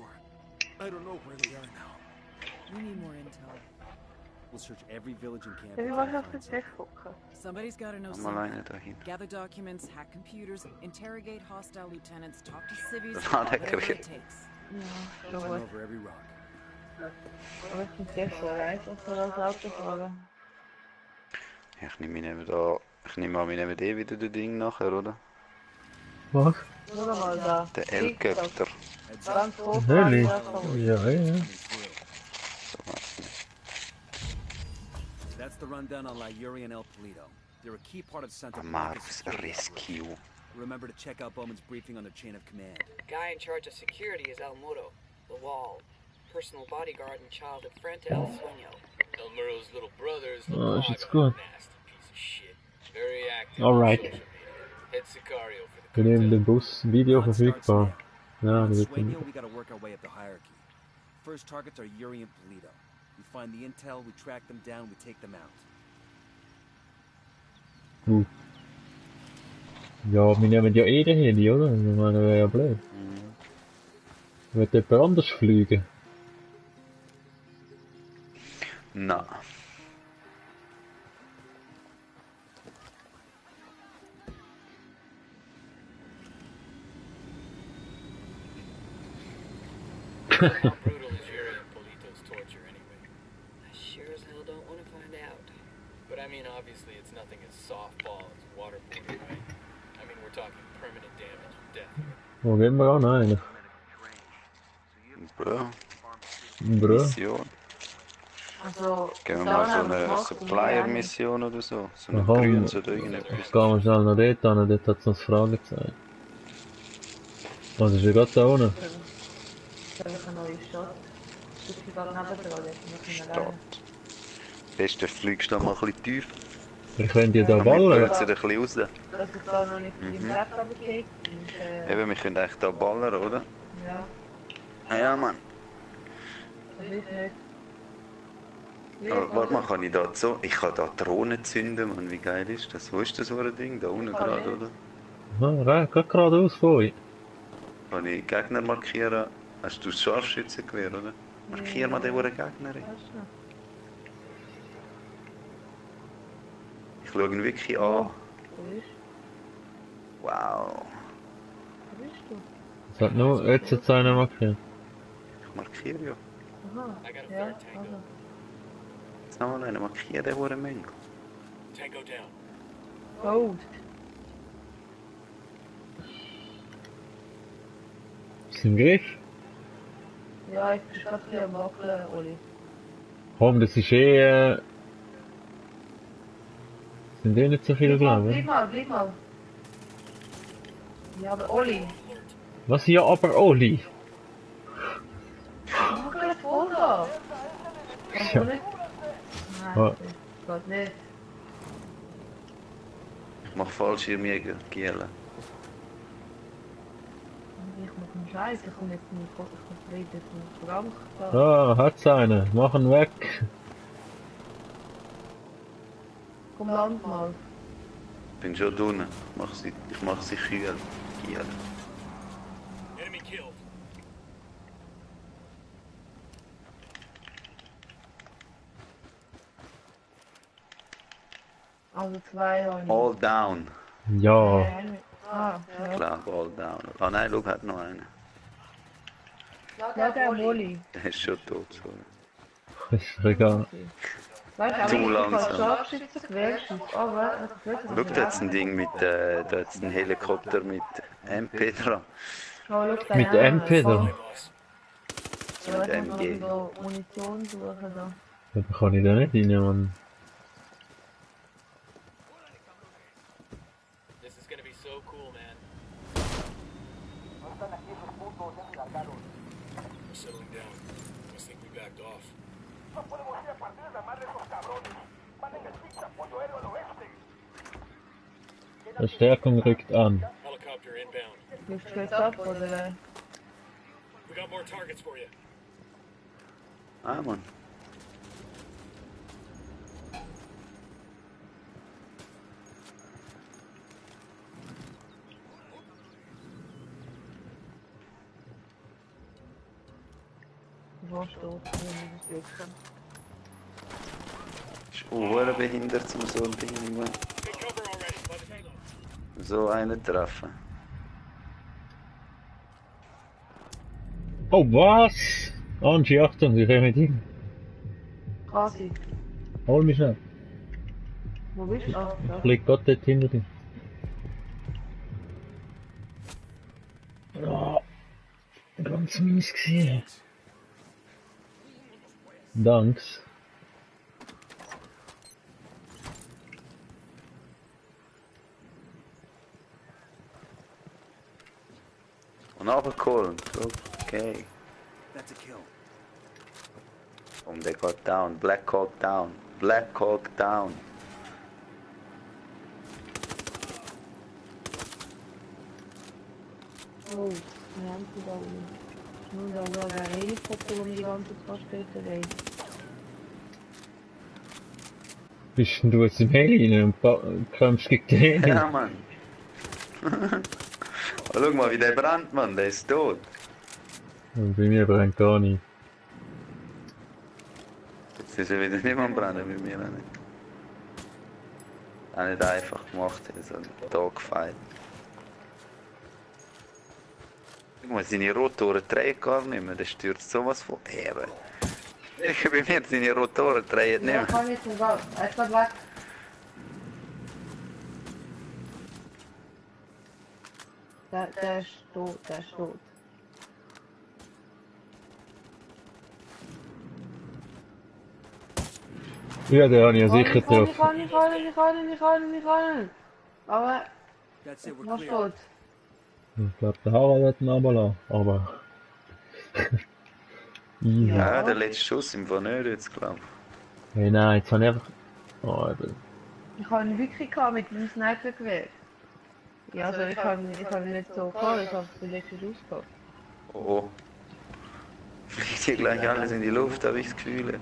4. I don't know where they are now. We need more intel. We'll search every village and camp. Ja, wie willst du auf den Tisch gucken? Somebody's gotta know Komm mal something. rein dahin. Gather documents, hack computers, interrogate hostile lieutenants, talk to civvies, Ah, der whatever Gerät. it takes. Ja, Climb schon gut. over every rock. Aber ich bin sehr froh, weißt du, für das Auto fahren. Ich nehme an, wir nehmen eh wieder das Ding nachher, oder? Was? Schau mal da. Der Helikopter. Ganz hoch. Heli? fahren, Ja, ja. That's the rundown on La Yuri and El Polito. They're a key part of Santa Marv's Rescue. Remember to check out Bowman's briefing on their chain of command. Guy in charge of security is El Muro, the Wall. Personal bodyguard and child of friend to El Sueño. El Muro's little brother is Oh, the shit's good. nasty piece of shit. Very active Alright. on social media. Head Sicario for the Wir nehmen den Bus Video verfügbar. Ja, das wird Sueño, we gotta work our way up the hierarchy. First targets are Yuri and Polito. We find the intel, we track them down, we take them out. gut. Ja, wir nehmen ja eh den Heli, oder? Ich meine, wäre ja blöd. Wird jemand anders fliegen? Na. How brutal is Yuri and Polito's torture anyway? I sure as hell don't want to find out. But I mean, obviously it's nothing as softball as waterboarding, right? I mean, we're talking permanent damage and death. Wo gehen wir an eigentlich? Bro. Bro. Mission. Also, Gehen wir da mal so haben wir eine gemacht, Supplier-Mission oder so. So eine Aha, Grüns oder irgendetwas. Gehen wir schnell nach dort an, dort hat es noch das Fragezeichen. Was ist ja gerade da unten? Da ist eine neue Stadt. Das ist gerade nebendran, wir können alleine. Stadt. Beste fliegst du da mal ein bisschen tief. Wir können die da Dann ballern. blöd sie ein bisschen raus. Das ist da noch nicht im Brett runtergefegt. Eben, wir können echt da ballern, oder? Ja, Ah ja, Mann. das ist nicht. Aber warte mal, kann ich da so... Ich kann da Drohnen zünden, Mann. Wie geil ist das? Wo ist das so ein Ding? Da unten gerade, oder? Ah, geht geradeaus vor euch. Kann ich Gegner markieren? Hast du das Scharfschützengewehr, oder? Markier mal den, wo der Gegner ist. Ich schaue ihn wirklich an. Wo ist? Wow. Wo bist du? Es hat nur jetzt einer markiert. Ich markiere ja. Aha, ja, also. Jetzt noch mal einen. Markiere den Hurenmensch. Tango down. Gold. Ist im Griff? Ja, ich bin gerade ein bisschen am Wackeln, Oli. Komm, das ist sind eh nicht so viele, glaube ich. Bleib mal. Ja, aber Oli. Was? Ja, aber Oli. Mach gleich voll da. Kannst Ja. du nicht? Ah. Nein, das geht nicht. Ich mach Fallschirmjäger, Gielen. Ich mach einen Scheiß, ich komme jetzt nicht komplett in Frank da. Ah, hat's einen. Mach ihn weg. Komm, land mal. Ich bin schon drinnen. Ich mach sie kühl. Gielen. Enemy killed. Also 2 habe ich. All down. Ja. Ah, ja. Klar, all down. Ah nein, schau, hat noch einen. Ja, der Oli. Der ist schon tot, sorry. Ist egal. Weißt du, Zu aber ich kann langsam. Scharfschützengewehr schießen. Aber, Schau, da hat's ein Ding mit, da hat's einen Helikopter mit MP dran. Mit der MP da. Ja, Mit ich muss MG. noch so Munition suchen da. Da kann ich da nicht rein, Mann. This is gonna be so cool, man. We're settling down. I think we backed off. Verstärkung rückt an. Helicopter inbound. Willst du jetzt ab, oder? We got more targets for you. Ah, Mann. Wo steht, wenn ich das Glück habe? Ist auch behindert, um so ein Ding zu machen. So einen treffen. Oh, was? Angie, Achtung, ich komme mit ihm. Quasi. Hol mich schnell. Wo bist du? Ah, Ich lieg gerade dort hinter dir. Ja, ganz mies gewesen. Danks. Und runtergeholt. Okay. That's a kill. Und der geht down. Black Hawk down. Black Hawk down. Oh, wir haben sie da oben. Nun, da war ein Helikopter, der die ganze Zeit später rein. Bist denn du jetzt im Heli rein und kämpfst gegen den Heli? Ja, Mann. Oh, schau mal, wie der brennt, Mann. Der ist tot. Und bei mir brennt gar nicht. Jetzt ist er wieder nicht mehr am Brennen, bei mir auch nicht. Auch nicht einfach gemacht, so ein Dogfight. Guck mal, seine Rotoren drehen gar nicht mehr, der stürzt sowas von Ehre. Bei mir, seine Rotoren drehen nicht Ja, mehr. kann nicht so gehen. Er ist gerade weg. Der ist tot, der ist tot. Ja, den habe ich ja sicher Ich getroffen. kann. Aber, That's it, we're was clear. steht? Ich glaube, der Harald hat ihn runtergelassen, aber... Easy. Ja, der letzte Schuss im Fall nicht jetzt, glaub ich. Hey, nein, jetzt habe ich einfach... Oh, eben. Ich habe ihn wirklich gehabt mit dem Snipergewehr. Ja, also ich habe ihn nicht so gehabt, ich habe den letzten Schuss gehabt. Oh. Fliegt hier gleich alles in die Luft, habe ich das Gefühl.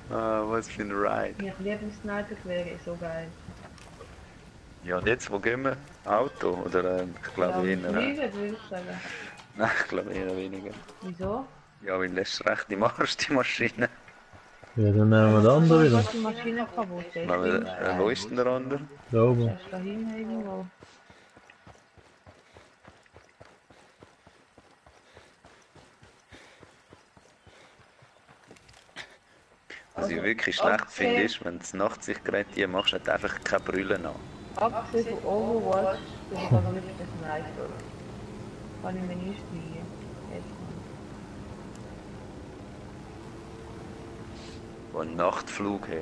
Ah, was für ein Ride. Ich liebe ein Snipergewehr, ist so geil. Ja, und jetzt, wo gehen wir? Auto? Oder ich glaube eher... Fliegen, würde ich sagen. Nein, ich glaube eher weniger. Wieso? Ja, weil das ist recht im Arsch, die Maschine. Ja, dann nehmen wir den anderen wieder. Die Maschine kaputt ist. Wo ist denn der andere? Da oben. Der ist da hinten irgendwo. Was ich wirklich schlecht finde, ist, wenn du Nachtsichtgerät machst, hat einfach keine Brille an. Abgesehen von Overwatch, bin ich aber nicht der Sniper. Kann ich mir nicht fliegen. Wo ein Nachtflug hat.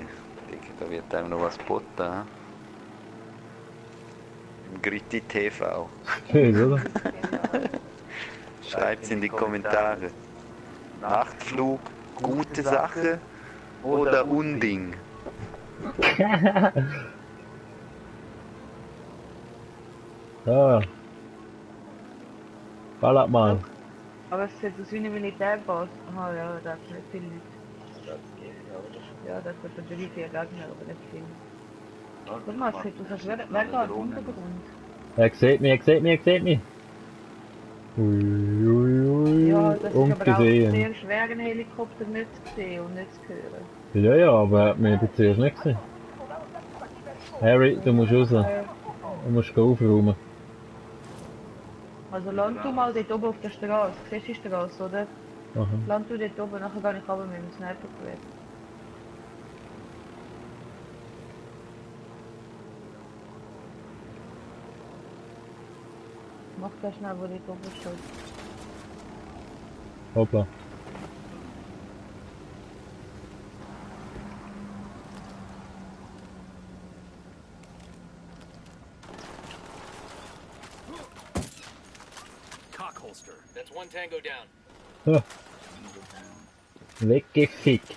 Da wird einem noch was geboten. He? Im Gritti TV. Schön, oder? Schreibt's in die Kommentare. Nachtflug, gute Sache oder Unding? Ja. Ballert mal. Aber es sieht aus wie eine Militärbasis. Aha, ja, da hat nicht viele Leute. Ja, das wird natürlich viel Gegner, aber nicht viel. Guck mal, es sieht aus, als wäre da im Untergrund. Er sieht mich, er sieht mich, er sieht mich. Ui, ui, ui. Ja, das ist aber auch Ungesehen. sehr schwer, einen Helikopter nicht zu sehen und nicht zu hören. Ja, ja, aber er hat mich bis zuerst nicht gesehen. Harry, du musst raus. Du musst aufräumen. Also land du mal dort oben auf der Straße. Siehst du die Straße, oder? Aha. Land du dort oben, nachher gehe ich runter mit dem Snipergewehr. Mach das schnell, wo dort oben steht. Hoppla. Cock holster. That's one tango down. Ha. Weggefickt.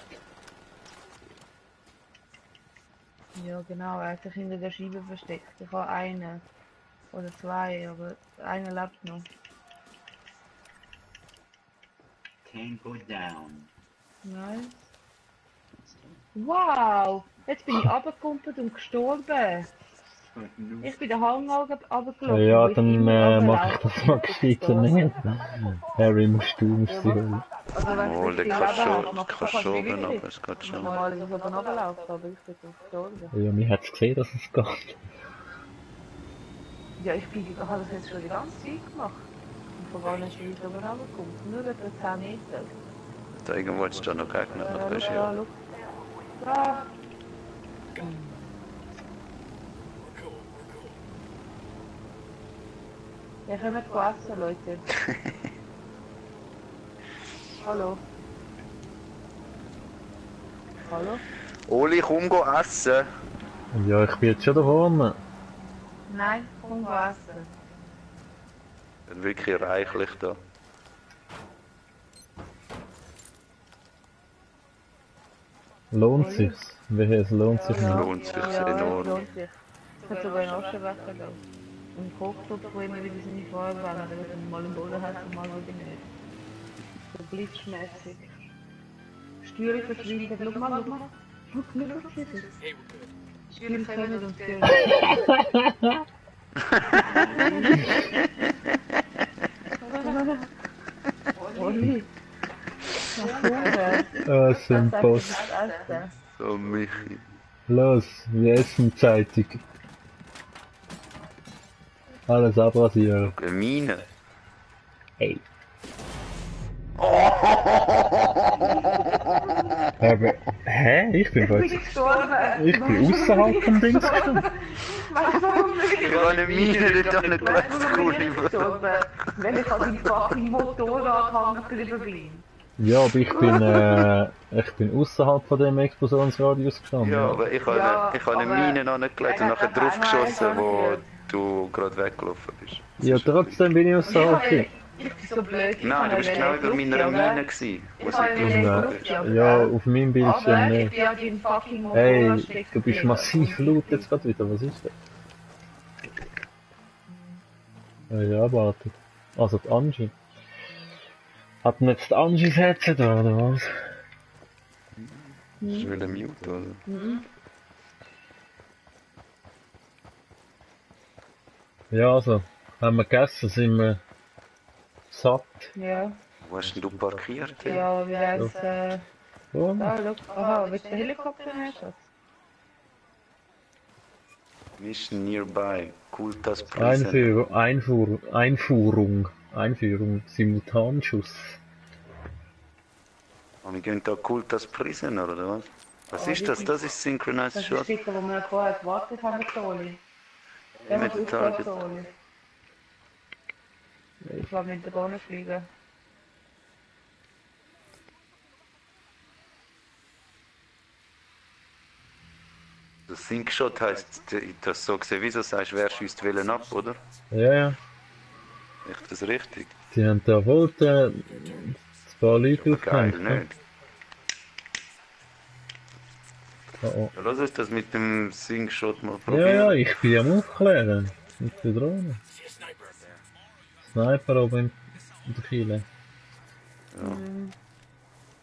Ja genau, er hat sich hinter der Scheibe versteckt. Ich habe einen. Oder zwei, aber einer lebt noch. Tango down. Nice. Wow! Jetzt bin ich runtergekumpelt und gestorben. Ich bin den Hang runtergelaufen. Ja, wo ich dann immer mach ich das mal gescheiter nicht. Harry, musst sie holen. Also wenn Oh, du der viel kann Leben schon, hast, machst du kann fast schon wie oben, ich. aber es geht schon. Normal ist es oben runterlaufen, aber ich bin dann gestorben. Ja, mir hat's gesehen, dass es geht. Ja, ich habe das jetzt schon die ganze Zeit gemacht. Und von gar nicht weit oben runtergekommen. Nur etwa 10 Meter. Da irgendwo ist da noch Gegner, Ja, noch ist schau, ja. schau. Da. Ja, können wir essen, Leute. Hallo. Hallo? Oli, komm go essen. Ja, ich bin jetzt schon da vorne. Nein, komm essen. Dann wirklich reichlich da. Lohnt sich's? Wie es lohnt sich nicht. Lohnt sich enorm. Lohnt sich. Ich habe sogar in Aschenbecher da. Und Kochtopf, wo immer wieder seine Farbe ändern, wenn man mal im Boden hat und mal wieder nicht. So blitzschmäßig. Steuerung verschwindet. Schau mal. Schau mal, was ist das? Steuerung kommen und Steuerung. Oli. Ah, Sympos. So, Michi. Los, wir essen zeitig. Alles abrasieren. Eine Mine. Hey. Aber, hä? Ich bin falsch. Ich bin außerhalb vom Dings gestorben. Ich habe eine Mine dort nicht gestorben, wenn ich an die fucking Motorrad hängen geblieben bin. Ja, aber ich bin außerhalb von dem Explosionsradius gestanden. Ja, aber ich habe eine Mine angelegt und nachher drauf geschossen, wo du gerade weggelaufen bist. Ja, trotzdem bin ich außerhalb. Ich bin so blöd. Nein, du bist genau über meiner Mine gewesen. Ja, auf meinem Bildschirm Aber ich nicht. bin ja in fucking Motorrad Hey, stecken du bist geblieben. massiv laut jetzt gerade wieder. Was ist das? Ja, warte. Also die Angie. Hat denn jetzt die Angie das Headset da, oder was? Ich will ein Mute, oder? Mhm. Ja, also, haben wir gegessen, sind wir satt. Ja. Wo hast denn du parkiert? Ja, wie wär's, Wo? da, schau. Aha, willst du den Helikopter nehmen, Schatz? Mission nearby. Kultas Prison. Einführung, Simultanschuss. Und wir gehen da Kultas Prison, oder was? Was ist das? Das ist Synchronized Das ist Shot. das, wo wir vorher gewartet haben mit Oli. Der Mit muss dem Target. aufpassen, Oli. Ich war mit der Bahn fliegen. Der Syncshot heisst, das so gesehen, wieso sagst du, wer schießt Wellen ab, oder? Ja, ja. Ist das richtig? Sie haben da wohl ein paar Leute Geil, aufgehängt. Ne? nicht? Oh, oh. Ja, lass uns das mit dem Syncshot mal Ja, probieren. ja, ich bin am Aufklären. Mit der Drohne. Sniper oben in der Kiele. Ja.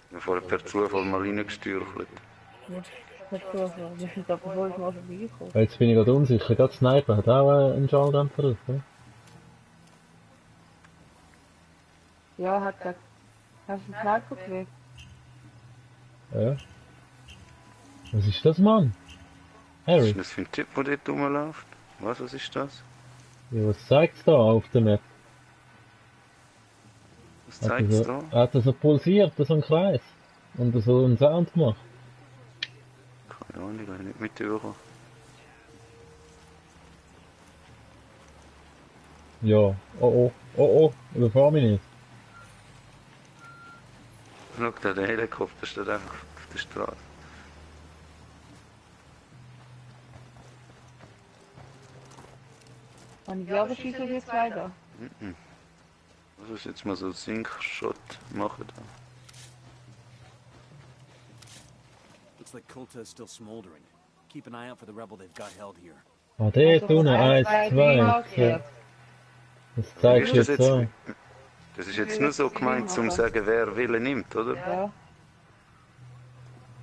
Ich habe vorher per Zufall mal reingestürchelt. Ja, per Zufall. Wir sind aber 5 Mal vorbeigekommen. Jetzt bin ich gerade unsicher. Gerade Sniper hat auch einen Schalldämpfer drauf, oder? Ja, hat er. Hast du einen Sniper gesehen? Ja. Was ist das, Mann? Was Harry? ist das für ein Typ, der dort rumläuft? Was ist das? Ja, was zeigt's da auf der Map? Was zeigt es da? Hat er so pulsiert, so ein Kreis? Und so einen Sound gemacht? Keine Ahnung, ich habe nicht mit über. Ja. Oh oh, oh oh, überfahr mich nicht. Schau da, der Helikopter steht einfach auf der Straße. Und ich glaube, schießt er jetzt weiter. Mhm. Lass uns jetzt mal so einen Sync-Shot machen. Da. Looks like Kulta is still smoldering. Keep an eye out for the rebel they've got held here. Ah, dort unten, 1, 2. Das zeigt jetzt so. Das ist jetzt nur so gemeint, um zu sagen, wer Wille nimmt, oder? Ja.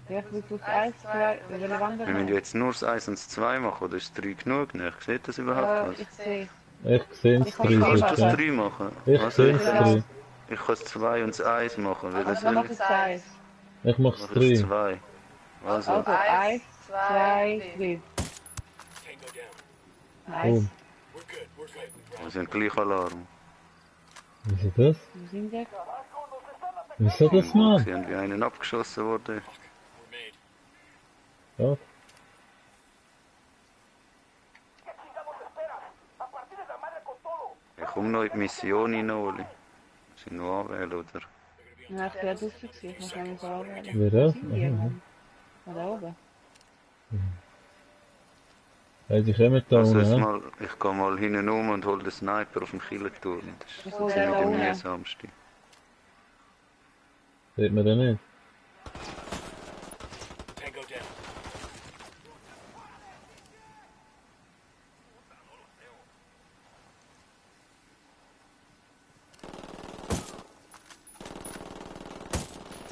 Ja, ich will das 1, 2, welche Wand Wir müssen jetzt nur das 1 und das 2 machen, oder ist 3 genug? Ne? Seht das überhaupt was? Ich sehe. Ich sehe es Ich 3 kann Kannst du sicher. das 3 machen? Ich Also sehe es 3. ich kann das 2 und das 1 machen. Weil das Also mach das 1. Ich mach's das 3. 2. Also, Also 1, 2, 3. Nice. wir sind gleich Alarm. Wieso das? Wo sind wir? Wieso das, Mann? Sie haben wie einen abgeschossen worden. Ja. ¿Qué Ich komme noch in die Mission rein, Oli. Muss ich noch anwählen, oder? Ja, ich bin draussen gewesen. Ich muss nämlich so anwählen. Wie das? Wo sind die, Mann? Da oben. Hey, die kommen da Also unten, ne? ich gehe mal hinten um und hole den Sniper auf dem Killenturm. Das Ich ist hol den ziemlich da der unten. mühsamste. Sieht man den nicht?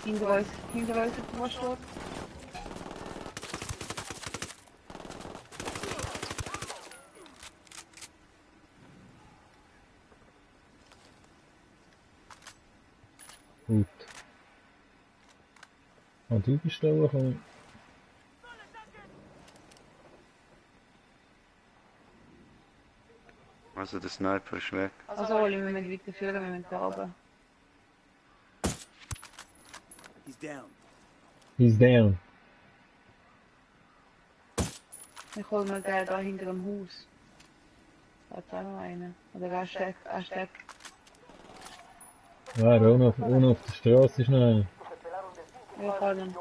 Hinter uns ist der Stopp. Gut. Ah, du bist da gekommen. Also der Sniper ist weg. Also Oli, wir müssen weiterführen, wir müssen da oben. He's down. He's down. Ich hol mal den da hinter dem Haus. Da ist auch noch einer. Oder er steckt. Ja, da unten auf der Straße ist noch einer. Ja, ich hol ihn.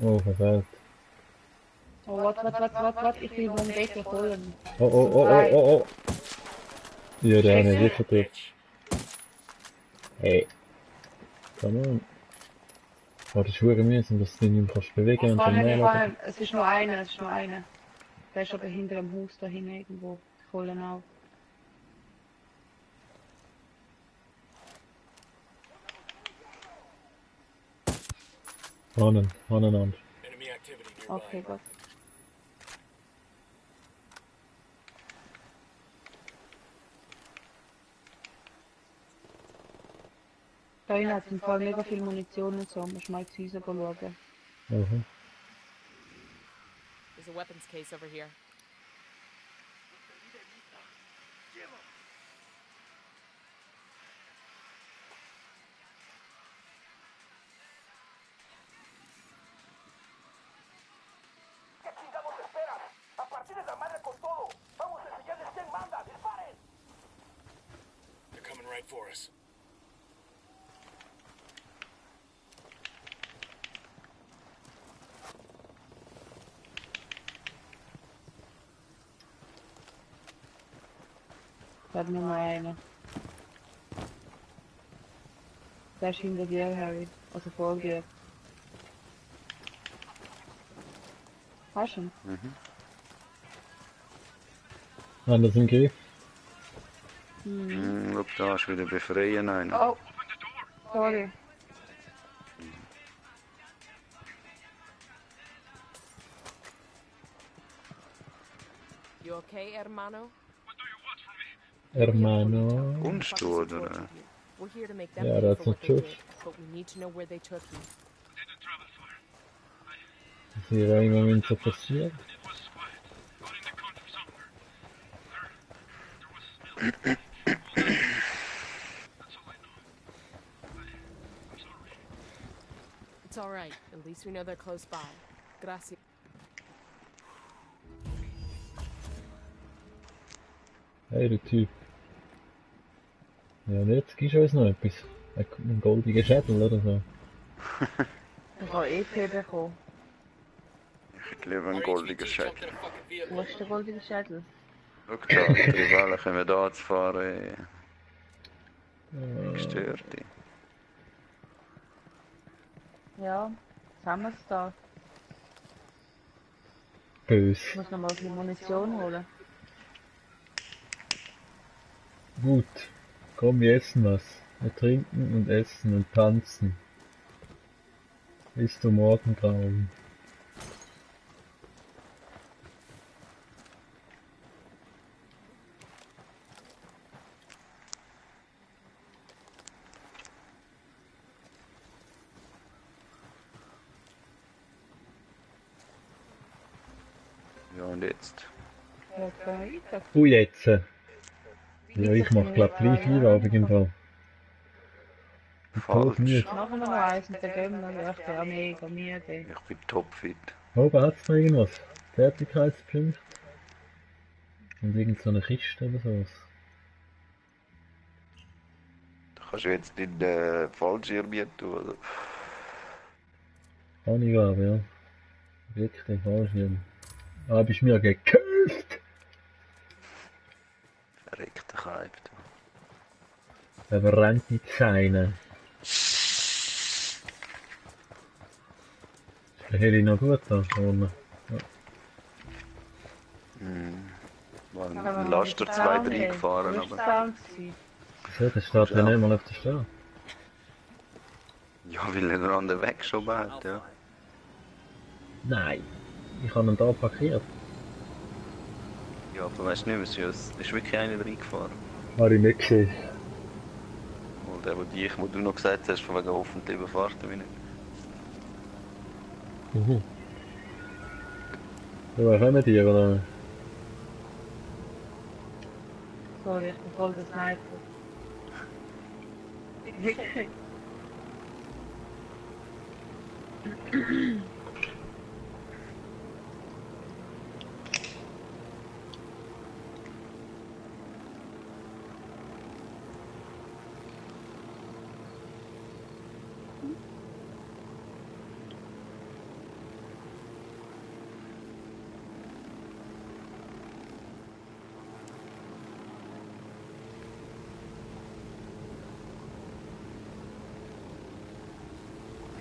Oh, verfehlt. Oh, warte, ich will den Deckel holen. Oh. Ja, der eine sicher tot. Hey. Come on. Oh, das ist verdammt mühsam, dass du dich nicht mehr bewegen Ich und kann dann nicht, es ist nur einer. Der ist aber hinter dem Haus da hinten irgendwo. Ich hole ihn auf. Aneinander. Okay, gut. Da hinten hat es im Fall mega viel Munition und so. Musst mal zu Häuser schauen. Mhm. There's a weapons case over here. ¿Qué chingados esperas? ¡A partir de la madre con todo! ¡Vamos a enseñarles quién manda! ¡Disparen! They're coming right for us. Da hat nur noch einer. Der ist hinter dir, Harry. Also vor dir. Hast du ihn? Haben das im Griff? Schau, da ist wieder befreien einer. Oh, sorry. You okay, hermano? Hermano. Kommst du, oder? We're here to make them Ja, pay der hat for so what they did, Schuss. but we need to know where they took you. Das ist ja im Moment so passiert. It's all right. At least we know they're close by. Gracias. Hey, der Typ. Ja, und jetzt gibst du uns noch etwas. Einen goldigen Schädel oder so. Ich habe EP bekommen. Ich hätte lieber einen goldigen Schädel. Wo ist der goldige Schädel? Schau da, die Rivalen kommen da zu fahren. Gestörte. Ja, jetzt haben wir es da. Bös. Ich muss noch mal die Munition holen. Gut. Komm, wir essen was. Wir trinken und essen und tanzen. Bis zum Morgengrauen. Ja, und jetzt? Ja, kann weiter. Du jetzt. Ja, ich mach glaub 3 Feierabend im Fall. Falsch. Nachher noch eins und dann gehen wir. Ja, ich bin auch mega müde. Ich bin topfit. Oben hat's noch irgendwas. Fertigkeitspunkt. Und irgend so eine Kiste oder sowas. Da kannst du jetzt nicht Fallschirm hier tun, oder? Angabe, ja. Wirklich, Fallschirm. Hab ich mir gekauft! Verreckter Kaib. Aber rennt nicht scheinen. Ist der Heli noch gut da vorne? Ja. Ein Laster 2-3 gefahren, aber... So, der steht ja nicht mal auf der Straße. Ja, weil er an den Weg schon hat, ja. Nein, ich habe ihn da parkiert. Ja, aber weißt du nicht, es ist wirklich einer reingefahren. Habe ich nicht gesehen. Und der, wo du noch gesagt hast, von wegen hoffentlich überfahrt er mich nicht. So, kommen die, oder? Sorry, ich bin voll der Sniper. Wirklich.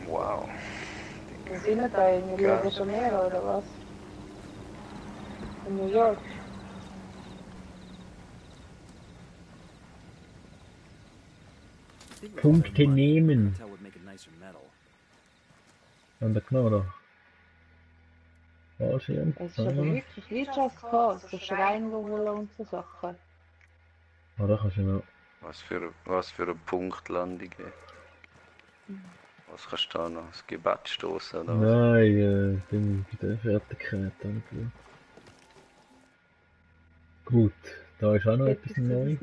Wow. Wo sind wir da? In Rio de Janeiro oder was? In New York? Punkte nehmen. An der Knarre. Fallschirm. Es ist aber wirklich wie Just Cause, so Schrein holen und so Sachen. Ah, da kannst du noch. Was für eine Punktlandung. Was kannst du da noch? Das Gebet stoßen oder was? Nein, bin bei der Fertigkeit. Gut, da ist auch noch etwas Neues.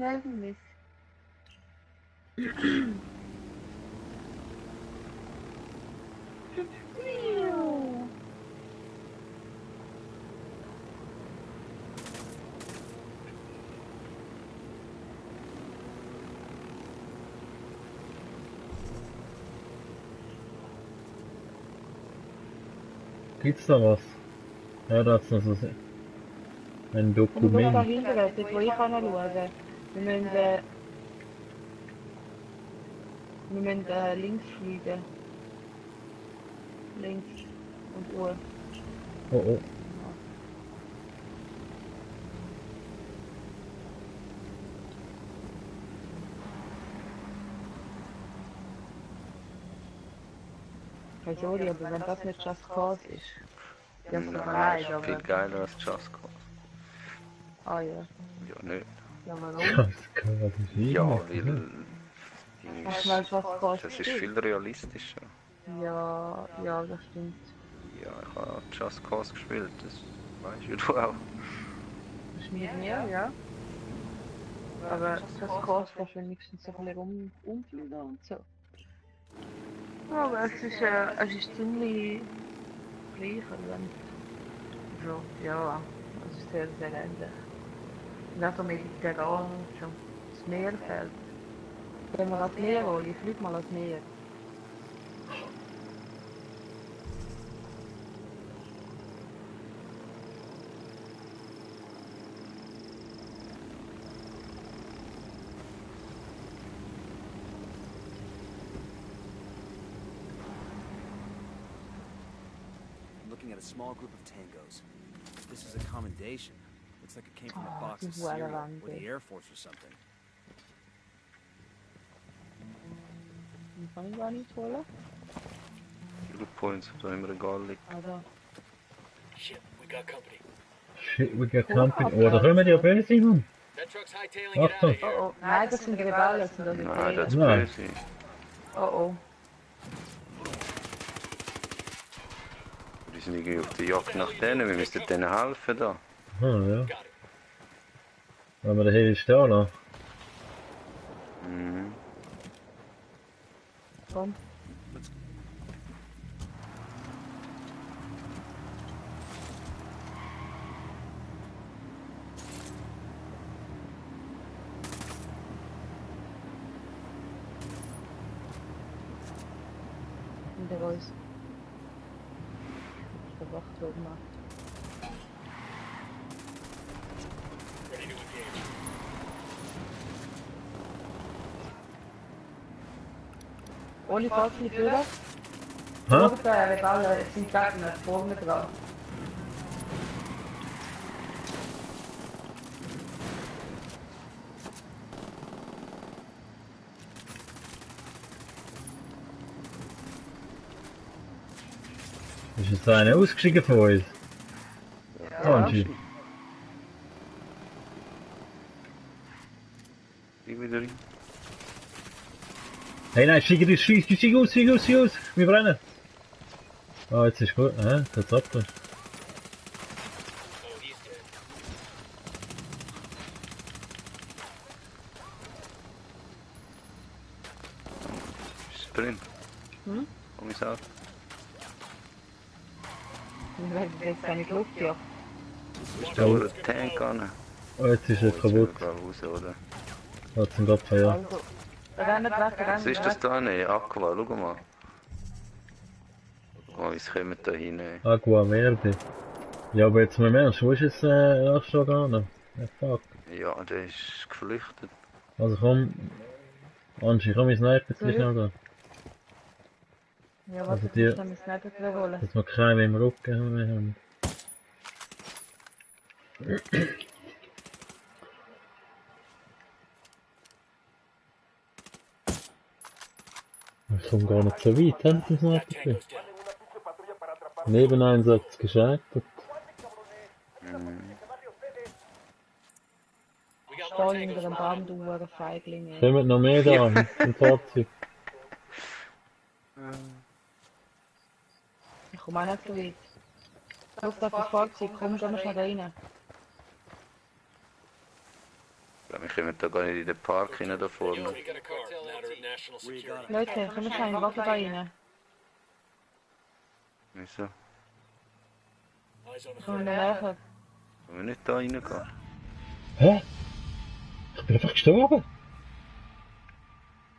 Gibt's da was? Ja, da ist noch so ein Und da Dokument. hinten, dort wo ich hinschauen kann. Wir müssen links fliegen. Links und Uhr. Oh oh. Hey, sorry, aber wenn das nicht Just Cause ist, ja, es tut mir Nein, leid, ist aber... viel geiler als Just Cause. Ah ja. Ja, nicht. Ja, warum? Just Cause ist Ja, irgendwie. weil... Das ist viel realistischer. Ja, ja, das stimmt. Ja, ich habe Just Cause gespielt, das weißt ja du auch. Das ist mit mir, ja. Aber Just Cause kannst du wenigstens so ein bisschen umfliegen und so. Ja, aber es ist ziemlich gleich, wenn... So, ja, es ist sehr, sehr ähnlich. Und auch so mediterran und so. Das Meerfeld. Wenn wir ans Meer wollen, ich fliege mal ans Meer. Looking at a small group of tangos. This is a commendation. Looks like it came from a box of das war cereal, Wahnsinn. or the Air Force or something. Kann ich gar nicht holen? Good points, da im Regal liegt. Also, Shit, we got company. Shit, we got company. Oh, da kommen die ja böse, Mann. That truck's hightailing it out Achtung. of here. oh, nein, das sind Rebellen, das sind Nein, das ist Nein. böse. Oh. Wir sind irgendwie auf der Jagd nach denen, wir müssen denen helfen da. Ja. Wenn wir den hier stehen lassen. Mhm. Komm. Der Reus. Der Wachturm macht. Ready to engage. Ohne Fahrzeugführer? Hä? Rebellen sind Gegner vorne dran. Ist jetzt einer ausgestiegen von uns? Anscheinend. Ich wieder rein. Hey, nein, steig aus! Wir brennen! Ah, jetzt ist gut. Jetzt hat's abgelöst. Oh, he's dead. Ist drin. Hm? Komm ich auf. Wir werden jetzt keine Luft, ja. Ist da ein Tank an? Oh, jetzt ist er kaputt. Raus, oder? Hat's ihn gerade verjagt. Also, rennt weg, Was ist das da? Ne, Aqua, schau mal. Oh, es kommen da hinein. Agua Verde. Ja, aber jetzt mal mehr, wo ist jetzt Nachschlag an? Ja, fuck. Ja, der ist geflüchtet. Also komm. Angie, komm, ich snipe jetzt gleich noch da. Ja, Also was die- ist denn mit Sniper holen? Dass wir keinen im Rücken haben. Ich komme gar nicht so weit, haben Sie es noch gesehen? Nebeneinsatz gescheitert. Stall hinter dem Baum, du hure Feigling. ey. Kommen noch mehr da im Fahrzeug. Ich komme auch nicht so weit. Luft auf das Fahrzeug, komm schon mal schnell rein. Wir kommen da gar nicht in den Park rein da vorne. We got a cartel matter of national security. Leute, komm schnell in den Wagen da rein. Wieso? Eyes on the Komm threat. näher. Können wir nicht da reingehen? Hä? Ich bin einfach gestorben!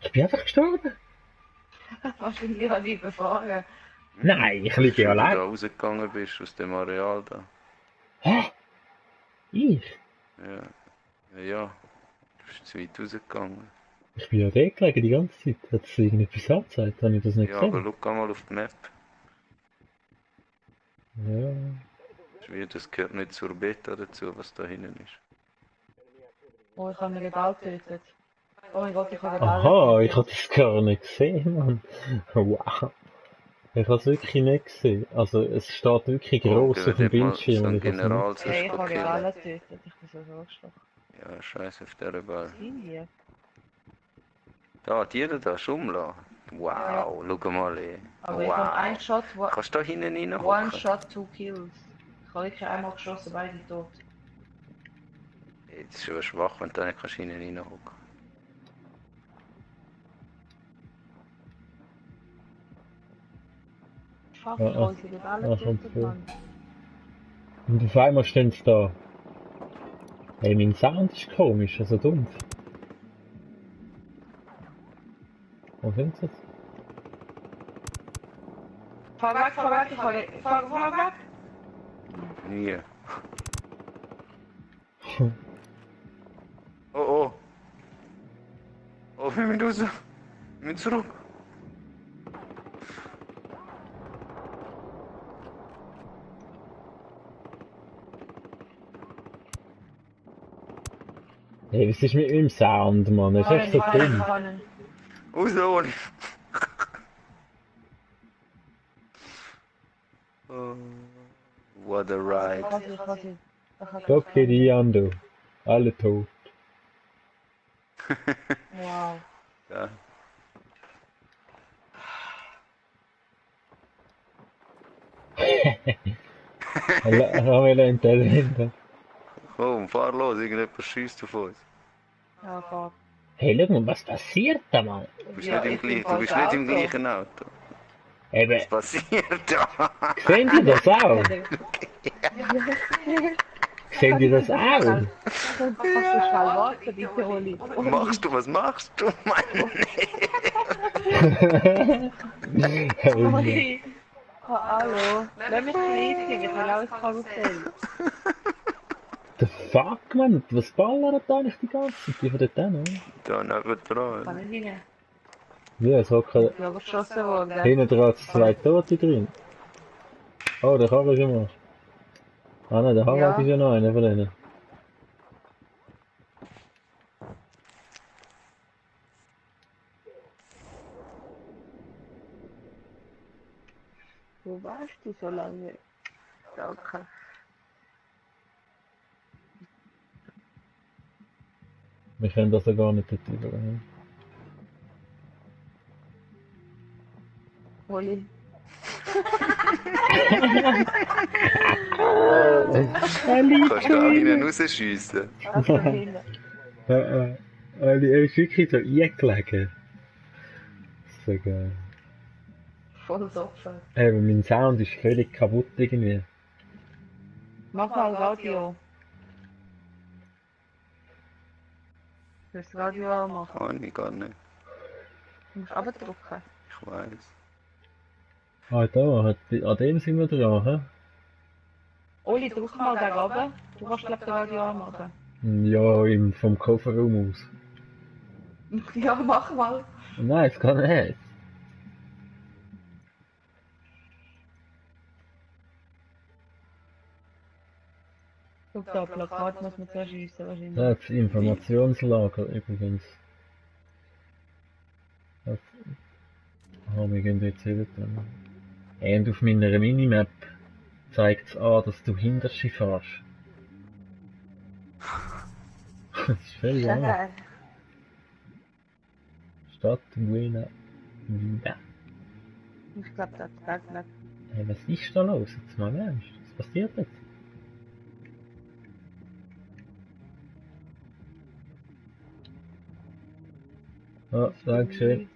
Ich bin einfach gestorben! Wahrscheinlich habe ich überfahren. Nein, ich liege ja Wenn du da allein! rausgegangen bist aus dem Areal da. Hä? Ich? Ja. Du bist zu weit rausgegangen. Ich bin ja da gelegen die ganze Zeit. Hat es irgendetwas angezeigt? Habe ich das nicht Ja, aber gesehen? schau mal auf die Map. Ja. Das gehört nicht zur Beta dazu, was da hinten ist. Oh, ich habe einen Rebell getötet. Oh mein Gott, ich habe einen Aha, ich habe das gar nicht gesehen, Mann. Wow. Ich habe es wirklich nicht gesehen. Also, es steht wirklich gross auf dem Bildschirm. So ein und ich hab's nicht General Ja, ich habe Rebellen getötet. Ich bin so angestochen. Ja, scheiße auf der Rebell. Sind die? Da, die da, Schummler. Wow, schau mal, ey. Aber ich habe einen Shot, Kannst du da hinten one reinhocken? shot, 2 kills. Ich habe wirklich einmal geschossen, beide tot. Ey, das ist schon schwach, wenn du da nicht kannst hinten reinhocken. Fuck, Ja, ich habe unsere Rebellen kommt getötet, vor. Mann. Und auf einmal stehen sie da. Hey, mein Sound ist komisch, also dumpf. Wo sind sie jetzt? Fahr weg, fahr weg! Nie. Oh. Oh, wir müssen raus. Wir müssen zurück. Hey, was ist mit meinem Sound, Mann? Das ist echt so dumm. Raus, Oli! Oh, what a ride. Guck dir die an, du. Alle tot. Wow. Ja. Haben wir in der Winde. Komm, fahr los, irgendjemand schießt auf uns. Ja, fahr. Hey, schau mal, was passiert da, Mann? Du bist nicht im gleichen Auto. Eben. Was passiert da? Sehen die das auch? Sehen die das auch? Was machst du, Mann? Oli. Hallo. Lass mich reisen, ich will auch ins Karussell. The fuck, man? Was ballert da eigentlich die ganze Zeit? Die von dort hin, oder? Da nebendran. Kann ich rein? Ja, es hocken... Ich bin geschossen worden. Hinten dran hat es 2 Tote drin. Oh, der Harald schon mal. Ah nein, der Harald ist ja noch einer von denen. Wo warst du so lange? Danke. Wir können das ja gar nicht dort übergehen. Oli. Kannst du auch hinten rausschiessen? Ali, er ist wirklich so eingelegen. So geil. Voll offen. Eben, mein Sound ist völlig kaputt irgendwie. Mach mal Radio. Willst du das Radio anmachen? Kann ich gar nicht. Du musst abdrücken. Ich weiß. Ah, da, an dem sind wir dran, hä? Oli, drück mal da runter. Du kannst glaub das Radio anmachen. Ja, vom Kofferraum aus. Ja, mach mal. Nein, es kann nicht. Guck da, Plakat muss man zerschiessen wahrscheinlich. Das Informationslager übrigens. Das haben wir jetzt hier drin. Und auf meiner Minimap zeigt es an, dass du hinter das Schiff fährst. Das ist völlig geil. Stadt Buena Vida. Ich glaube, das ist weg. Hey, was ist da los? Jetzt mal ernst. Was passiert jetzt? Oh, dankeschön.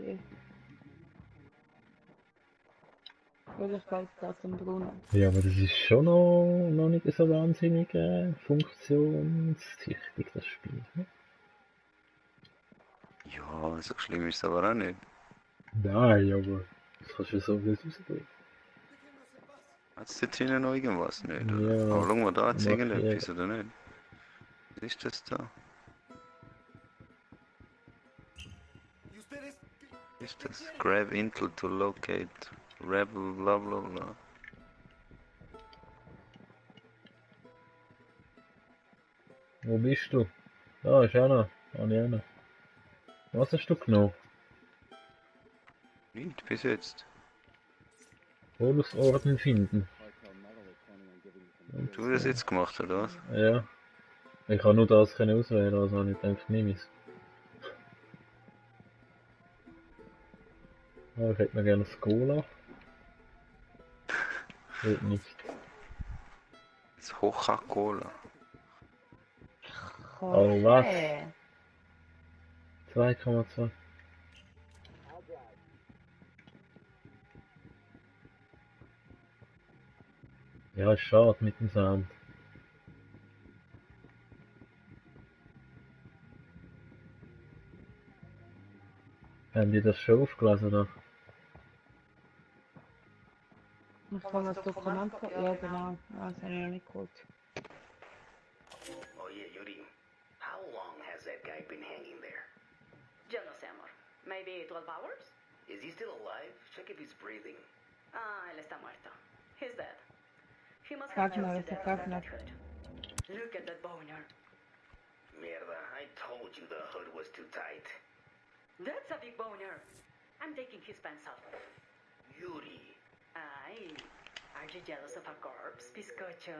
Oder fällt da zum Brunnen? Ja, aber das ist schon noch nicht so wahnsinnig funktionstüchtig, das Spiel. Ne? Ja, so schlimm ist es aber auch nicht. Nein, aber das kannst du so gut rausbringen. Hat es jetzt hinten noch irgendwas nicht? Oder? Ja. Aber schau mal, da hat es irgendetwas, oder nicht? Was ist das da? Was ist das? Grab Intel to locate Rebel bla bla bla. Wo bist du? Da ist einer. Ana. Was hast du genommen? Nicht bis jetzt. Bonusorden finden. Und du das jetzt gemacht, oder was? Ja. Ich kann nur das auswählen, also habe ich gedacht, nehme es. Oh, ich hätte mir gerne Skola. Geht nicht. Das Coca-Cola. Oh, was? 2,2. Ja, ist schade mit dem Sound. Haben die das schon aufgelesen da? Ich kann das Dokument... Ja, genau. Ja, das habe ich noch nicht geholt. Oh yeah, Yuri. How long has that guy been hanging there? Yo no sé, amor. Maybe 12 hours? Is he still alive? Check if he's breathing. Ah, él está muerto. He's dead. He must Sag have mal, melted to sag death from mal. that hood. Look at that boner. Mierda, I told you the hood was too tight. That's a big boner. I'm taking his pants off. Yuri. Aye. Are you jealous of a corpse, Bizcocho?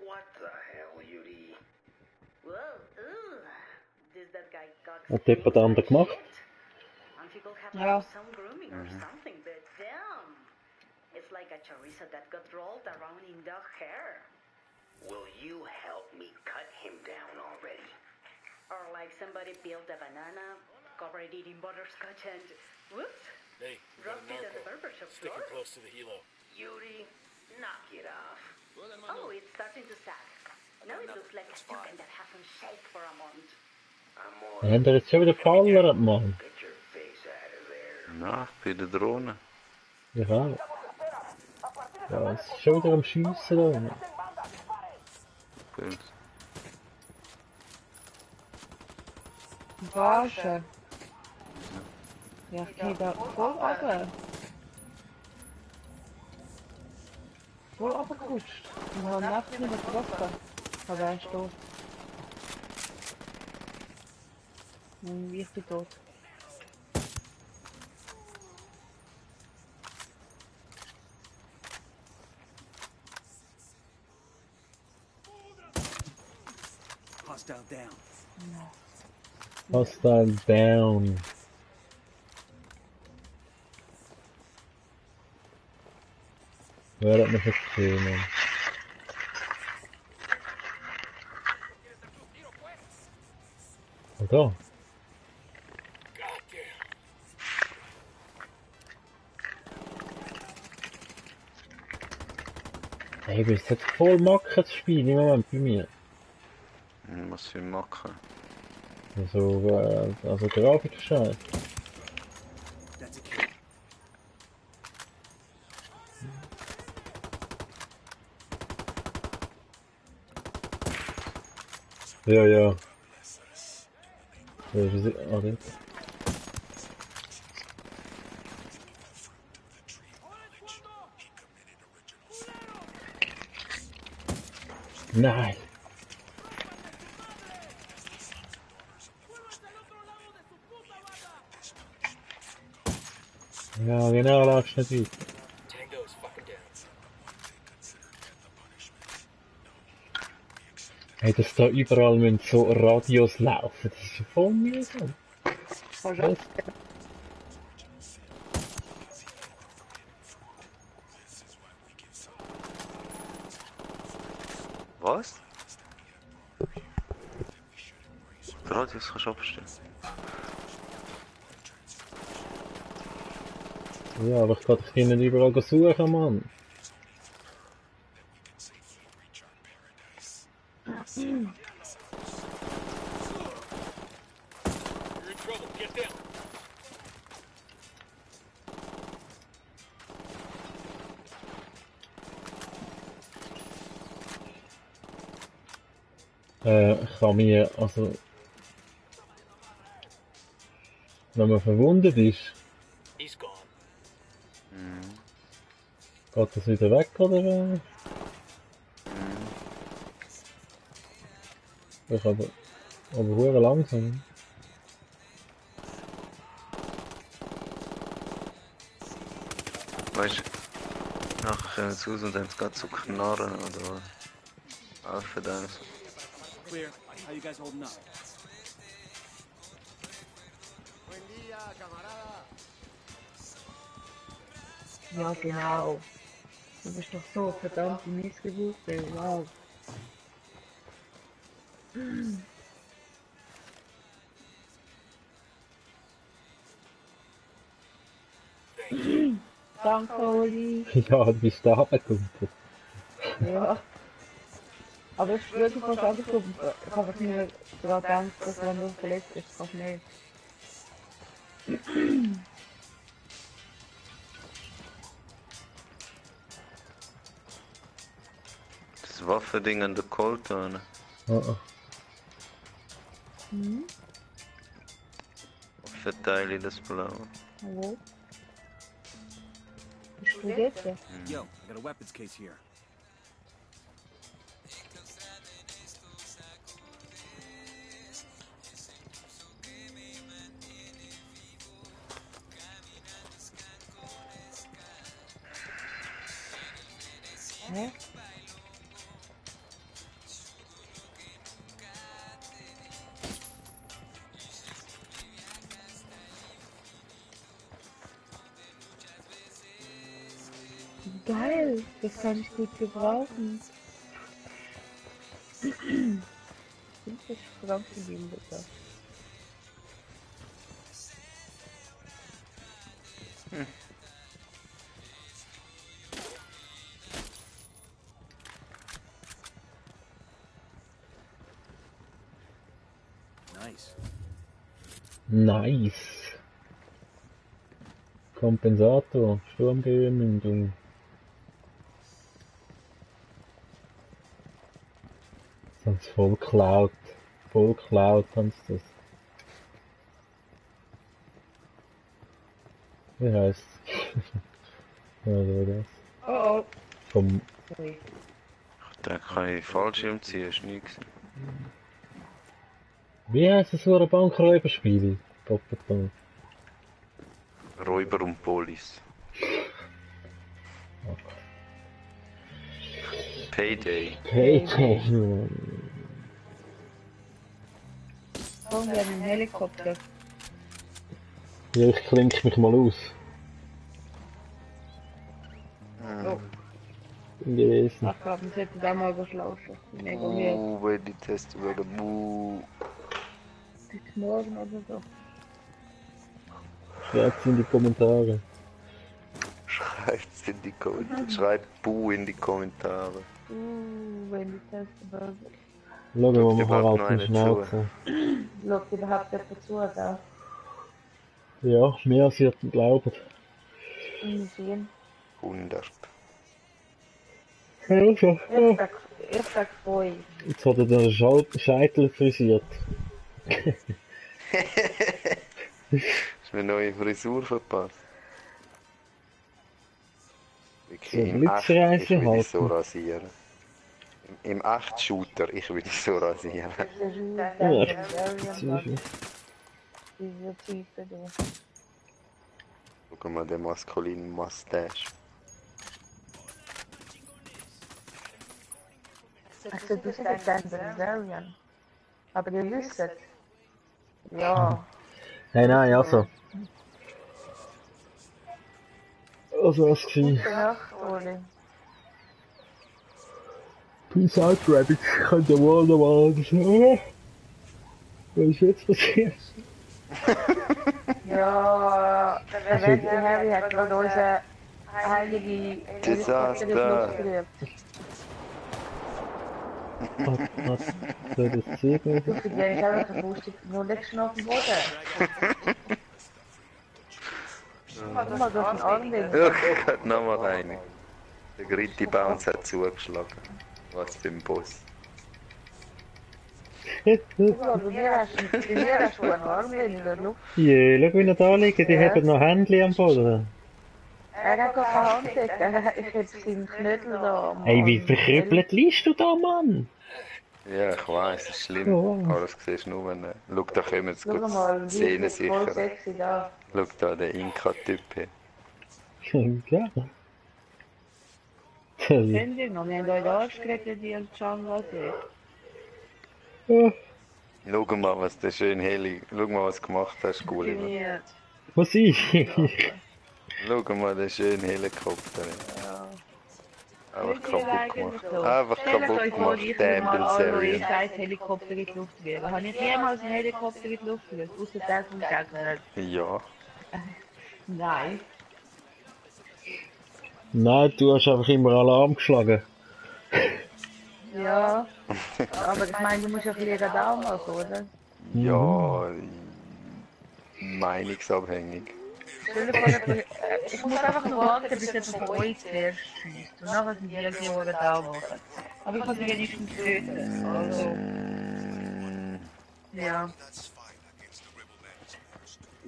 What the hell, Yuri? Whoa, ooh. Does that guy cock Wat heeft wat aan de gemacht? And people have Ja. some grooming or something, but damn. It's like a chorizo that got rolled around in dog hair. Will you help me cut him down already? Or like somebody peeled a banana, covered it in butterscotch and whoops, Hey, we got a dropped it on the narco. barbershop Sticking floor. close to the helo. Yuri, knock it off. Oh, it's starting to sag. Now it looks like a chicken that hasn't shaked for a month. En er is zo weer falleren, man. Get your face out of there. Na, bij de drone. Ja. Ja, het is zo weer am Schiessen da. Man. Goed. Wasche. Ja, ich gehe da voll runter. Voll runtergerutscht. Und habe nachts nicht mehr getroffen. Aber er ist tot. Und ich bin tot. Hostile down. Hostile down. Wer hat mich jetzt gesehen, man? Und da? Hey, du bist jetzt voll Macken zu spielen im Moment bei mir. Was für Macken? Also Grafikscheiß. That's a kill. Ja, ja. Ja, wir sind... Ah, das. Nein! Ja, genau, laufst nicht weit. Tango is fucking down. Hey, dass da überall müssen so Radios laufen, das ist ja voll mühsam. Was? Was? Die Radios kannst du abstellen. Ja, aber ich kann dich nicht überall suchen, Mann. You're in trouble. Get down. Ich kann mir, also... Wenn man verwundet ist, He's gone. geht das wieder weg, oder? Ich aber hure langsam. Weißt du, nachher kommen sie raus und dann geht so knarren oder helfen dann so. Clear. How you guys holding up? Buen día, camarada. Ja, genau. Du bist doch so verdammt Missgeburte, wow. Danke, Oli. Ja, du bist da runtergekommen. Ja. Aber ich bin wirklich fast angekommen. Ich habe nicht mehr daran gedacht, dass wenn du verletzt bist, kannst du nicht. Das Waffending an der Colt an. Mhm. Verteile das Blau. Hallo? Bist du jetzt? Yo, I got a weapons case here. Hä? Geil, das kann ich gut gebrauchen. 50 Franken geben bitte. Nice. Nice. Kompensator, Sturmgewinnung. Das haben sie voll geklaut. Voll geklaut haben sie das. Wie heisst's? Ja, so das. Oh oh. Vom... Sorry. Da kann ich Fallschirm ziehen, ist nie gewesen. Wie heisst das so ein Bankräuberspiel? Popperton. Räuber und Polis. Payday. Payday. Oh, wir haben einen Helikopter. Ja, ich klinke mich mal aus. Oh. Gewesen. Ach, wir sollten da mal geschlafen. Mega weird. Wenn die testen würden, Bis morgen oder so. Schreibt's in die Kommentare. Schreibt's in die Kommentare. Schreibt Bu in die Kommentare. Wenn die testen würden. Schauen wir mal überhaupt halt noch zum einen zu? Schnauzen. Schaut überhaupt jemand zu, da? Ja, mehr als ihr glaubt. Sehen. 100. Ja, schon. Ich sag voll. Jetzt hat er den Scheitel frisiert. Ist mir eine neue Frisur verpasst. So Wirklich, Blitzreise ich würde halten. so rasieren. Im 8-Shooter, ich würde so rasieren. Ja, spezifisch. Diese Typen, du. Schau mal den maskulinen Mustache. Also du sagst ein Bavarian. Aber ihr wisst es. Ja. Hey, nein, also. Also, was gewesen? Gute Nacht, Oli. Peace out, Rabbit. Ich kann dir wohl noch mal sagen. Was ist jetzt passiert? Ja, der Wette Harry hat gerade unsere heilige Desaster. Helikopter in die Luft gerührt. Was soll das zeigen? Du verdienst einfach eine Fuß, nur legst du noch auf den Boden. Warte mal, du hast einen Armwind. Ja, nochmal eine. Der Gritty Bounce hat zugeschlagen. Was für ein Boss. Bei mir hast du einen Armwind in der Luft. Ja, schau, wie er da liegt. Die haben noch Händchen am Boden. Er hat gar keine Hand, ich hätte seinen Knödel da. Hey, wie verkrüppelt liest du da, Mann? Ja, ich weiss, das ist schlimm. Oh. Aber das siehst du nur, wenn... Schau, da kommen sie Schau gut mal, Szenen wie voll sicher. sexy da. Schau da, der Inka-Typ hier. Ja. Kennt ihr noch? Wir haben euch angeschreckt, die als Django seht. Ja. Schau mal, was der schön Heli... Schau mal, was du gemacht hast, Gulli. Was ist? Schau mal, den schönen Helikopter. Ja. Einfach kaputt gemacht. So. Einfach Stellt kaputt euch vor, gemacht, ich der will mal alle Bilserie. scheiß Helikopter in die Luft gerührt. Habe ich jemals einen Helikopter in die Luft gerührt? Außer der vom Gegner. Ja. Nein. Nein, du hast einfach immer Alarm geschlagen. Ja. Aber ich meine, du musst ja ein bisschen Radar machen, oder? Ja... Meinungsabhängig. Stell dir vor, ich muss einfach nur warten, bis jemand von euch zuerst schießt. Und nachher sind wir die Radar machen. Aber ich kann sie wenigstens töten. Also... Ja.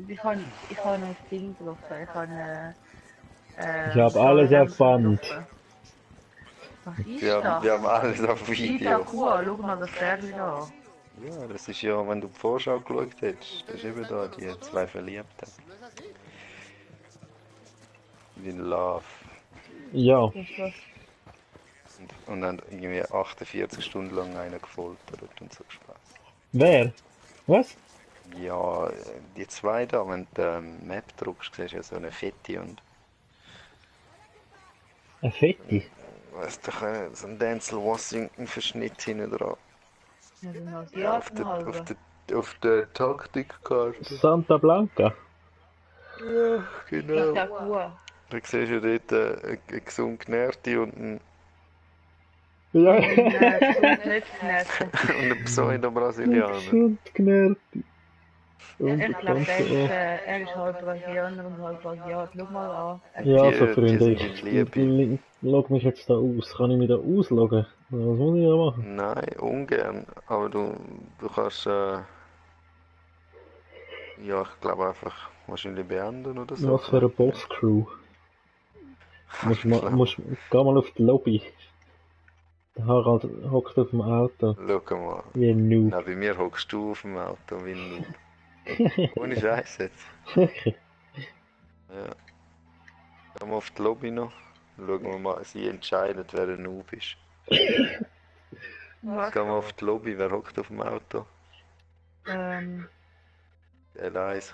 Ich kann ein Ding getroffen. Ich kann Ich hab alles auf Band. Was ist Wir das? haben alles auf Video. Cool, schau mal das Pferd an. Ja, das ist ja, wenn du die Vorschau geschaut hättest, das ist eben da, die zwei Verliebten. In Love. Ja. Und dann irgendwie 48 Stunden lang einen gefoltert und so Spaß. Wer? Was? Ja, die zwei da, wenn du die Map druckst, siehst du ja so eine Fette und... Eine Fette? Weißt du, so ein Denzel Washington-Verschnitt hinten dran. Ja, so ein Auf der, Asiaten auf der Taktikkarte. Santa Blanca? Ja, genau. Der Kur. Da siehst du dort eine gesund genährte und einen Ja. und einen Pseudo-Brasilianer. Gesund genährt. Ich glaube, er ist halb Brasilianer und halb Asiat. Schau mal an. Ja, also Die Freunde, sind Liebe. log mich jetzt da aus. Kann ich mich da ausloggen? Was muss ich da machen? Nein, ungern. Aber du kannst, ja, ich glaube einfach wahrscheinlich beenden oder so. Was für eine Boss-Crew. Geh mal auf die Lobby. Der Harald hockt auf dem Auto. Schau mal. Wie ein Noob. Nein, bei mir hockst du auf dem Auto wie ein Noob. Ohne Scheiß jetzt. Wirklich? Ja. Gehen wir auf die Lobby noch. Schauen wir mal, sie entscheidet, wer ein Noob ist. Gehen wir auf die Lobby, wer hockt auf dem Auto? L1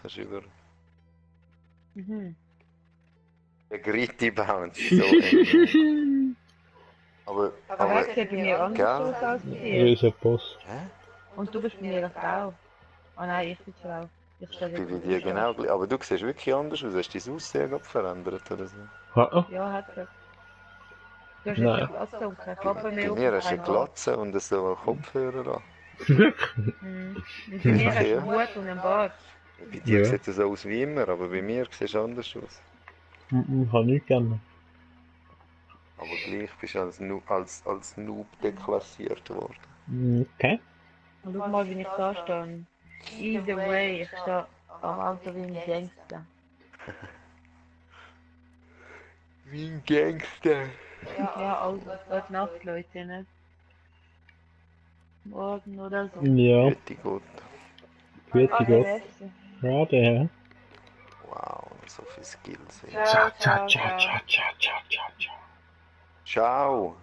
kannst du über. Der Gritti Bounce, so eng. Aber er sieht bei mir anders aus als bei Er dir. ist ein Boss. Hä? Und du bist bei mir eine Frau. Oh nein, ich bin Frau. Ich Ich bin bei dir genau gleich. Aber du siehst wirklich anders aus. Hast du dein Aussehen gerade verändert oder so? Ja, hat er. Du hast Nein. jetzt eine Glatze und keine Kappe Bei mehr. mir hast du eine Glatze und so einen Kopfhörer an. Und bei mir hast du einen Hut und einen Bart. Bei dir Ja. sieht es so aus wie immer, aber bei mir siehst du anders aus. Kann ich gerne. Aber gleich bist du als Noob deklassiert worden. Okay. Und schau mal, wie ich da stehe. Either way, ich stehe am Auto wie ein Gangster. Wie ein Gangster. Ja, also, heute Nacht, Leute, nicht? Morgen oder so. Ja. Gute Gott. Grüezi Gott. Ja, der. Wow, so viele Skills. Ciao, ciao, ciao. ciao, ciao, ciao, ciao. Ciao.